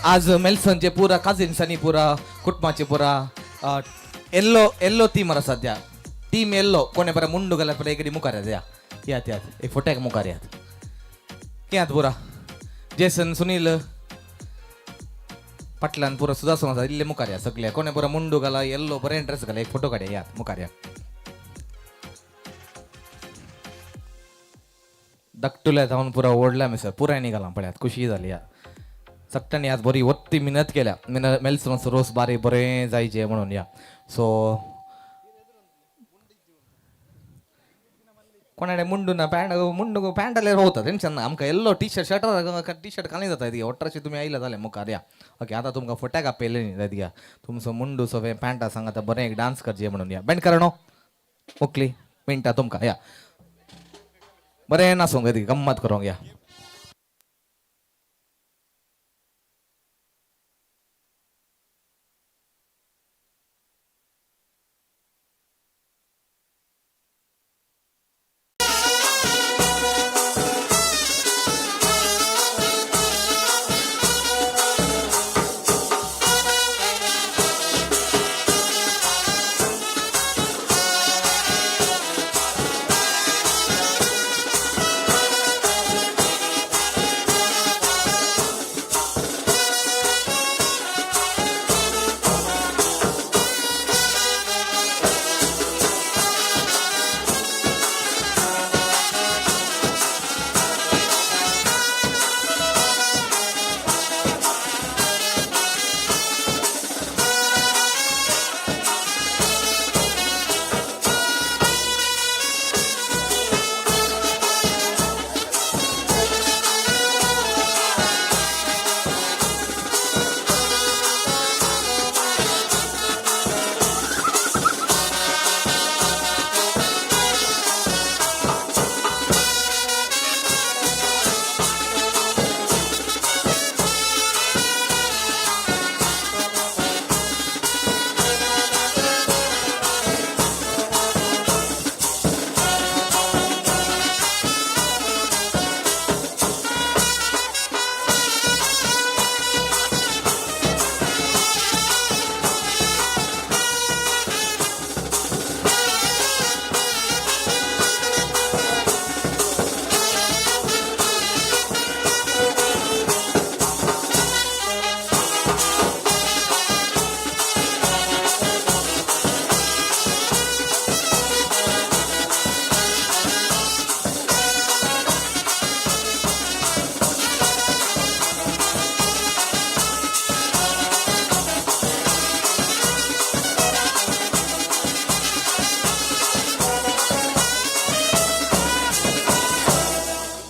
आज मेल्सनचे पुरा काजिन्सांनी पुरा कुटुंबाचे पुरा येल्लो येल्लो टीम आसा सद्या. टीम येल्लो कोणे बरें मुंडू घाल्यार पळय एकेडी मुखार येता या यात यात एक फोट्याक मुखार यात कितें पुरा जेसन सुनील पाटल्यान पुरा सुदासन आसा इल्ले मुखार या सगळे कोणे पुरा मुंडू घाला येल्लो बरें ड्रेस घाला एक फोटो काडया यात मुखार या. धाकटुल्या जावन पुरा ओडल्या मिसर पुराय घाला पळयात खुशी जाली या. सगळ्यांनी आज बरी वत्ती मिनत केल्या मेल्सन रोस बारी बरें जायचे म्हणून या. सो कोणाकडे मुंडू ना पॅन्ट मुंडू पॅन्ट होता टेन्शन ना आमकां yellow T shirt shirt T shirt घाली जाता इतके 18 तुमी आयला जालें मुखार या. ओके आतां तुमकां फोट्याक आपयलें न्ही जायत घ्या तुमचो मुंडू सगळें पॅन्टा सांग आतां बरें एक डान्स करचें म्हणून या. बँड करणो मुकली मिनटां तुमकां या बरें नासूंक जाय गम्मत करूंक या.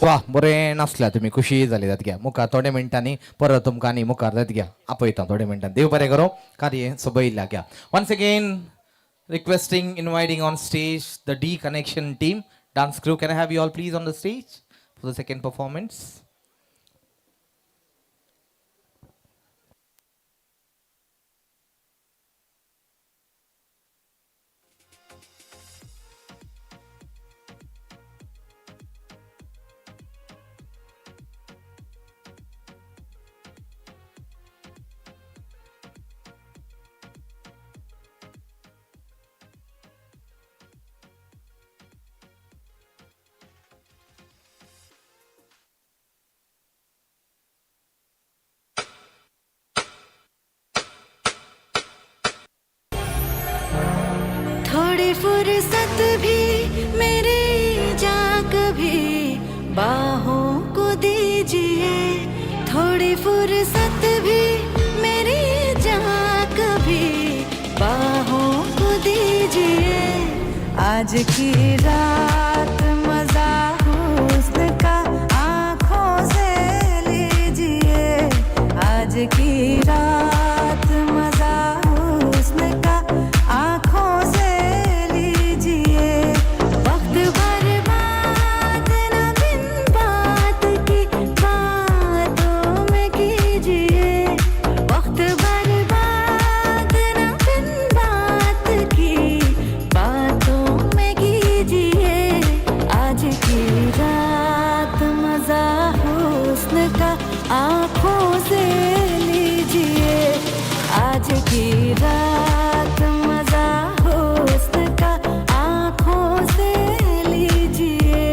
वा बरें नाचल्या तुमी, खुशी जाली जात घ्या. मुखार थोड्या मिनटांनी परत तुमकां आनी मुखार जात घ्या आपयता थोड्या मिनटांनी. देव बरें करूं, कार्य सोबयल्या घ्या. Once again requesting, inviting on stage the D Connection team, dance crew. Can I have you all please on the stage for the second performance? थोड़ी फुर्सत भी मेरे जा कभी बाहों को दीजिए, थोड़ी फुर्सत भी मेरे जा कभी बाहों को दीजिए। आज की रात मजा हुस्न का आँखों से लीजिए, आज की रात मजा हुस्न का आँखों से लीजिए। वक्त बर्बाद न बिन बात की बातों में कीजिए, वक्त बर्बाद न बिन बात की बातों में कीजिए। आज की रात मजा हुस्न का आँखों से लीजिए, आज की रात मजा हुस्न का आँखों से लीजिए।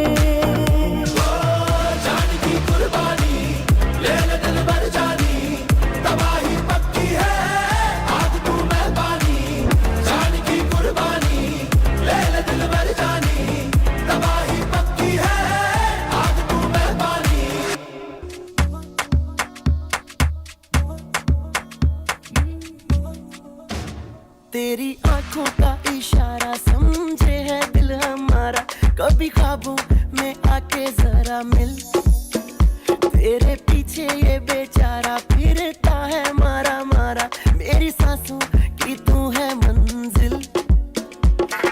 जान की कुर्बानी ले ले दिल भर जानी, तबाही पक्की है आग तू मैं पानी। जान की कुर्बानी ले ले दिल भर जानी, तबाही पक्की है आग तू मैं पानी। तेरी आंखों का इशारा समझे है दिल हमारा, कभी ख्वाबों में आके जरा मिल। तेरे पीछे ये बेचारा फिरता है मारा मारा, मेरी सांसों की तू है मंजिल।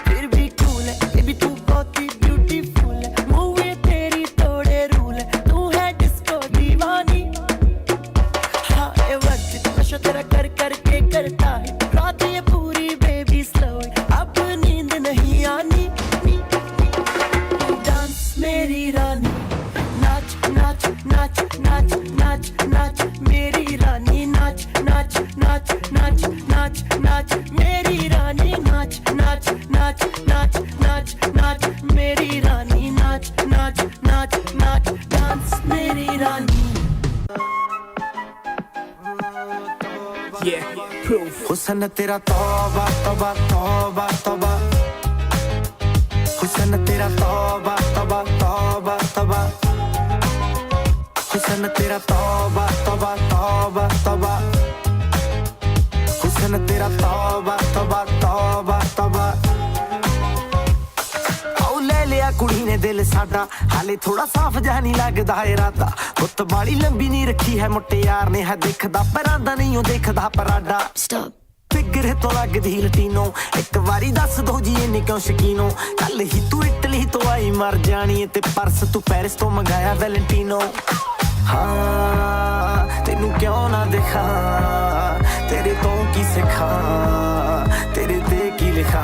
फिर भी कूल है बेबी तू बहुत ही ब्यूटीफुल है, मूवी तेरी तोड़े रूल है, तू है डिस्को दीवानी। हाय वर्जित नशा तेरा कर करके करता है, रात ये पूरी बेबी स्लो, अब नींद नहीं आनी। डांस मेरी रानी, नाच नाच नाच नाच नाच नाच मेरी रानी, नाच नाच नाच नाच नाच नाच मेरी रानी, नाच नाच नाच नाच नाच नाच मेरी रानी, नाच नाच नाच नाच डांस मेरी रानी। Yeah, proof. हुस्न तेरा तौबा तौबा तौबा तौबा, हुस्न तेरा तौबा तौबा तौबा तौबा, हुस्न तेरा तौबा तौबा तौबा तौबा, हुस्न तेरा तौबा तौबा तौबा तौबा। ਆਉ ਲੈ ਲਿਆ ਕੁੜੀ ਨੇ ਦਿਲ ਸਾਡਾ, ਹਾਲੇ ਥੋੜਾ ਸਾਫ ਜਿਹਾ ਨਹੀਂ ਲੱਗਦਾ ਇਰਾਦਾ। ਗੁੱਤ ਬਾਲੀ ਲੰਬੀ ਨਹੀਂ ਰੱਖੀ ਹੈ ਮੁਟਿਆਰ ਨੇ, ਹੈ ਦੇਖਦਾ ਪਰਾਂਦਾ ਨਹੀਂ ਉਹ ਦੇਖਦਾ ਪਰਾਡਾ। ਸਟਾਪ। ਫਿਗਰ ਤੋਂ ਲੱਗਦੀ ਲਟੀਨੋ, ਇੱਕ ਵਾਰੀ ਦੱਸ ਦੋ ਜੀ ਇਹਨੇ ਕਿਉਂ ਸ਼ਕੀਨੋ। ਕੱਲ ਹੀ ਤੂੰ ਇਟਲੀ ਤੋਂ ਆਈ ਮਰ ਜਾਣੀ ਏ, ਤੇ ਪਰਸ ਤੂੰ ਪੈਰਿਸ ਤੋਂ ਮੰਗਾਇਆ ਵੈਲੈਂਟੀਨੋ। ਹਾਂ ਤੈਨੂੰ ਕਿਉਂ ਨਾ ਦਿਖਾਂ, ਤੇਰੇ ਤੋਂ ਕੀ ਸਿੱਖਾਂ, ਤੇਰੇ ਤੇ ਕੀ ਲਿਖਾਂ।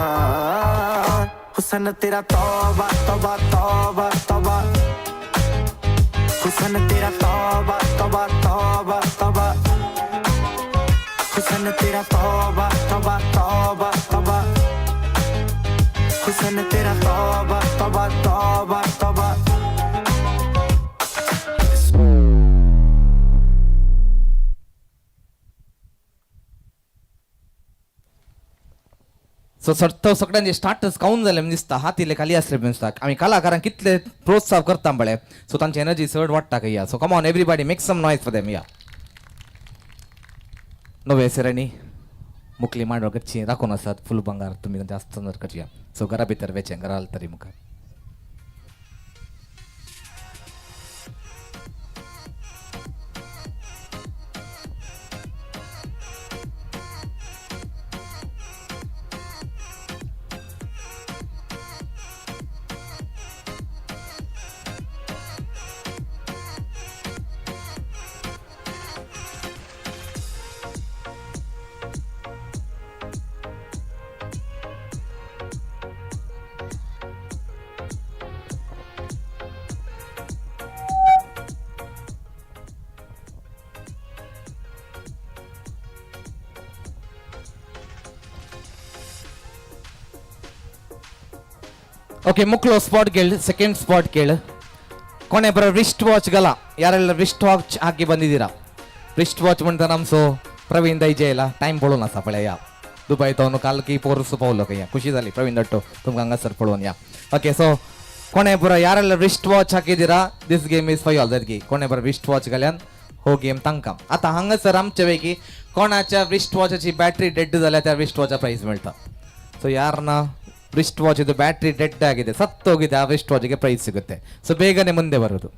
हुसन तेरा तौबा तौबा तौबा तौबा, हुसन तेरा तौबा तौबा तौबा तौबा, हुसन तेरा तौबा तौबा तौबा तौबा, हुसन तेरा तौबा तौबा तौबा तौबा। सो सट्ट सगळ्यांचे स्टार्टस काऊन जाले म्हणून दिसता, हात इल्ले खाली आसले म्हणून दिसता. आमी कलाकारांक कितले प्रोत्साह करता पळय, सो तांची एनर्जी चड वाडटा खंय. So come on everybody, make some noise for them. या नवे सरांनी मुखली मांडव करची राखून आसात फुल भांगार, तुमी तांचे हस्तांतर करया. सो घरा भितर वेचें घरा तरी मुखार. ಓಕೆ, ಮುಕ್ಳು ಸ್ಪಾಟ್ ಕೇಳು, ಸೆಕೆಂಡ್ ಸ್ಪಾಟ್ ಕೇಳು. ಕೊನೆ ಬರೋ ರಿಸ್ಟ್ ವಾಚ್ ಗಲ ಯಾರೆಲ್ಲ ರಿಸ್ಟ್ ವಾಚ್ ಹಾಕಿ ಬಂದಿದ್ದೀರಾ? ರಿಸ್ಟ್ ವಾಚ್ म्हणता ನಮ್ಸೋ ಪ್ರವೀಣ್ ದೈಜೆ ಇಲ್ಲ ಟೈಮ್ ಪಳೋಣ ಸಪಳೆಯ ದುಬೈ ತವನು ಕಾಲ್ಕಿ ಪೋರ್ಸು ಪೌಲು ಕಯ್ಯ ಖುಷಿದಲ್ಲಿ ಪ್ರವೀಣ್ ದಟ್ಟು ತುಮ್ಗೆ ಹಂಗಸರ್ ಪಳೋನ್ ಯಾ. ಓಕೆ, ಸೊ ಕೊನೆ ಬರೋ ಯಾರೆಲ್ಲ ರಿಸ್ಟ್ ವಾಚ್ ಹಾಕಿದ್ದೀರಾ, this game is for all. ದರ್ಗಿ ಕೊನೆ ಬರೋ ರಿಸ್ಟ್ ವಾಚ್ ಗಲ್ಯಾನ್ हो गेम तांकां. आतां हांगासर आमचे पैकी कोणाच्या रिस्ट वॉचाची बॅटरी डेड जाल्यार त्या रिस्ट वॉचा प्रायस मेळटा. ಸೊ ಯಾರನ್ನ ರಿಸ್ಟ್ ವಾಚಿದು ಬ್ಯಾಟ್ರಿ ಡೆಡ್ ಆಗಿದೆ, ಸತ್ತೋಗಿದೆ, ಆ ರಿಸ್ಟ್ ವಾಚಿಗೆ ಪ್ರೈಸ್ ಸಿಗುತ್ತೆ. ಸೊ ಬೇಗನೆ ಮುಂದೆ ಬರೋದು.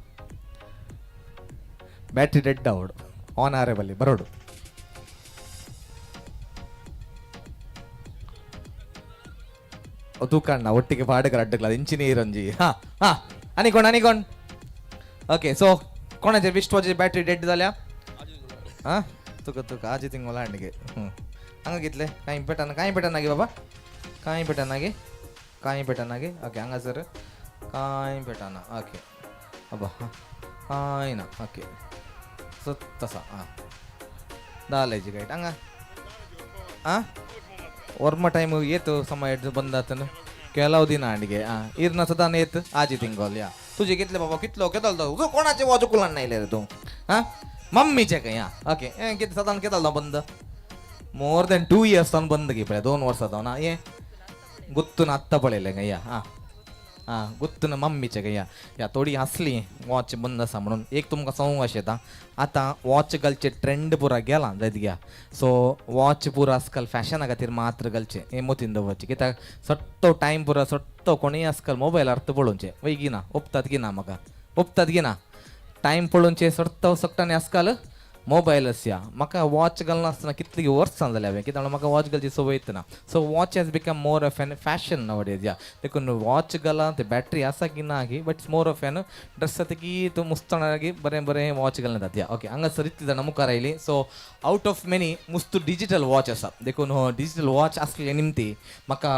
ಬ್ಯಾಟ್ರಿ ಡೆಡ್ ಅವಡು ಆನ್ ಆರೆ ಬಲ್ಲಿ ಬರೋಡು. ತೂಕಣ್ಣ ಒಟ್ಟಿಗೆ ಪಾಡಗರ ಅಡ್ಡಗ್ಲ ಇಂಚಿನೀರ್ ಒಂಜಿ. ಹಾ ಹಾ ಅನಿಕೋಣ ಅನಿಕೋಣ್. ಓಕೆ, ಸೊ कोणाचे रिस्ट वॉचाची बॅटरी डेड जाल्या? हां तुका तुका आजी थिंग हांडगे. हांगा कितले कांय पेटना, कांय पेटना गे बाबा, कांय पेटना गे, कांय पेटना गे. ओके, हांगासर कांय पेटना. ओके अबा, कांय ना. ओके, सो तसा. आं दालेजी गायट हांगा. आं वर्मा टायम येत समय बंद जाता न्हू ಕೆಲವು ದಿನ ಅಂಡಿಗೆ. ಹಾಂ ಇರ್ನ ಸದಾನ ಏತ್ ಆಜಿ ತಿಂಗೋಲ್ ಯಾ. तुझे कितले बाबा कितलो केदल तूं कोणाचे वॉच उकुलान नायले रे तूं? हां मम्मीचे खंय. हां ओके, हें कितें सदान केदल बंद? मोर दॅन 2 इयर्स तावन बंद गी पळय, 2 वर्सां जावन. हें गुत्तून आत्तां पळयलें खंय. हां हां गुत्तून मम्मीचे खंय. या थोडी आसली वॉच बंद आसा म्हणून एक तुमकां सांगूंक अशें येता. आतां वॉच घालचे ट्रेंड पुरा गेला जायत घ्या. सो वॉच पुरा आजकाल फॅशना खातीर मात्र घालचें हें मतीन दवरचें, कित्याक सट्टो टायम पुरा सट्टो कोणूय आजकाल मोबायलार पळोवचें वय की ना, ओपतात की ना, म्हाका ओपतात की ना, टायम पळोवचें सट्टो सट्टानी आजकाल मोबायल आसया. म्हाका वॉच घालनासतना कितली वर्सां जाली हांवें, कित्याक म्हाका वॉच घालची संवय ना. So watch has become more of an fashion nowadays. या देखून वॉच घाला ते बॅटरी आसा की ना की, but it's more of an dress जाता की तूं मुस्ताना की बरें बरें वॉच घालना जाता. या ओके, हांगासर इतली जाणां मुखार आयली. सो आवट ऑफ मेनी मुस्तू डिजीटल वॉच आसा, देखून हो डिजीटल वॉच आसले निमती म्हाका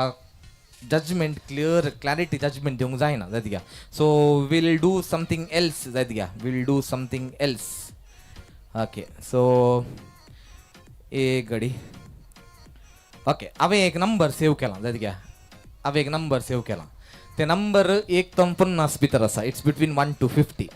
जजमेंट क्लियर क्लॅरिटी जजमेंट दिवंक जायना जायत घ्या. So we'll do something else जायत घ्या, we'll do something else. Okay, so एक घडी. ओके, हांवें एक नंबर सेव केला जायत घ्या, हांवें एक नंबर सेव केला. ते नंबर 1 ते 50 भितर आसा. It's between 1 to 50.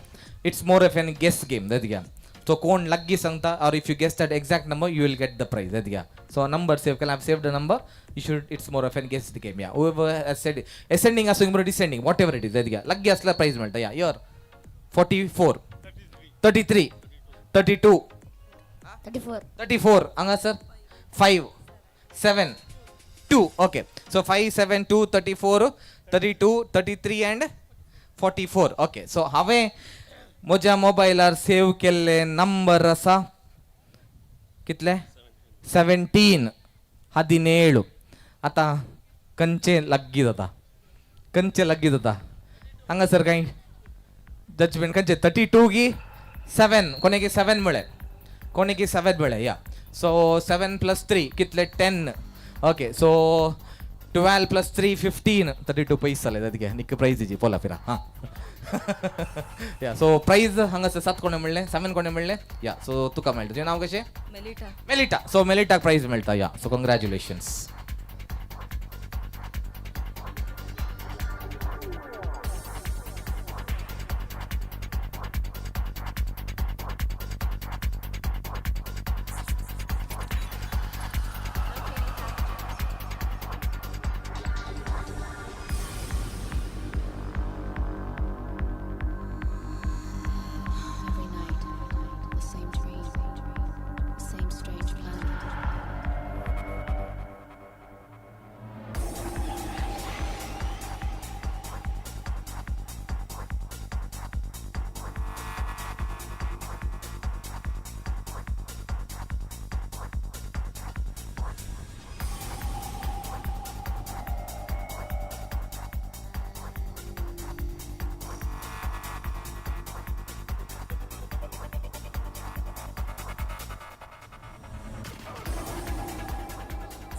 It's more of an guess game जायत घ्या. सो कोण लागीं सांगता or if you guess that exact number you will get the prize जायत घ्या. सो नंबर सेव केला, I save the number, you should, it's more of an guess game. Yeah whoever said ascending आसूं किंवा descending, whatever it is जायत घ्या, लागीं आसल्यार prize मेळटा. या your 44 33 32 34 34 हांगासर 5 7 2. Okay, so 5 7 2 34 32 33 and 44. Okay, so हांवें म्हज्या मोबायलार सेव केल्ले नंबर आसा कितले? 17 17. आतां खंयचे लागीं जाता, खंयचे लागीं जाता हांगासर कांय जजमेंट खंयचे? 32 की 7? कोणेकी 7 म्हळें, कोणेकी 7 म्हळें. या सो 7 प्लस 3 कितले? 10. Okay, so 12 plus 3 15. 32 पयस जाले जायत घे, निक्क प्रायज दिची पोला फिरा. हां या सो प्रायज हांगासर 7 कोणें म्हणलें, 7 कोणें म्हणलें. या सो तुका मेळटा. तुजें नांव कशें? मेलिटा. मेलिटा. सो मेलिटाक प्रायज मेळटा. या so congratulations. Every night, the same dream, the same strange planet.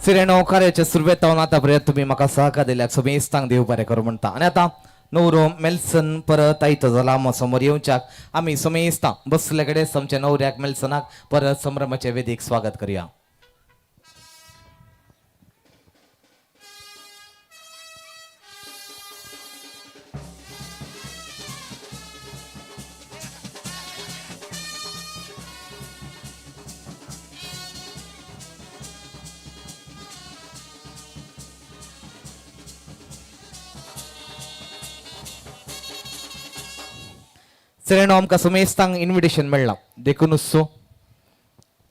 सिरेनो कार्याच्या सुरवेत आतापर्यंत तुम्ही म्हाका सहकार दिल्यात, समेस्तांक देव बरें करूं म्हणटा. आनी आतां नवरो मेल्सन परत आयतो जाला आमच्या समोर येवच्याक आमी समेस्तां बसले कडेन आमच्या नवऱ्याक मेल्सनाक परत संभ्रमाचे वेदीक स्वागत करूया. सरेनो आमकां समेस्तांक इन्विटेशन मेळ्ळां देखूनच सो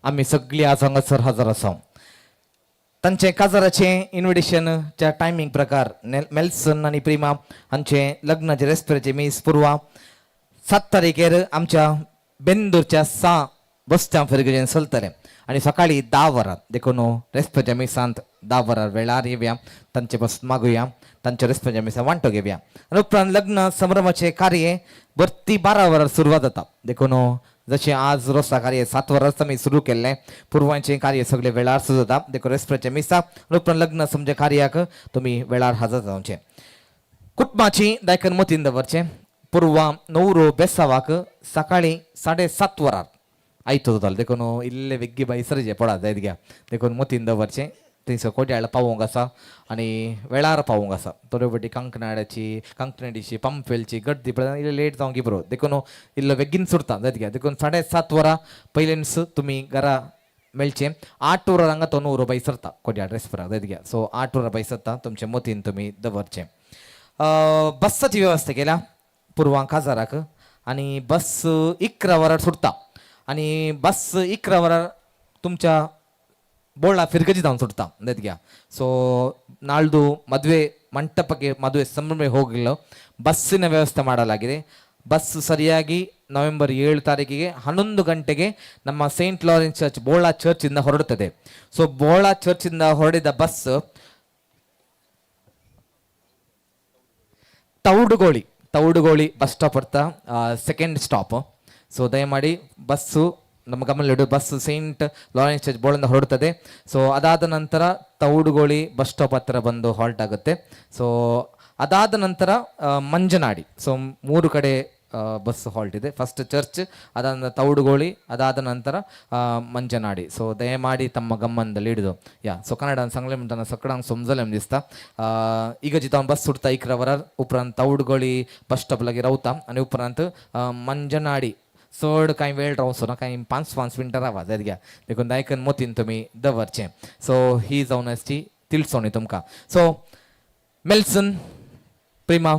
आमी सगळीं आज हांगासर हजर आसा. तांचें काजाराचें इन्विटेशनच्या टायमींग प्रकार मेल्सन आनी प्रिमा हांचें लग्नाचें रेस्पेराचें मीस पुर्वा 7 तारखेर आमच्या बेंदूरच्या 6 बसत्यां फिरगेन चलतलें आनी सकाळीं 10 वरां देखून रेस्पेराच्या मिसांत 10 वरां वेळार येवया, तांचे पासून मागुया, तांच्या रेस्पेराच्या मिसां वांटो घेवया. आनी उपरांत लग्न संभ्रमाचें कार्य भरती 12 वरां सुरवात जाता. देखून जशें आज रोसा कार्य 7 वरां आमी सुरू केल्लें, पुर्वांचें कार्य सगळें वेळार सुरू जाता. देखून रेस्पेराच्या मिसा उपरांत लग्न समजे कार्याक तुमी वेळार हजर जावचें. कुटुंबाची दायकन मतीन दवरचें. पुर्वा नवरो बेसावाक सकाळीं 7:30 वरां आयतो जातालो. देखून इल्ले वेग्गी बाई सरजे पडा जायत घ्या. देखून मतीन दवरचें थंयसर कोड्याळ पावोवंक आसा आनी वेळार पावोवंक आसा. थोडे फावटी कांकणाडीची पंपवेलची गर्दी पळय इल्ले लेट जावंक बरो. देखून इल्लो बेगीन सुरता जायत घ्या. देखून 7:30 वरां पयलींच तुमी घरा मेळचें. 8 वरां हांगा तो न्हवरो बाय सरता कोड्याळ रेस्पेराक जायत घ्या. सो 8 वरां बाय सरता तुमचे मतीन तुमी दवरचें. बसाची वेवस्था केल्या पुर्वां काजाराक आनी बस 11 वरां सुटता आनी बस 11 वरां तुमच्या बोळा फिरगजी जावन सुटता जायत घ्या. ಸೊ ನಾಳ್ದು ಮದುವೆ ಮಂಟಪಕ್ಕೆ ಮದುವೆ ಸಂಭ್ರಮ ಹೋಗಲಿಲ್ಲ ಬಸ್ಸಿನ ವ್ಯವಸ್ಥೆ ಮಾಡಲಾಗಿದೆ. ಬಸ್ ಸರಿಯಾಗಿ ನವೆಂಬರ್ 7 ತಾರೀಕಿಗೆ 11 ಗಂಟೆಗೆ ನಮ್ಮ ಸೈಂಟ್ ಲಾರೆನ್ಸ್ ಚರ್ಚ್ ಬೋಳಾ ಚರ್ಚಿಂದ ಹೊರಡುತ್ತದೆ. ಸೊ ಬೋಳಾ ಚರ್ಚಿಂದ ಹೊರಡಿದ ಬಸ್ ತೌಡುಗೋಳಿ ಬಸ್ ಸ್ಟಾಪ್ ಅಂತ ಸೆಕೆಂಡ್ ಸ್ಟಾಪ್. ಸೊ ದಯಮಾಡಿ ಬಸ್ಸು ನಮ್ಮ ಗಮನದಲ್ಲಿಡು, ಬಸ್ ಸೈಂಟ್ ಲಾರೆನ್ಸ್ ಚರ್ಚ್ ಬೋಳಿಂದ ಹೊರಡುತ್ತದೆ. ಸೊ ಅದಾದ ನಂತರ ತೌಡುಗೋಳಿ ಬಸ್ ಸ್ಟಾಪ್ ಹತ್ತಿರ ಬಂದು ಹಾಲ್ಟ್ ಆಗುತ್ತೆ. ಸೊ ಅದಾದ ನಂತರ ಮಂಜನಾಡಿ. ಸೊ 3 ಕಡೆ ಬಸ್ ಹಾಲ್ಟ್ ಇದೆ. ಫಸ್ಟ್ ಚರ್ಚ್, ಅದಾದ ನಂತರ ತೌಡುಗೋಳಿ, ಅದಾದ ನಂತರ ಮಂಜನಾಡಿ. ಸೊ ದಯಮಾಡಿ ತಮ್ಮ ಗಮನದಲ್ಲಿ ಹಿಡಿದು ಯಾ. ಸೊ ಕನ್ನಡ सांगलें म्हणटना सगळ्यांक समजलें दिसता. इगर्जेंत बस सुटता 11 वरार, उपरांत तौडगोळी बस स्टॉप लागीं रावता आनी उपरांत मंजनाडी. चड कांय वेळ रावचो ना, कांय 5-5 मिनटां रावा जायत घ्या. देखून दायकन मतीन तुमी दवरचें. सो ही जावन आसची तिळसोणी तुमकां. So Melson Prima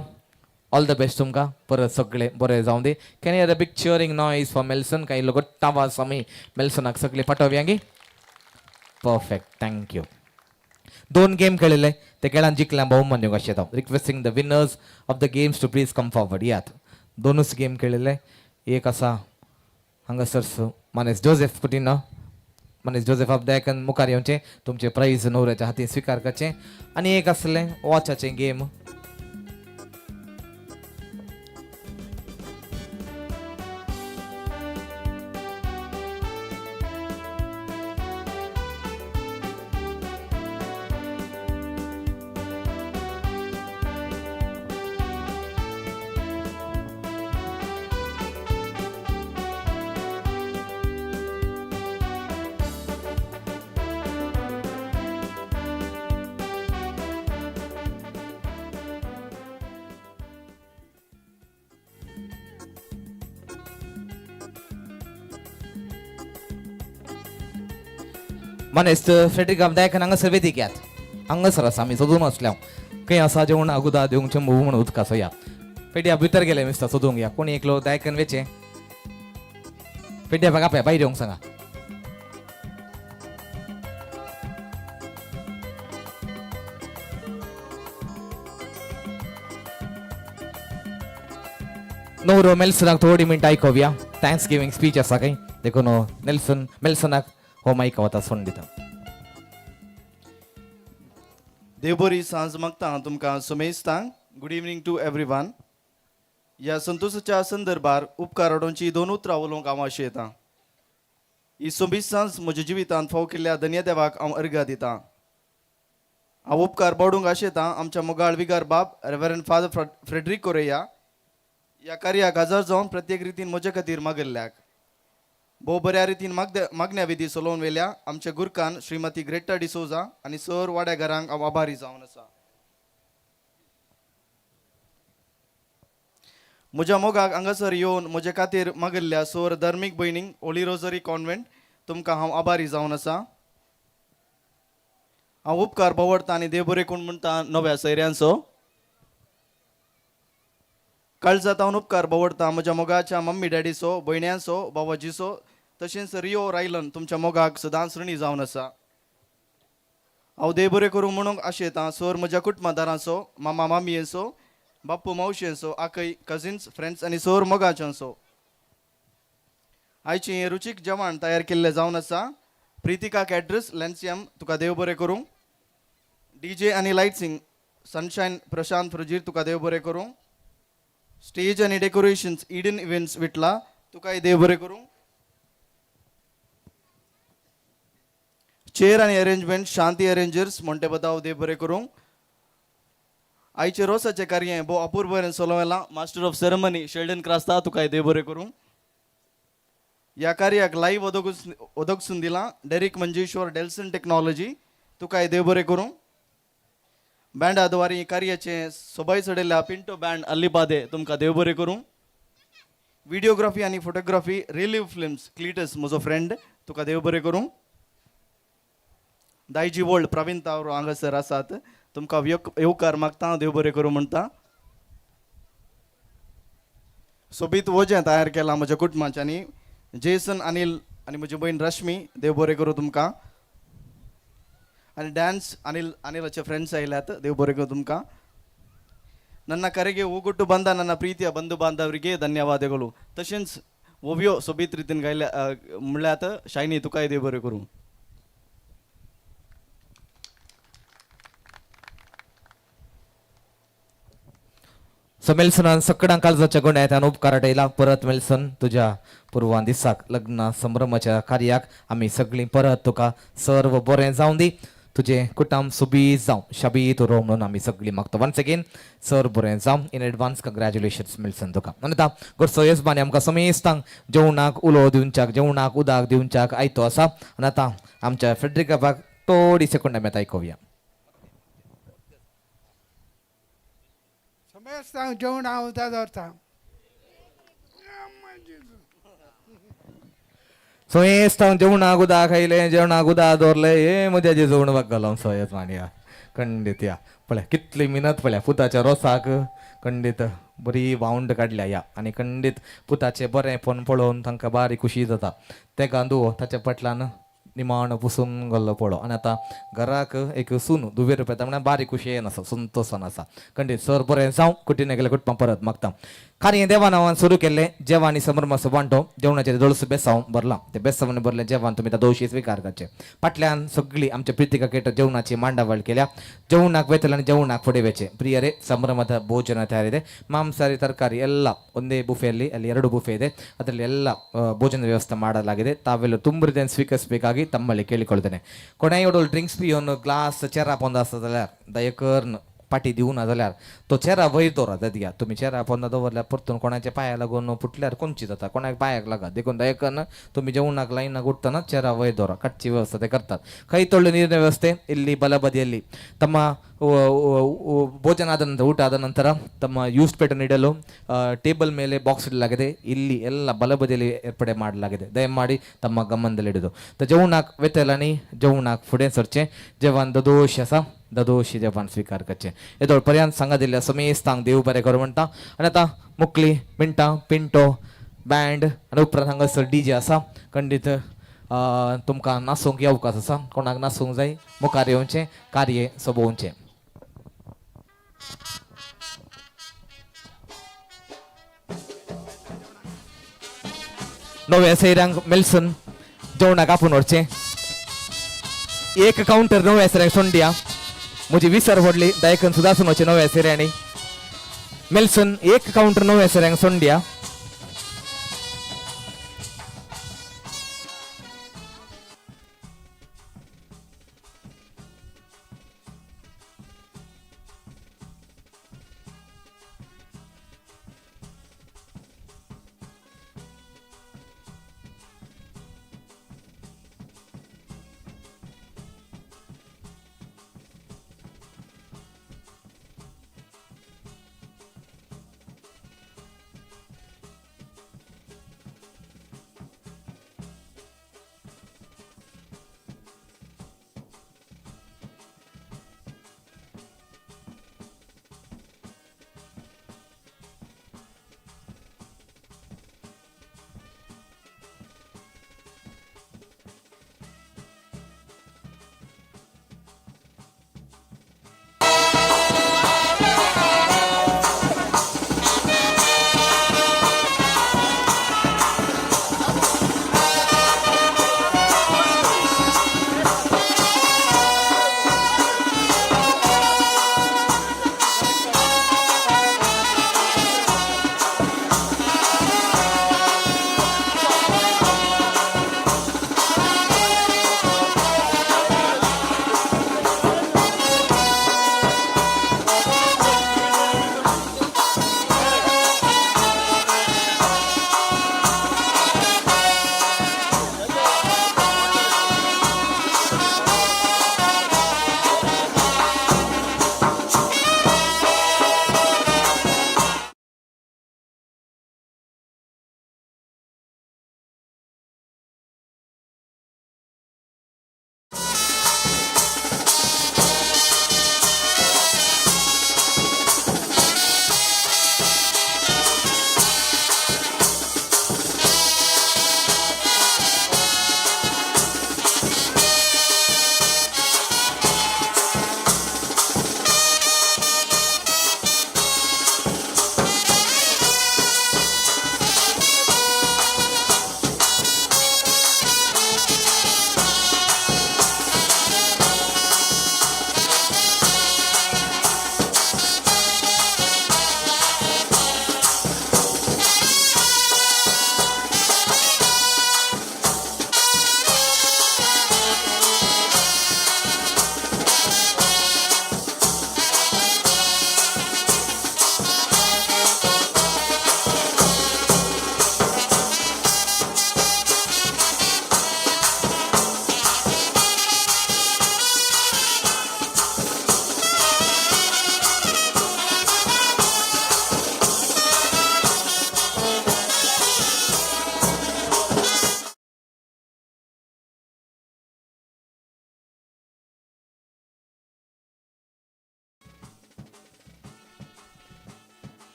all the best तुमकां, परत सगळें बरें जावं दी. Can hear a big cheering noise for Melson? कांय इल्लो घट्ट आवाज आमी मेल्सनाक सगळीं पाठोवया गी. Perfect, thank you. 2 game खेळिल्ले ते खेळान जिखल्या भोवमान दिवंक आशिल्लें. Requesting the winners of the games to please come forward. यात 2 गेम खेळिल्ले. एक आसा हांगासर मानेस जोसेफ कुटिनो, मानेस जोसेफ ऑफ दयाकन मुखार येवचें, तुमचें प्रायज न्हवऱ्याच्या हातीन स्विकार करचें. आनी एक आसलें वॉचाचें गेम. मानेस्त फ्रेडरिक दयाकन हांगासर वेदीक यात. हांगासर आसा आमी सोदून आसल्या खंय आसा जेवण अगुदा दिवंक चंबू म्हणून उदकाचो या. पेड्या भितर गेले मिस्ता सोदूंक या. कोणी एकलो दयाकन वेचें पेड्या बागा पळय भायर येवंक सांगा. नवरो मेल्सनाक थोडी मिनटां आयकोवया. Thanks giving speech आसा खंय, देखून नेल्सन मेल्सनाक हो मायक वता सोडून दिता. देव बरी सांज मागता तुमकां समेस्तांक. Good evening to everyone. ह्या संतोषाच्या संदर्भार उपकार अडोवची 2 उतरां उलोवंक हांव आशेता येता. ही सोबीत सांज म्हज्या जिवितांत फाव केल्ल्या धन्य देवाक हांव अर्घा दितां. हांव उपकार बावडूंक आशेता आमच्या मोगाळ विगार बाब रेवरंड फादर फ्रेडरीक कोरेया ह्या कार्याक हजर जावन प्रत्येक रितीन म्हजे खातीर मागल्ल्याक. भोव बऱ्या रितीन मागण्या विधी चलोवन वेल्या आमच्या गुरकान श्रीमती ग्रेटा डिसोजा आनी सर वाड्या घरांक हांव आभारी जावन आसा. म्हज्या मोगाक हांगासर येवन म्हजे खातीर मागिल्ल्या सोर धर्मीक भयणींक होली रोजरी कॉन्व्हेंट तुमकां हांव आभारी जावन आसा. हांव उपकार बावडटा आनी देव बरें कोण म्हणटा नव्या सैऱ्यांचो. काळजांत हांव उपकार बवडता म्हज्या मोगाच्या मम्मी डॅडीचो, भयण्यांचो, बाबाजीचो, तशेंच रियो रायलन तुमच्या मोगाक सदांच ऋणी जावन आसा. हांव देव बरें करूं म्हणूंक आशेतां सर म्हज्या कुटुंबादारांचो, मामा मामयेचो, बाप्पू मावशेचो, आकय, कजिन्स, फ्रेंड्स आनी सर मोगाच्यांचो. आयचें हें रुचीक जेवण तयार केल्लें जावन आसा प्रितिका कॅड्रस लेन्सियम, तुका देव बरें करूं. डीजे आनी लायट्सिंग सनशायन प्रशांत फ्रुजीर, तुका देव बरें करूं. स्टेज आनी डेकोरेशन्स इडन इव्हेंट्स विटला, तुकाय देव बरें करूं. चेअर आनी अरेंजमेंट शांती अरेंजर्स मोंटेबदाव, देव बरें करूं. आयचे रोसाचें कार्य भोव अपूर्व चलोवला master of ceremony Sheldon Crasta, तुकाय देव बरें करूं. ह्या कार्याक लायव्ह ओदोकसून दिलां डेरिक मंजेश्वर डेल्सन टेक्नॉलॉजी, तुकाय देव बरें करूं. बँडा द्वारे कार्याचें सोबाय चडयल्ल्या पिंटो बँड अल्लिबादे, तुमकां देव बरें करूं. व्हिडियोग्राफी आनी फोटोग्राफी रिलीव फिल्म्स क्लिटस म्हजो फ्रेंड, तुका देव बरें करूं. दायजी वर्ल्ड प्रवीण तावरो हांगासर आसात, तुमकां येवकार मागता, देव बरें करूं म्हणटा. सोबीत वजें तयार केलां म्हज्या कुटुंबाच्यांनी जेसन अनिल आनी म्हजी भयण रश्मी, देव बरें करूं तुमकां. आनी डान्स अनिल ಅನಿಲचे ಫ್ರೆಂಡ್ಸ್ ಆಯ್ಲಾತ್, ದೇವ್ ಬರೆಗೂ ತುಮಕ. ನನ್ನ ಕರೆಗೆ ಓಗೊಟ್ಟು ಬಂದ ನನ್ನ ಪ್ರೀತಿಯ ಬಂಧು ಬಾಂಧವರಿಗೆ ಧನ್ಯವಾದಗಳು. तशेंच ओव्यो सोबीत रितीन गायल्या म्हणल्यात शायनी, तुकाय देव बरें करूं. सो मेल्सनान सकडां काळजाच्या गोंड्यान उपकार आटयला. परत मेल्सन तुज्या पुर्वान दिसाक लग्न संभ्रमाच्या कार्याक आमी सगळीं परत तुका सर्व बरें जावं दी, तुजें कुटुंब सुबीत जावं, शाबीत उरो म्हणून आमी सगळीं मागता. वन्स अगेन सर बरें जावं, इन एडवान्स कंग्रॅच्युलेशन्स मेल्सन तुका. आनी आतां घरचो येजमानी आमकां समेस्तांक जेवणाक उलो दिवच्याक, जेवणाक उदक दिवच्याक आयतो आसा. आनी आतां आमच्या फेड्रिकाबाक थोडी सेकंड आमी आतां आयकुया. समेस्तांक जेवण हांव उदक दवरता. सोयेस्तांक जेवणाक उदक खायलें, जेवणाक उदक दवरलें, हे म्हज्या जेवण वागलो सोयेजमानी खंडीत. या पळय कितली मिनत पळया पुताच्या रोसाक खंडीत बरी वावंड काडल्या या. आनी खंडीत पुताचें बरेंपण पळोवन तांकां बारीक खुशी जाता. तेका दुवो ताच्या फाटल्यान निमाणो पुसून गेल्लो पळो. आनी आतां घराक एक सून दुवेर रुपया म्हळ्यार बारीक खुशयेन आसा, संतोसान आसा. खंडीत सर बरें जावं, कुटीन गेले कुटुंबां परत मागता. कार्य देवा नांवान सुरू केल्लें जेवण आनी संभ्रमाचो वांटो जेवणाचेर दोळसो बेसांव भरलां, ते बेसांवान भरलें जेवण तुमी दोशी स्विकार करचें. फाटल्यान सगळी आमच्या प्रितिका केट जेवणाची मांडावळ केल्या. जेवणाक वेतले आनी जेवणाक फुडें वेचें. ಪ್ರಿಯರೇ, ಸಂಭ್ರಮದ ಭೋಜನ ತಯಾರಿದೆ. ಮಾಂಸಾಹಾರಿ ತರಕಾರಿ ಎಲ್ಲ ಒಂದೇ ಬುಫೆಯಲ್ಲಿ, ಅಲ್ಲಿ 2 ಬುಫೆ ಇದೆ, ಅದರಲ್ಲಿ ಎಲ್ಲ ಭೋಜನ ವ್ಯವಸ್ಥೆ ಮಾಡಲಾಗಿದೆ. ತಾವೆಲ್ಲ ತುಂಬರಿದನ್ನು ಸ್ವೀಕರಿಸಬೇಕಾಗಿ ತಮ್ಮಲ್ಲಿ ಕೇಳಿಕೊಳ್ತೇನೆ. ಕೊನೆಯೋಡೋಲ್ ಡ್ರಿಂಕ್ಸ್ ಪಿಯೋನ್ ಗ್ಲಾಸ್ चेरा पोंदा आसता जाल्यार दयकर्न पाटी दिवना जाल्यार तो चेरा वयर दवरात ददया. तुमी चेरा पोंदा दवरल्यार परतून कोणाच्या पांया लागून फुटल्यार कोणची जाता, कोणाक पांयाक लागत. देखून दयकर्न तुमी जेवणाक लायनाक उठतना चेरा वयर दवरा. कटची व्यवस्था ते करतात. ಕೈ ತೊಳೆದು ನೀರಿನ ವ್ಯವಸ್ಥೆ ಇಲ್ಲಿ ಬಲಬದಿಯಲ್ಲಿ. ತಮ್ಮ ಭೋಜನ ಆದ ನಂತರ, ಊಟ ಆದ ನಂತರ ತಮ್ಮ ಯೂಸ್ ಪೇಟನ್ನು ಇಡಲು ಟೇಬಲ್ ಮೇಲೆ ಬಾಕ್ಸ್ ಇಡಲಾಗಿದೆ. ಇಲ್ಲಿ ಎಲ್ಲ ಬಲಬದಿಯಲ್ಲಿ ಏರ್ಪಡೆ ಮಾಡಲಾಗಿದೆ. ದಯಮಾಡಿ ತಮ್ಮ ಗಮನದಲ್ಲಿಡುದು. जेवणाक वेतलांनी जेवणाक फुडें सरचें. जेवण ददोश आसा, ददोशी जेवण स्वीकार करचें. येदोळ पर्यंत सांगा दिल्ल्या समेस्तांक देव बरें करूं म्हणटा. आनी आतां मुकली मिण्टां पिंटो बँड आनी उपरांत हांगासर डी जे आसा. खंडीत तुमकां नाचूंक येवकास आसा. कोणाक नाचूंक जाय मुखार येवचें, कार्य सोबोवचें. नव्या सैरांक मेल्सन जेवणाक आपोवन व्हरचें. एक कावंटर नव्या सैऱ्यांक सोंडिया म्हजी विसर व्हडली दायकन सुदासून वचें नव्या सैऱ्यांनी. मेल्सन एक कावंटर नव्या सैऱ्यांक Sondiya.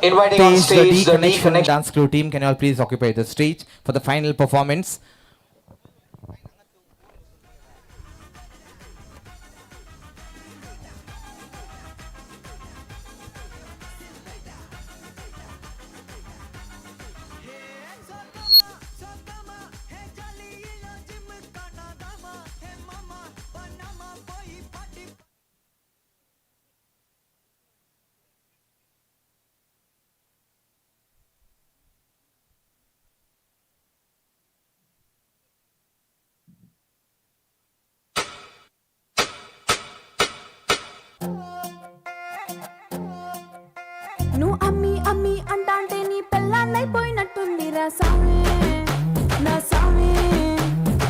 Inviting on stage the D Connection Dance Crew team. Can you all please occupy the stage for the final performance? నువ్వు అమ్మి అమ్మి అంటాంటే నీ పెళ్ళాన్నైపోయినట్టుందిరా సామి, నా సామి.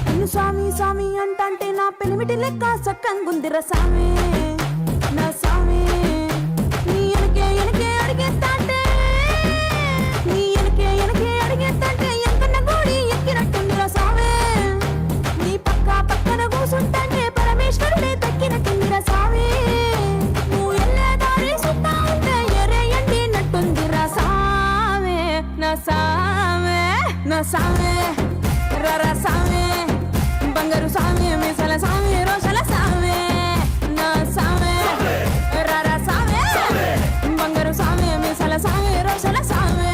నిన్ను స్వామి స్వామి అంటాంటే నా పెనిమిటి లెక్క సక్కంగుందిరా సామి, నా సామి. నీ ఎనకే ఎనకే అడిగేస్తాంటే, నీ ఎనకే ఎనకే అడిగేస్తాంటే ఎంతన్న గోడి ఎక్కినట్టుందిరా సామి. నీ పక్క పక్కన కూసుంటాంటే పరమేశ్వరుడే తక్కినట్టుందిరా సామి. నువ్వు ఎల్లదారి సుత్తా ఉంటే ఎరేయండినట్టుందిరా సామే, నా సామే, నా సామే. రరా సామే, బంగారు సామే, మీసాల సామే, రోషల సామే, నా సామే. రరా సామే, బంగారు సామే, మీసాల సామే, రోషల సామే.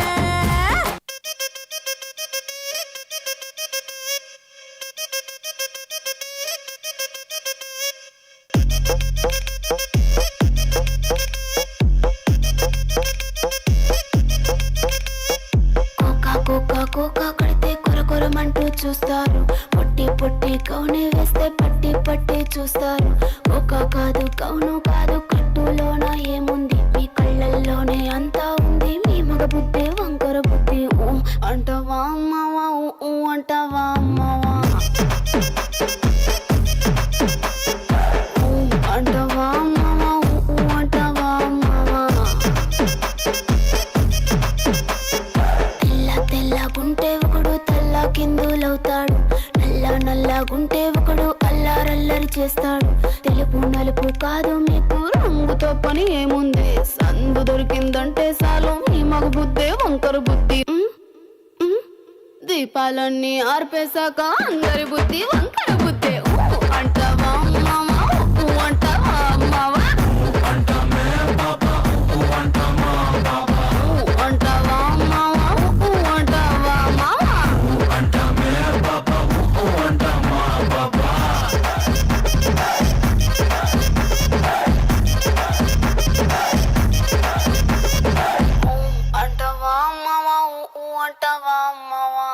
కోకా కోకా కోకా కడితే కొరకొరమంటూ చూస్తారు. పొట్టి పొట్టి కౌని వేస్తే పట్టి పట్టి చూస్తారు. కోకా కాదు కౌను కాదు, కట్టులోన ఏముంది, మీ కళ్ళల్లోనే అంతా ఉంది. మీ మగ బుద్ధి వంకర బుద్ధి. ఊ అంటావా అమ్మావా, ఊ ఊ అంటావా అమ్మావా, ఊ అంటావా అమ్మావా, ఊ ఊ అంటావా అమ్మావా. తెల్ల తెల్లగుంటే ఒకడు తెల్ల కిందులవుతాడు, నల్ల నల్లగుంటే ఒకడు అల్లారల్లరి చేస్తాడు. తెలుపు నలుపు కాదు మీకు రంగుతో పని ఏముంది, సందు దొరికిందంటే చాలు మీ మగ బుద్ధే వంకర బుద్ధి. ఉమ్, ఉమ్. దీపాలన్నీ ఆర్పేశాక అందరి బుద్ధి వంకర బుద్ధే. ఊ అంటావా అమ్మావా, ఊ అంటావా అమ్మావా, ఊ అంటావా అమ్మావా, ఊ అంటావా మావా. అంటావా అమ్మావా, ఊ ఊ అంటావా అమ్మావా.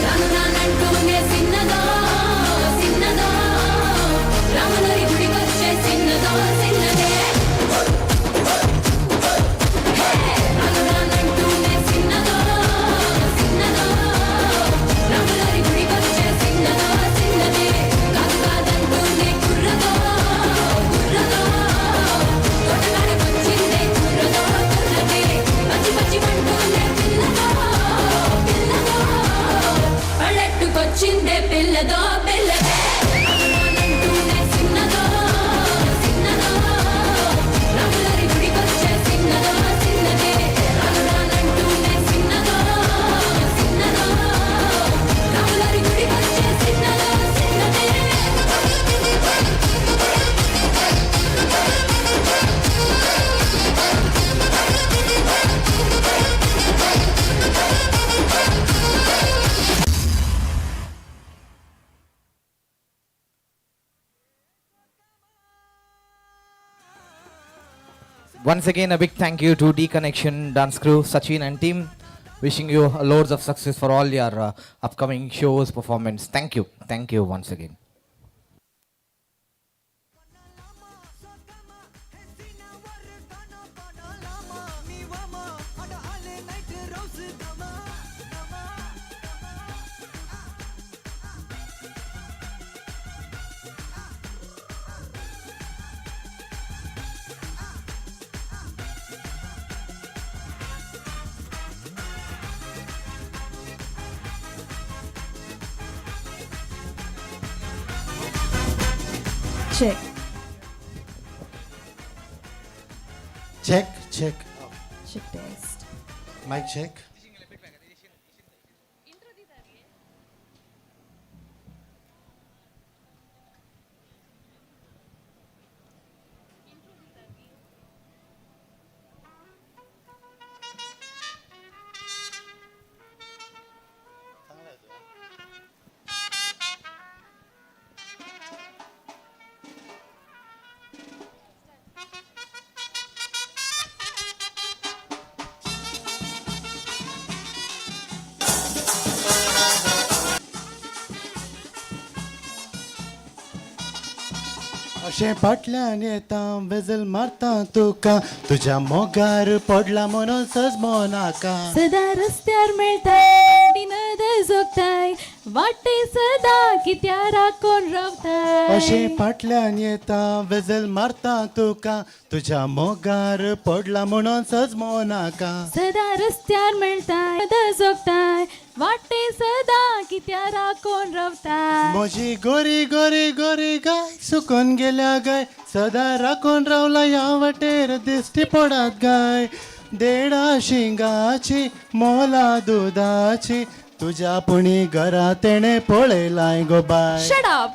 రానురానంటూనే సిన్నదో సిన్నదో, రాములరి గుడికొచ్చే సిన్నదో సిన్నదే. హే! రానురానంటూనే సిన్నదో సిన్నదో, రాములరి గుడికొచ్చే సిన్నదో సిన్నదే. కాదు కాదంటూనే కుర్రదో కుర్రదో, తోటకాడకొచ్చిందే కుర్రదో కుర్రదే. పచ్చి పచ్చి అంటూనే పిల్లదో పిల్లదో, పళ్ళెట్టుకొచ్చిందే పిల్లదో పిల్లదే. రానురానంటూనే సిన్నదో సిన్నదో, రాములరి గుడికొచ్చే సిన్నదో సిన్నదే. రానురానంటూనే సిన్నదో సిన్నదో, రాములరి గుడికొచ్చే సిన్నదో సిన్నదే. Once again, a big thank you to D Connection Dance Crew, Sachin and team. Wishing you loads of success for all your upcoming shows, performance. Thank you. Thank you once again. Check. Check check. Check test. Mic check. अशें फाटल्यान येता vessel मारता तुका तुज्या मोगार पडला म्हणून सजमो नाका. सदा रस्त्यार मेळटा नदर जोगताय वाटे सदा कित्या राखोन रावताय. अशें फाटल्यान येता वेजल मारता तुका तुज्या मोगार पडला म्हणून सजमो नाका. सदा रस्त्यार मेळटा नदर जोगताय वाटे सदा कित्या राखोन रावताय. म्हजी गोरी गोरी गोरी गाय सुकून गेल्या गाय सदा राखून रावला ह्या वाटेर दिश्टी पडात गाय. देडा शिंगाची मोला दुदाची तुज्या पुणी घरा तेणें पळयलाय गो बाय. Shut up.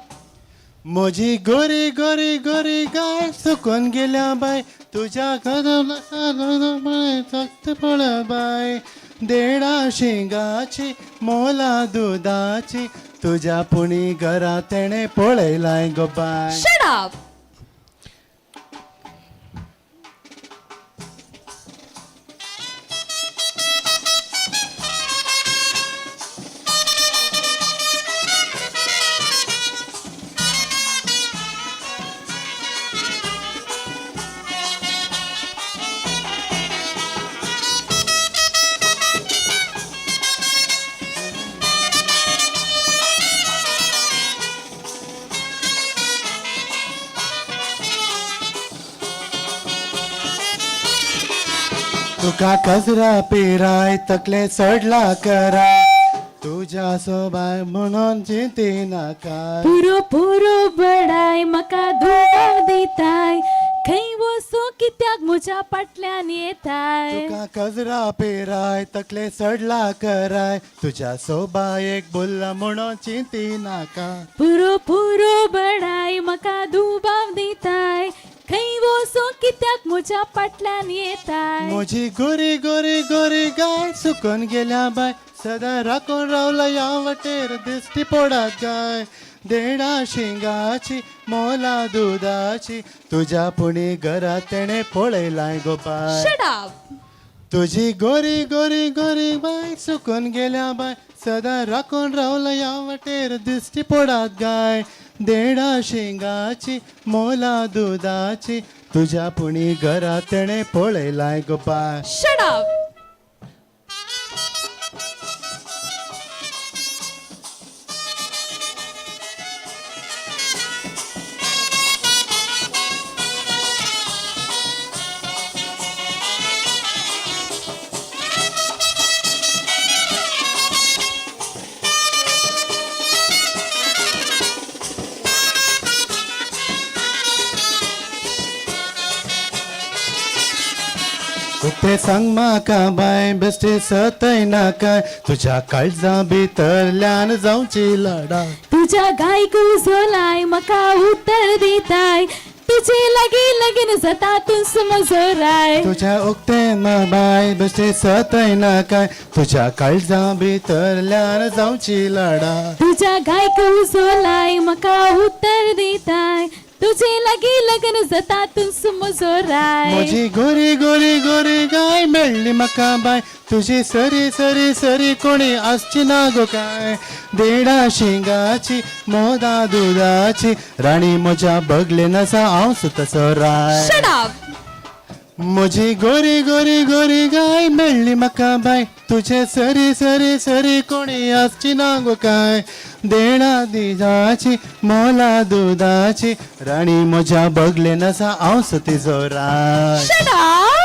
म्हजी गोरी गोरी गोरी गाय सुकून गेल्या बाय तुज्या घरा फक्त पळय बाय. देडा शिंगाची मोला दुदाची तुज्या पुणी घरा तेणें पळयलाय गो बाय. Shut up. तुका कजरा पिराय तकले चडला करा तुज्या सोबाय म्हणून चिंती नाका. पुरो पुरो बडाय म्हाका दुबाव दिताय खंय वचूं कित्याक म्हज्या फाटल्यान येताय. तुका कजरा पिराय तकले चडला कराय तुज्या सोबायेक बोल्ला म्हणून चिंती नाका. पुरो पुरो बडाय म्हाका दुबाव दिताय खंय वचूं कित्याक म्हज्या फाटल्यान येताय. म्हजी गोरी गोरी गोरी गाय सुकून गेल्या बाय सदा राखून रावला ह्या वाटेर दिश्टी पडात गाय. देडा शिंगाची मोला दुदाची तुज्या पुणी घरा तेणें पळयलाय गो बाय. Shut up. तुजी गोरी गोरी गोरी बाय सुकून गेल्या बाय सदा राखून रावला ह्या वाटेर दिश्टी पडात गाय. देडा शिंगाची मोला दुदाची तुज्या पुणी घरा तेणें पळयलाय गो बाय. Shut up. उकते सांग म्हाका बाय बेश्टे सतय नाका तुज्या काळजा भितरल्यान जावची लडा. तुज्या गायक उजोलाय म्हाका उतर दिताय तुजे लागीं लगीन जाता तूं म्हजो. तुज्या उकते बाय बेश्टे सतय नाका तुज्या काळजा भितरल्यान जावची लडा. तुज्या गायक उजोलाय म्हाका उतर दिताय तुजे लागीं लग्न जाता तूं म्हजो. म्हजी गोरी गोरी गोरी गाय मेळ्ळी म्हाका बाय तुजी सरी सरी सरी कोणी आसची ना गो काय. देडा शिंगाची मोदा दुदाची राणी म्हज्या बगले नासा हांव सुतसो राय. Shut up. म्हजी गोरी गोरी गोरी गाय मेळ्ळी म्हाका बाय तुजे सरी सरी सरी कोणी आसची ना गो काय. देणा दिजाची मोला दुदाची राणी म्हज्या बगले नासा हांव तिजो राय. Shut up.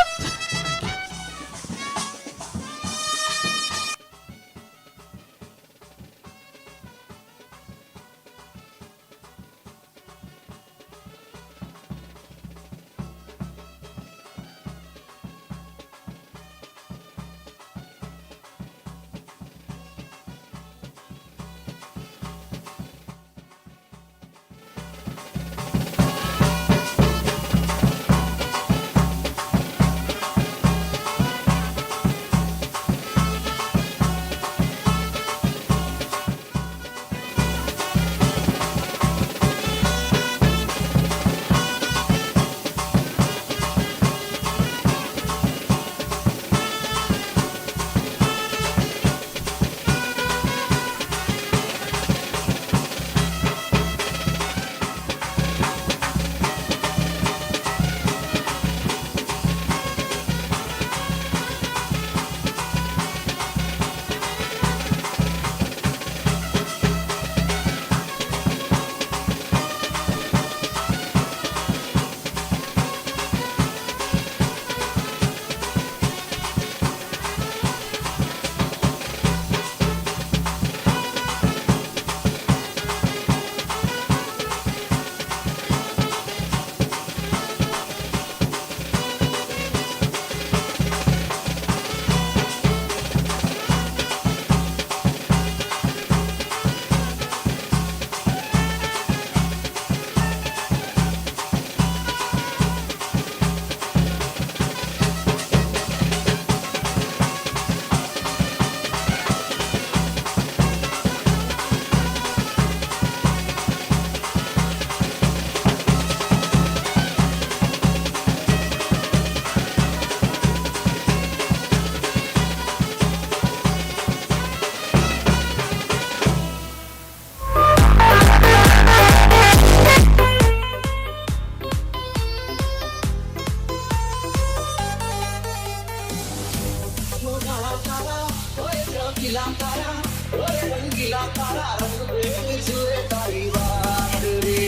रंगीला तारा ओए रंगीला तारा रंग बेरंग छुए तारी बात रे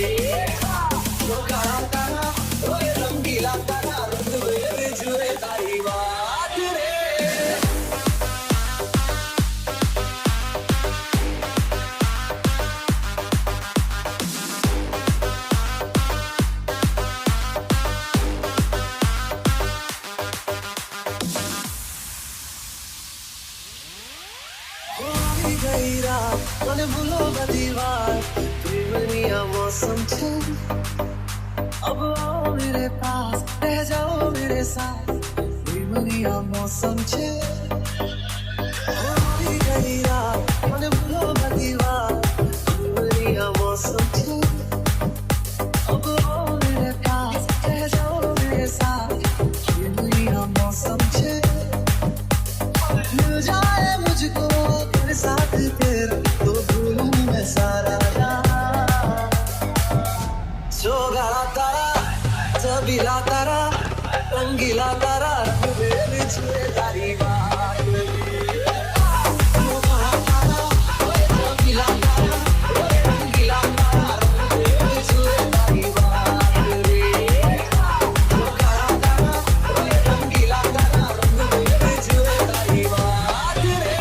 ओ काला तारा ओए रंगीला तारा रंग बेरंग छुए तारी बात रे। हो गई रात मन भूलो दीवार प्रेमनिया मौसम छे अब आओ मेरे पास रह जाओ मेरे साथ प्रेमनिया मौसम छे। हो गई रात मन भूलो दीवार प्रेमनिया मौसम छे अब आओ मेरे पास रह जाओ मेरे साथ प्रेमनिया मौसम छे। मिल जाए मुझको तेरे साथ तेरा तो भूलूं मैं सारा जहां। जोगाड़ा तारा चबीला तारा रंगीला तारा रंग बेरंग छुए तारी बात जोगाड़ा तारा ओए चबीला तारा ओए रंगीला तारा रंग बेरंग छुए तारी बात रे। जोगाड़ा तारा ओए रंगीला तारा रंग बेरंग छुए तारी बात रे।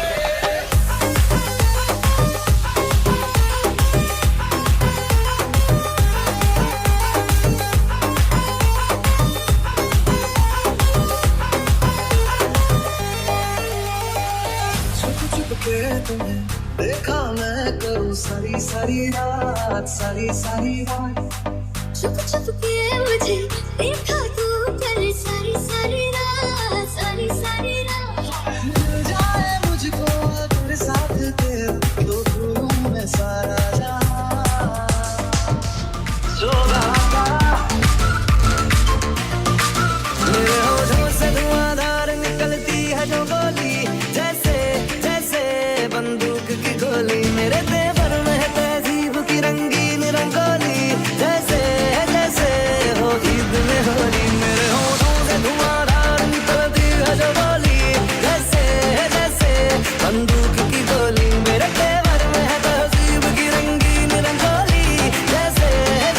छुप छुप के तुम्हें देखा मैं करूं सारी सारी रात सारी सारी रात। छुप छुप के मुझे देखा तू कर सारी सारी रात सारी सारी रात। मिल जाए मुझको तेरे साथ तेरा तो भूलूं मैं सारा जहां। जोगाड़ा तारा मेरे होठों से धुआंधार निकलती है जो बोली जैसे जैसे बंदूक की गोली। मेरे तेवर में है तहजीब की रंगीन रंगोली जैसे जैसे हो ईद में होली। मेरे होठों से धुआंधार निकलती है जो बोली जैसे जैसे बंदूक की गोली। मेरे तेवर में है तहजीब की रंगीन रंगोली जैसे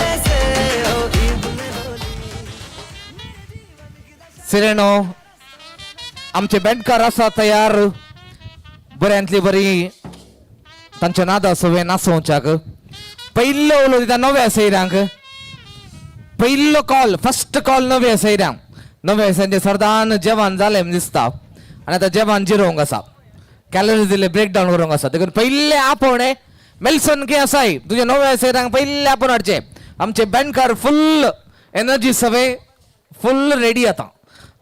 जैसे हो ईद में होली। सिरेनो आमचे बँडकार आसा तयार बऱ्यांतली बरी तांच्या नादा सवे नासोवच्याक पयलो उलो दिता नव्या सैऱ्यांक पयलो कॉल फर्स्ट कॉल नव्या सैऱ्यांक नव्या सैऱ्यांचे सरदान जेवण जालें म्हूण दिसता आनी आतां जेवण जिरोवंक आसा कॅलरीज दिले ब्रेक डावन करूंक आसा देखून पयले आपोवणें मेल्सन की आसाय तुजे नव्या सैऱ्यांक पयले आपोवन हाडचें आमचे बँडकार फुल एनर्जी सवे फुल रेडी आतां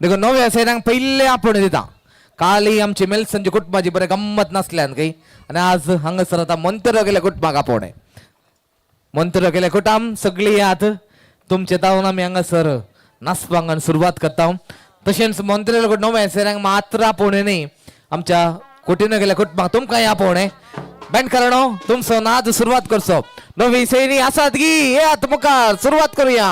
देखून नव्या सैऱ्यांक पयले आपोवणें दिता। काली आमची मेल्सनची कुटुंबाची बरें गम्मत नासल्यान काही आनी आज हांगासर आतां मोंतेरो गेल्या कुटुंबाक आपोवणें मोंतेरो गेल्या कुटाम सगळीं याद तुमचे तावन आमी हांगासर नाचपाक सुरवात करता। तशेंच मोंतेरो नव्या सैऱ्यांक मात्र आपोवणें न्ही आमच्या कोटिनो गेल्या कुटुंबाक तुमकांय आपोवणें बँडकारांनो तुमचो नाद सुरवात करचो नवी सैरी आसात गी येयात मुखार सुरवात करुया।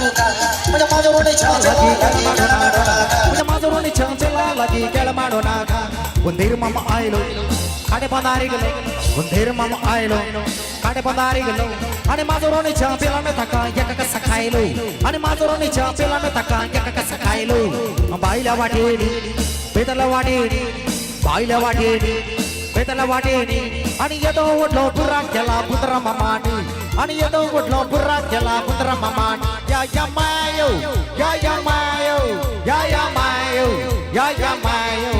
तुका म्हज्या माजोरोणीच्या लागीं केळमाडो नाका म्हज्या माजोरोणीच्या लागीं केळमाडो नाका उंदीर मामा आयलो काडे पंदारी गेलो उंदीर मामा आयलो काडे पंदारी गेलो आणि माजोरोणीच्या पिलान ताका एका कसा खायलो आणि माजोरोणीच्या पिलान ताका एका कसा खायलो बायल्या वाटेनी बेतला वाटेनी बायल्या वाटेनी बेतला वाटेनी आणि येदो व्हडलो बुराक केला पुत्रा मामानी आणि येदो व्हडलो बुराक केला पुत्रा मामानी या या मायो या या मायो या या मायो या या मायो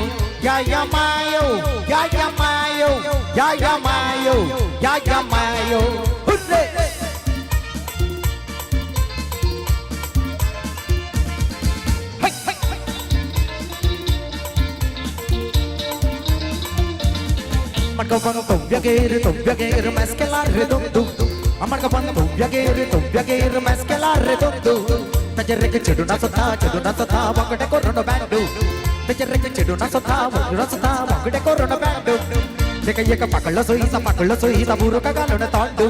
या या मायो या या मायो या या मायो या या मायो hurray Tobia mezcla redondo Amarga pan tobia mezcla redondo Tajerre que chedu na sota wakade corona bando Tajerre que chedu na sota wakade corona bando Deka yeka pakalla soita buruka galona tandu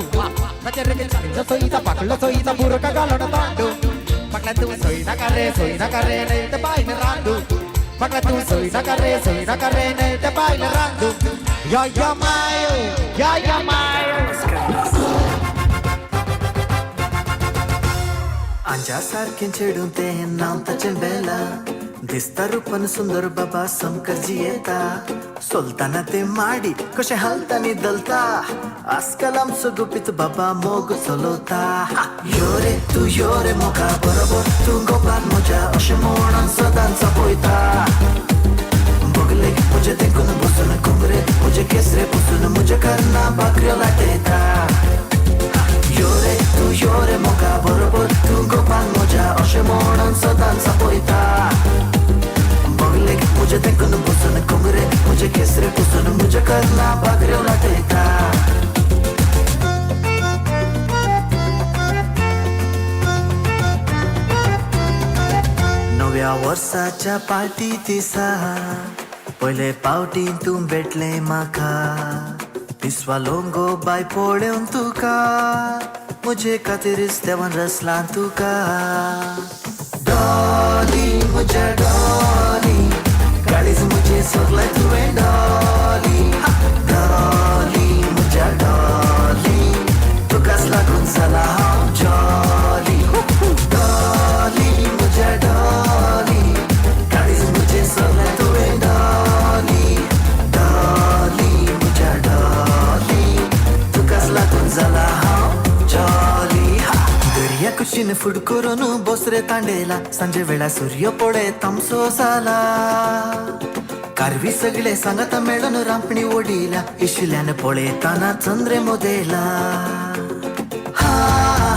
Tajerre que chedu soita pakalla soita buruka galona tandu Pakla tu soina kare ne te baile randu Pakla tu soina kare ne te baile randu Ya ya mayo, ya ya mayo. आंजा सारखें चेडूं तें नांव ताचें बेला दिसता रूपान सुंदर बाबा समकर जियेता सोलताना ते माडी कशें हालता नी दलता आजकाल आमचो गुपीत बाबा मोग चलवता यो रे तूं यो रे मोगा बरोबर तूं गोपान म्हज्या अशें म्हणून सदांच पळयता बगले म्हजे तेंकून बसून कोंबरे म्हजे केसरे पुसून म्हज्या करना भाकऱ्यो लाटयता यो रे तूं यो रे मोगा बरोबर तूं गोपान म्हज्या अशें म्हणून सदांच पळयता बगले म्हजे तेंकून बसून कोंबरे म्हजे केसरे पुसून म्हज्या करना भाकऱ्यो लाटयता नव्या वर्साच्या पार्टी दिसा पयले पावटी तूं भेटलें म्हाका पिसवा लोंगो बाय पळोवन तुका म्हजे खातीरच देवान रचलां तुका डॉली म्हज्या डॉली काळीज म्हजें सगळें तुवें डॉली डॉली म्हज्या डॉली तुकाच लागून जाला हांव जॉली डॉली म्हज्या डॉली काळीज म्हजें सगळें तुवें डॉली डॉली म्हज्या डॉली तुकाच लागून जाला हांव जॉली दर्या कुशीन फूड करून बोसरे तांडेला सांजे वेळा सूर्य पडे तामसो जाला कारवी सगळे सांगाता मेळून रांपणी ओडिला इशिल्यान पळयताना चंद्रे मोदेला हा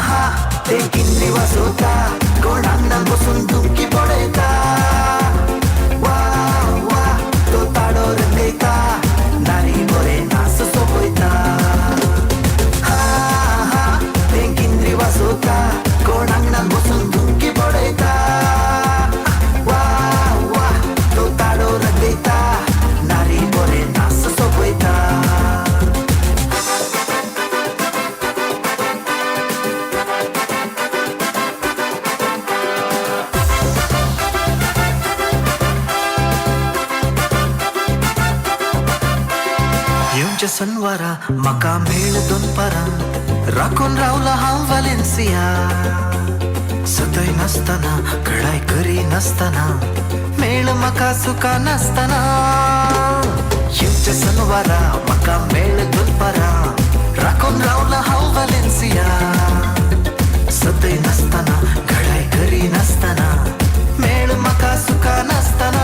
हा ते किंद्री वाजोता कोण आंगणान बसून धुमकी पळयता वा वा तो ताडो रंगयता नारी बरे नास सोबयता हा हा ते किंद्री वाजोता कोण आंगणान बसून धुमकी पळयता वा वा तो ताडो रंगयता नारी बरे नास सोबयता येवच्या सनवारा म्हाका मेळ दनपारां राखून रावला हांव वालेन्सिया सतय नासतना कडाय करी नासतना मेळ म्हाका सुखा नासतना येवच्या सनवारा म्हाका मेळ दनपारां राखून रावला हांव वालेन्सिया सतय नासतना कडाय करी नासतना मेळ म्हाका सुखा नासतना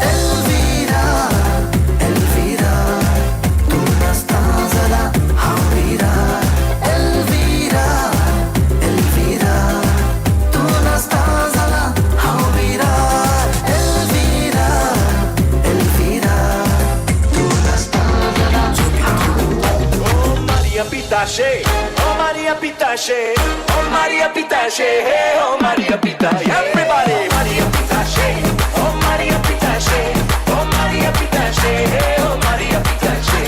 एल्विरा एल्विरा तूं नासता जाला हांव वीरा एल्विरा एल्विरा तूं नासता जाला हांव वीरा एल्विरा एल्विरा तूं नासता जाला Oh Maria Pitache, oh Maria Pitache, oh Maria Pitache, hey, oh Maria Pitache. Everybody, Maria Pitache, oh Maria Pitache, oh Maria Pitache, hey, oh Maria Pitache.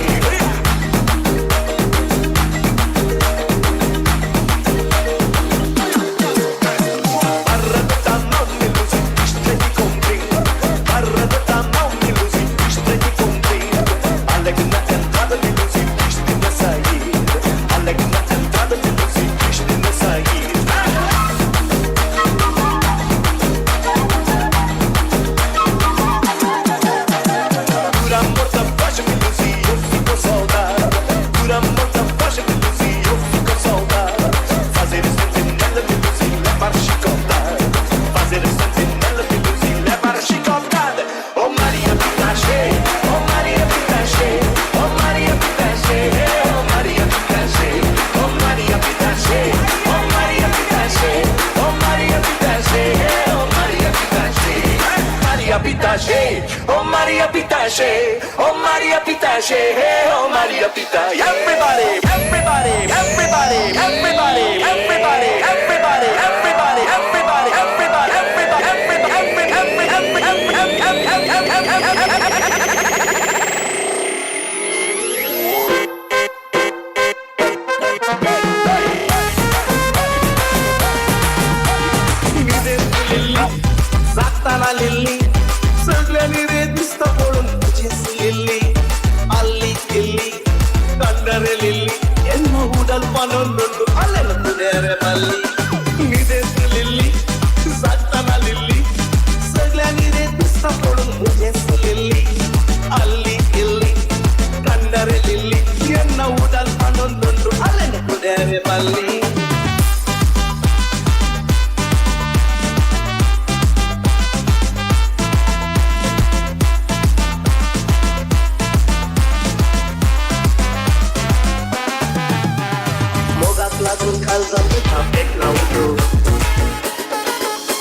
पिताशे, ओ मारिया पिताशे, हे ओ Maria पिता। Everybody, everybody, everybody, everybody, everybody, everybody, everybody, everybody, everybody, everybody, everybody, जागताना लिल्ली सगळ्यांनी रे दिसता पळोवन तुजेच Lillie आल्ली किल्ली Kandare Lillie ఎన్నో ఉడల్ పనులు అల్లెలు కుదేరే మల్లి నిదేసి లిల్లి जागताना लिल्ली सगळ्यांनी रे दिसता पळोवन तुजेच लिल्ली అల్లి కిల్లి కండరే లిల్లి ఎన్నో ఉడల్ పనులు అల్లెలు కుదేరే మల్లి. मोगाक लागून काळजांत पेटला उठो. कोणाची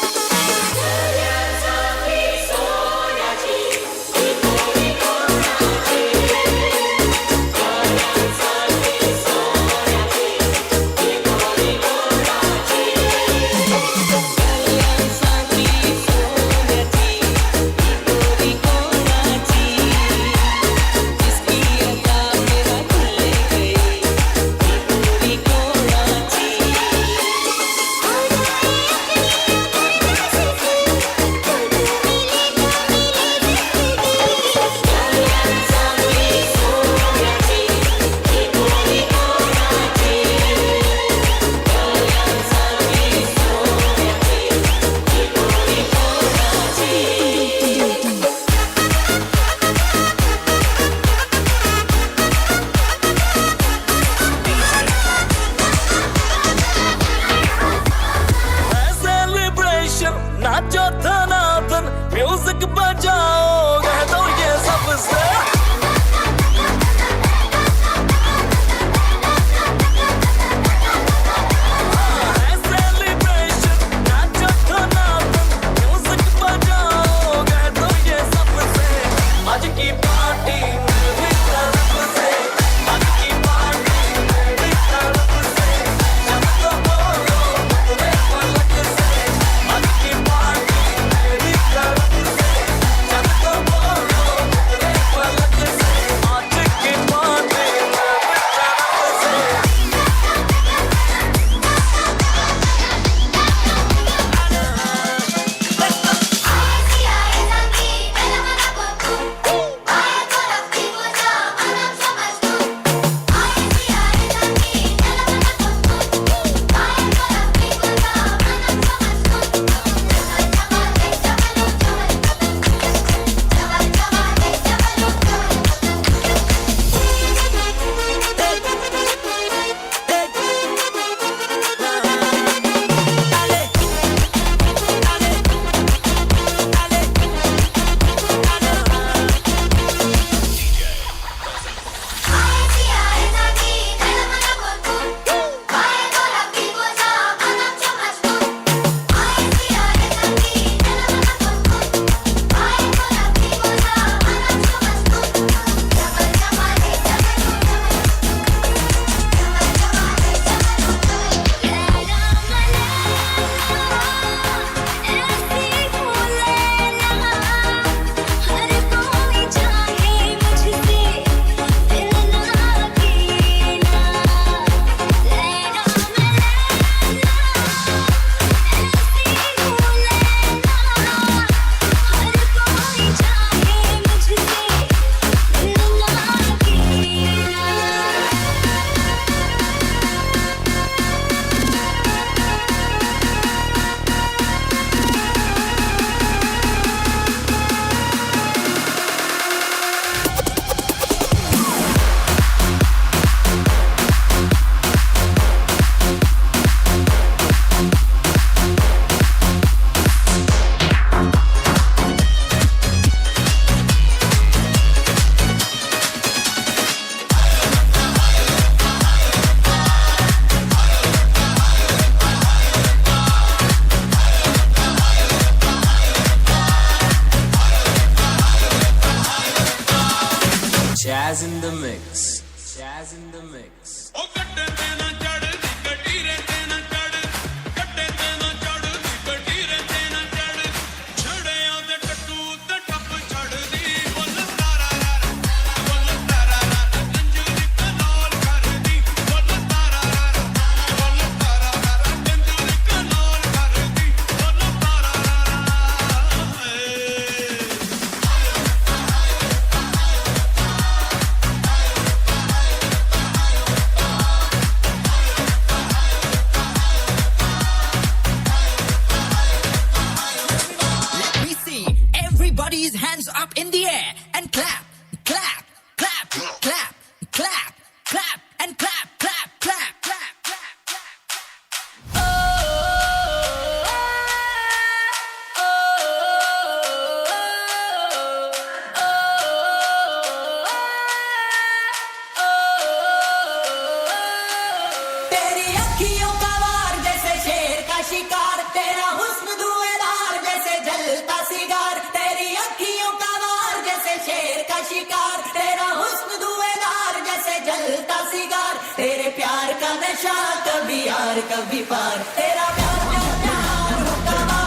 शिकार, तेरा हुस्न धुएंदार जैसे जलता सिगार, तेरी अखियों का वार जैसे शेर का शिकार, तेरा हुस्न धुएंदार जैसे जलता सिगार, तेरे प्यार का नशा कभी यार कभी पार, तेरा प्यार प्यार प्यार हुक्कामा,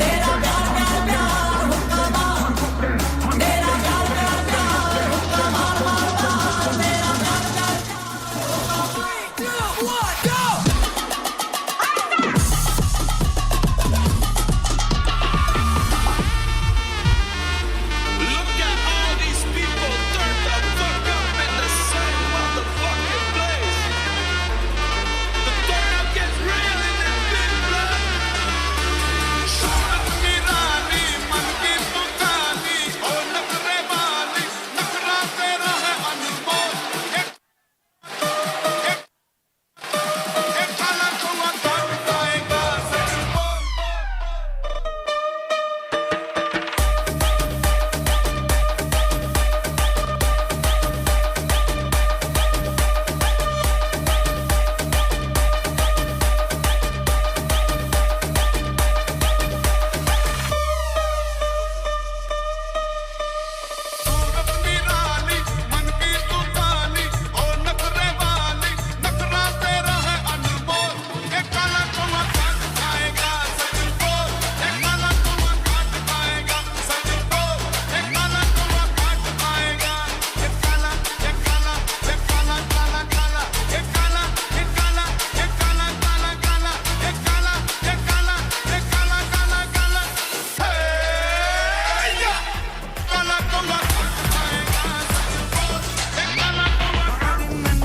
तेरा प्यार प्यार प्यार हुक्कामा, तेरा प्यार प्यार प्यार हुक्कामा, मार मार, तेरा प्यार प्यार प्यार हुक्कामा। 3, 2, 1, go! Look at all these people turned the fuck up in the same motherfucking place. The turn up gets real in this bitch, blood. सूरत की रानी, मन की तूफानी, ओ नखरे वाली, नखरा तेरा है अनमोल। एक एक एक काला कौवा काट खाएगा सच बोल। सूरत निराली, मन की तूफानी, ओ नखरे वाली, नखरा तेरा है अनमोल। एक काला कौवा काट खाएगा सच बोल, एक काला कौवा काट खाएगा सच बोल, एक काला कौवा काट खाएगा। एक काला, एक काला, एक काला काला काला, एक काला, एक काला, एक काला काला काला, एक काला, एक काला, एक काला काला काला। हे या! काला कौवा काट खाएगा सच बोल, एक काला कौवा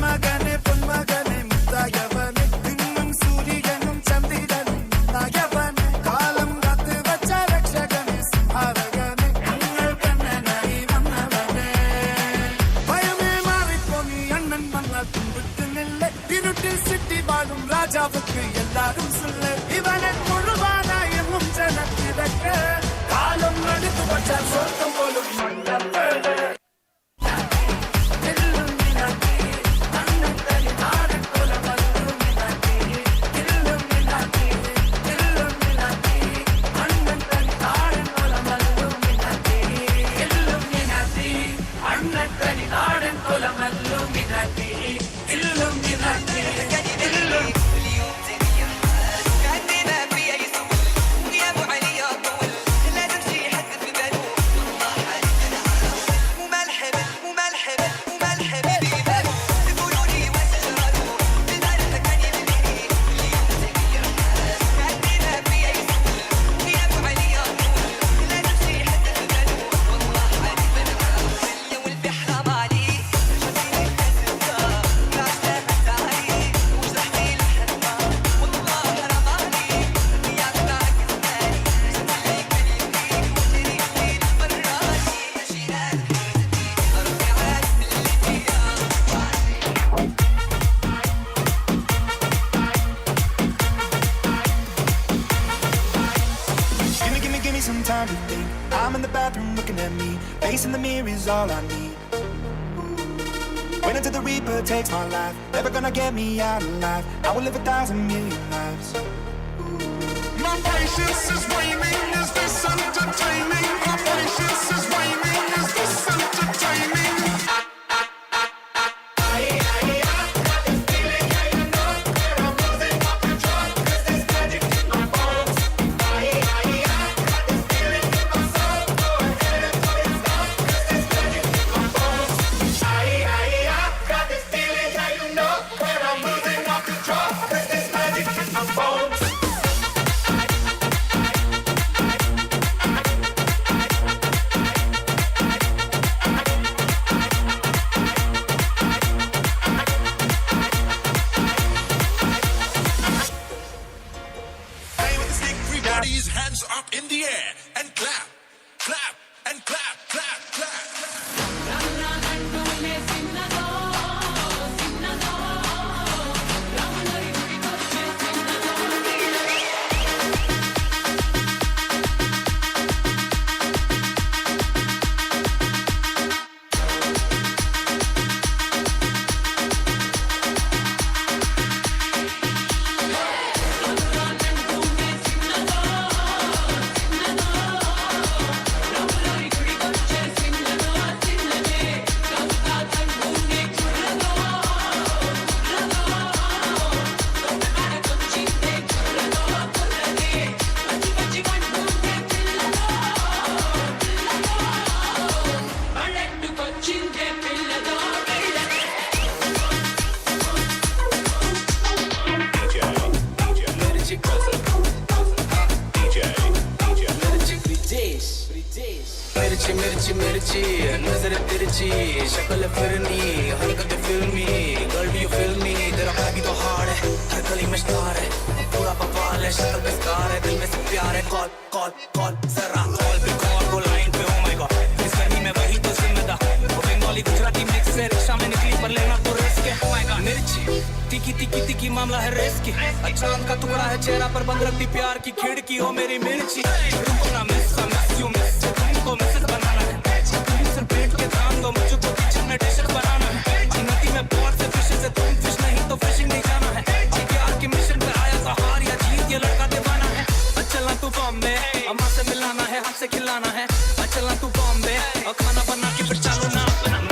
മകനെ പൊന്മകനെ മുത്തായവനെ നിന്നും സൂര്യനും ചന്ദ്രനും നായവനെ കാലം കാത്തു വച്ച രക്ഷകനെ സംഹാരകനെ ഞങ്ങൾ കണ്ണനായി വന്നവനെ ഭയമേ മാറിപ്പോങ്ങി അണ്ണൻ വന്നാൽ തുമ്പിട്ടുന്നില്ല ഇരുട്ടിൽ സിറ്റി വാഴും രാജാവുക്ക് എല്ലാരും സുല്ല് ഇവനെ മുഴുവാനായി എങ്ങും ജനത്തിരക്ക് കാലം എടുത്തു വച്ചാൽ സ്വർഗം പോലും മണ്ടപ്പേട്. Gimme, gimme, gimme some time to think. I'm in the bathroom looking at me. Facing the mirror is all I need. Wait until the Reaper takes my life. Never gonna get me out alive. I will live 1,000 million lives. My patience is waning. Is this entertaining? My patience is waning. Is this entertaining? Everybody's hands up in the air and clap, clap, and clap, clap, clap. Hey! मिर्ची मिर्ची मिर्ची, नजर तिरछी, शक्ल फिरनी, हरकत फिल्मी, girl you feel me. तेरा भागी तो hard है, हर गली में स्टार है, पूरा बवाल है, शक्ल पे स्कार है, दिल में से प्यार है। कॉल कॉल कॉल जरा कॉल पे कॉल, वो लाइन पे ओ my God, इस गर्मी में वही तो जिम्मेदार। वो बंगाली गुजराती मिक्स है, रिक्शा में निकली पर लेना तो रिस्क है। ओ my God मिर्ची तीखी तीखी तीखी, मामला है रिस्की, चांद का टुकड़ा है चेहरा पर बंद रखती प्यार की खिड़की। ओ मेरी मिर्ची रुको ना मिस, मिस you miss, तुमको मिसेस बनाना है, तुम सिर्फ पेट के ध्यान दो, मुझको किचन में डिशेस बनाना है। नदी में बहुत से फिशेस है, तुम फिश नहीं तो फिशिंग नहीं जाना है। प्यार के मिशन पे आया था, हार या जीत ये लड़का दीवाना है। चलना तू बॉम्बे, अम्मा से मिलाना है, हाथ से खिलाना है। चलना तू बॉम्बे और खाना बना के फिर चालू ना अपना।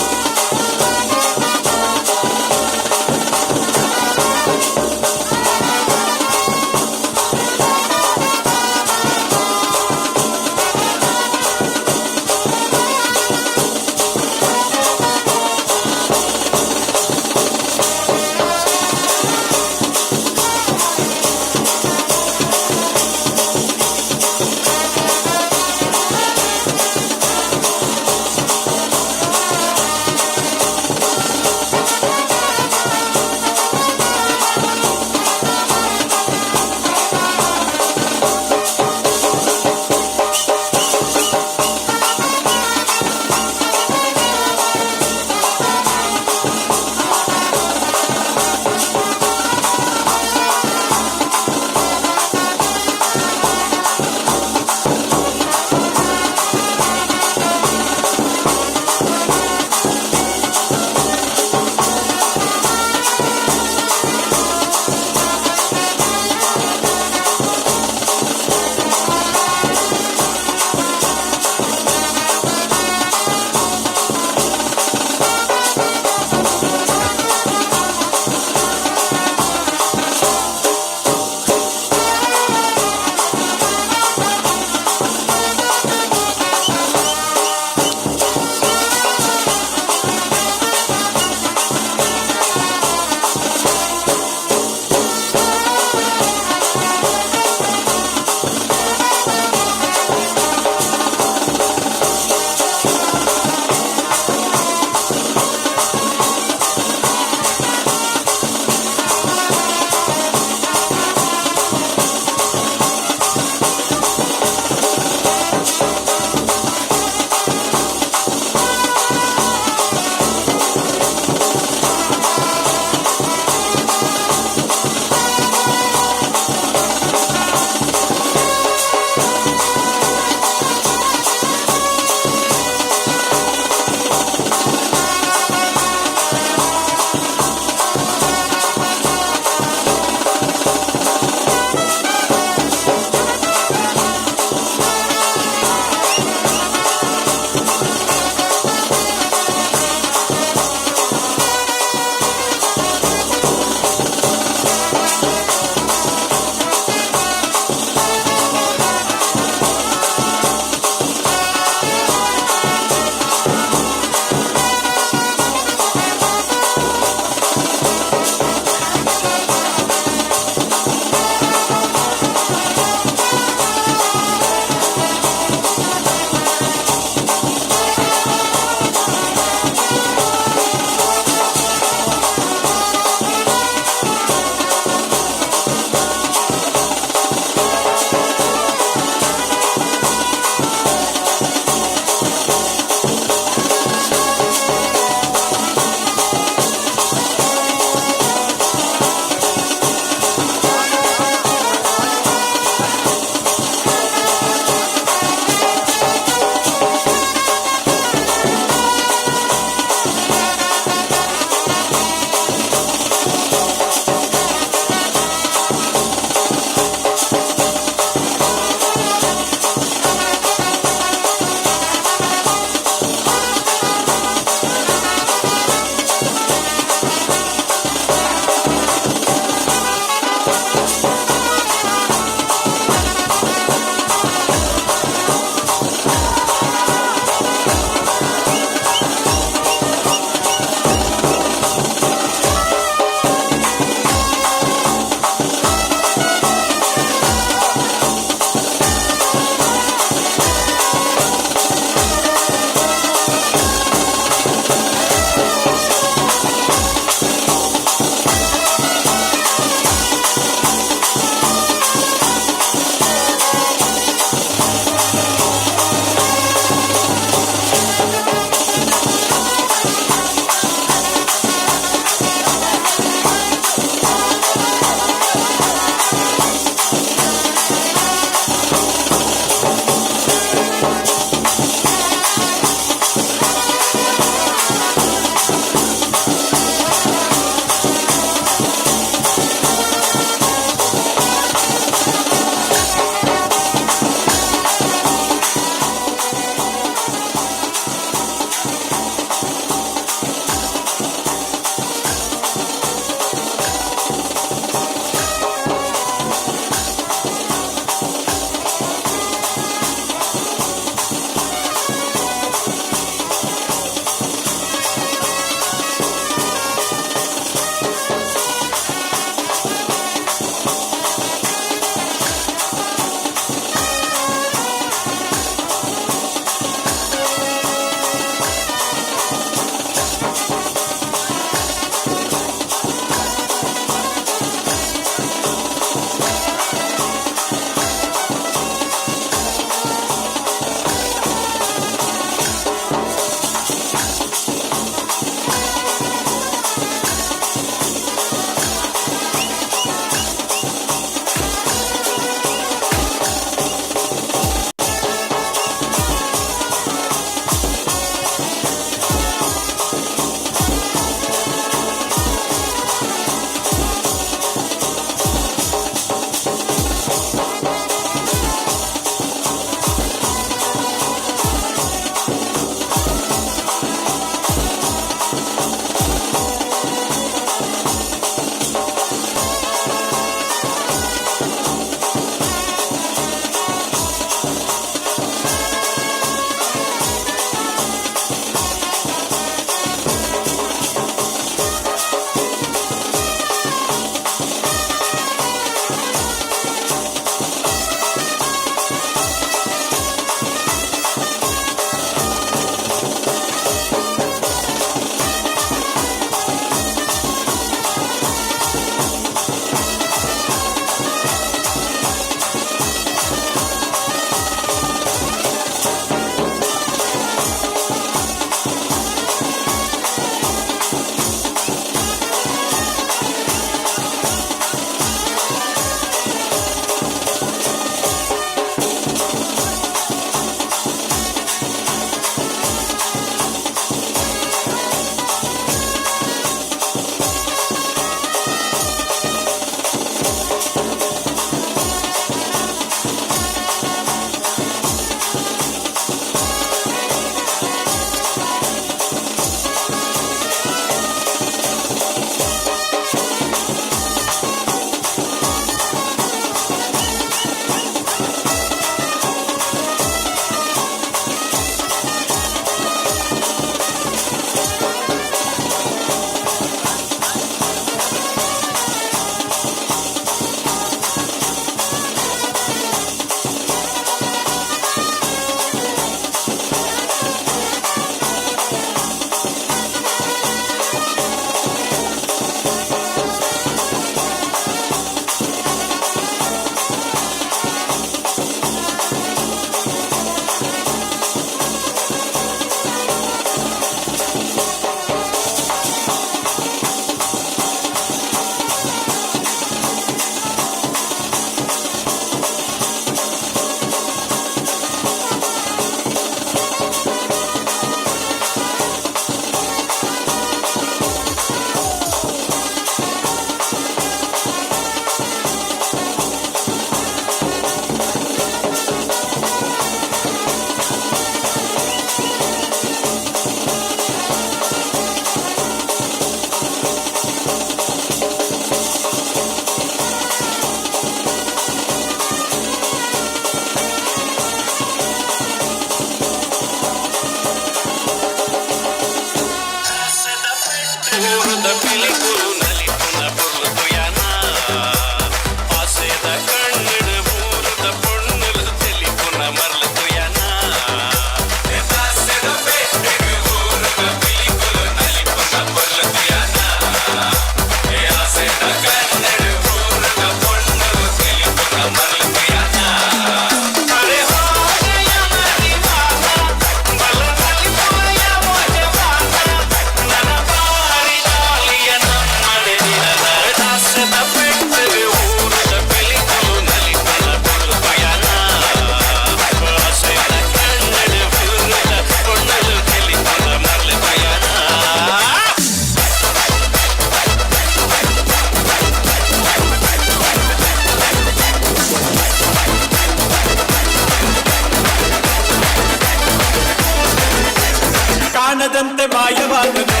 ਚੰਨ ਤੇ ਮਾਇਵਾਨ।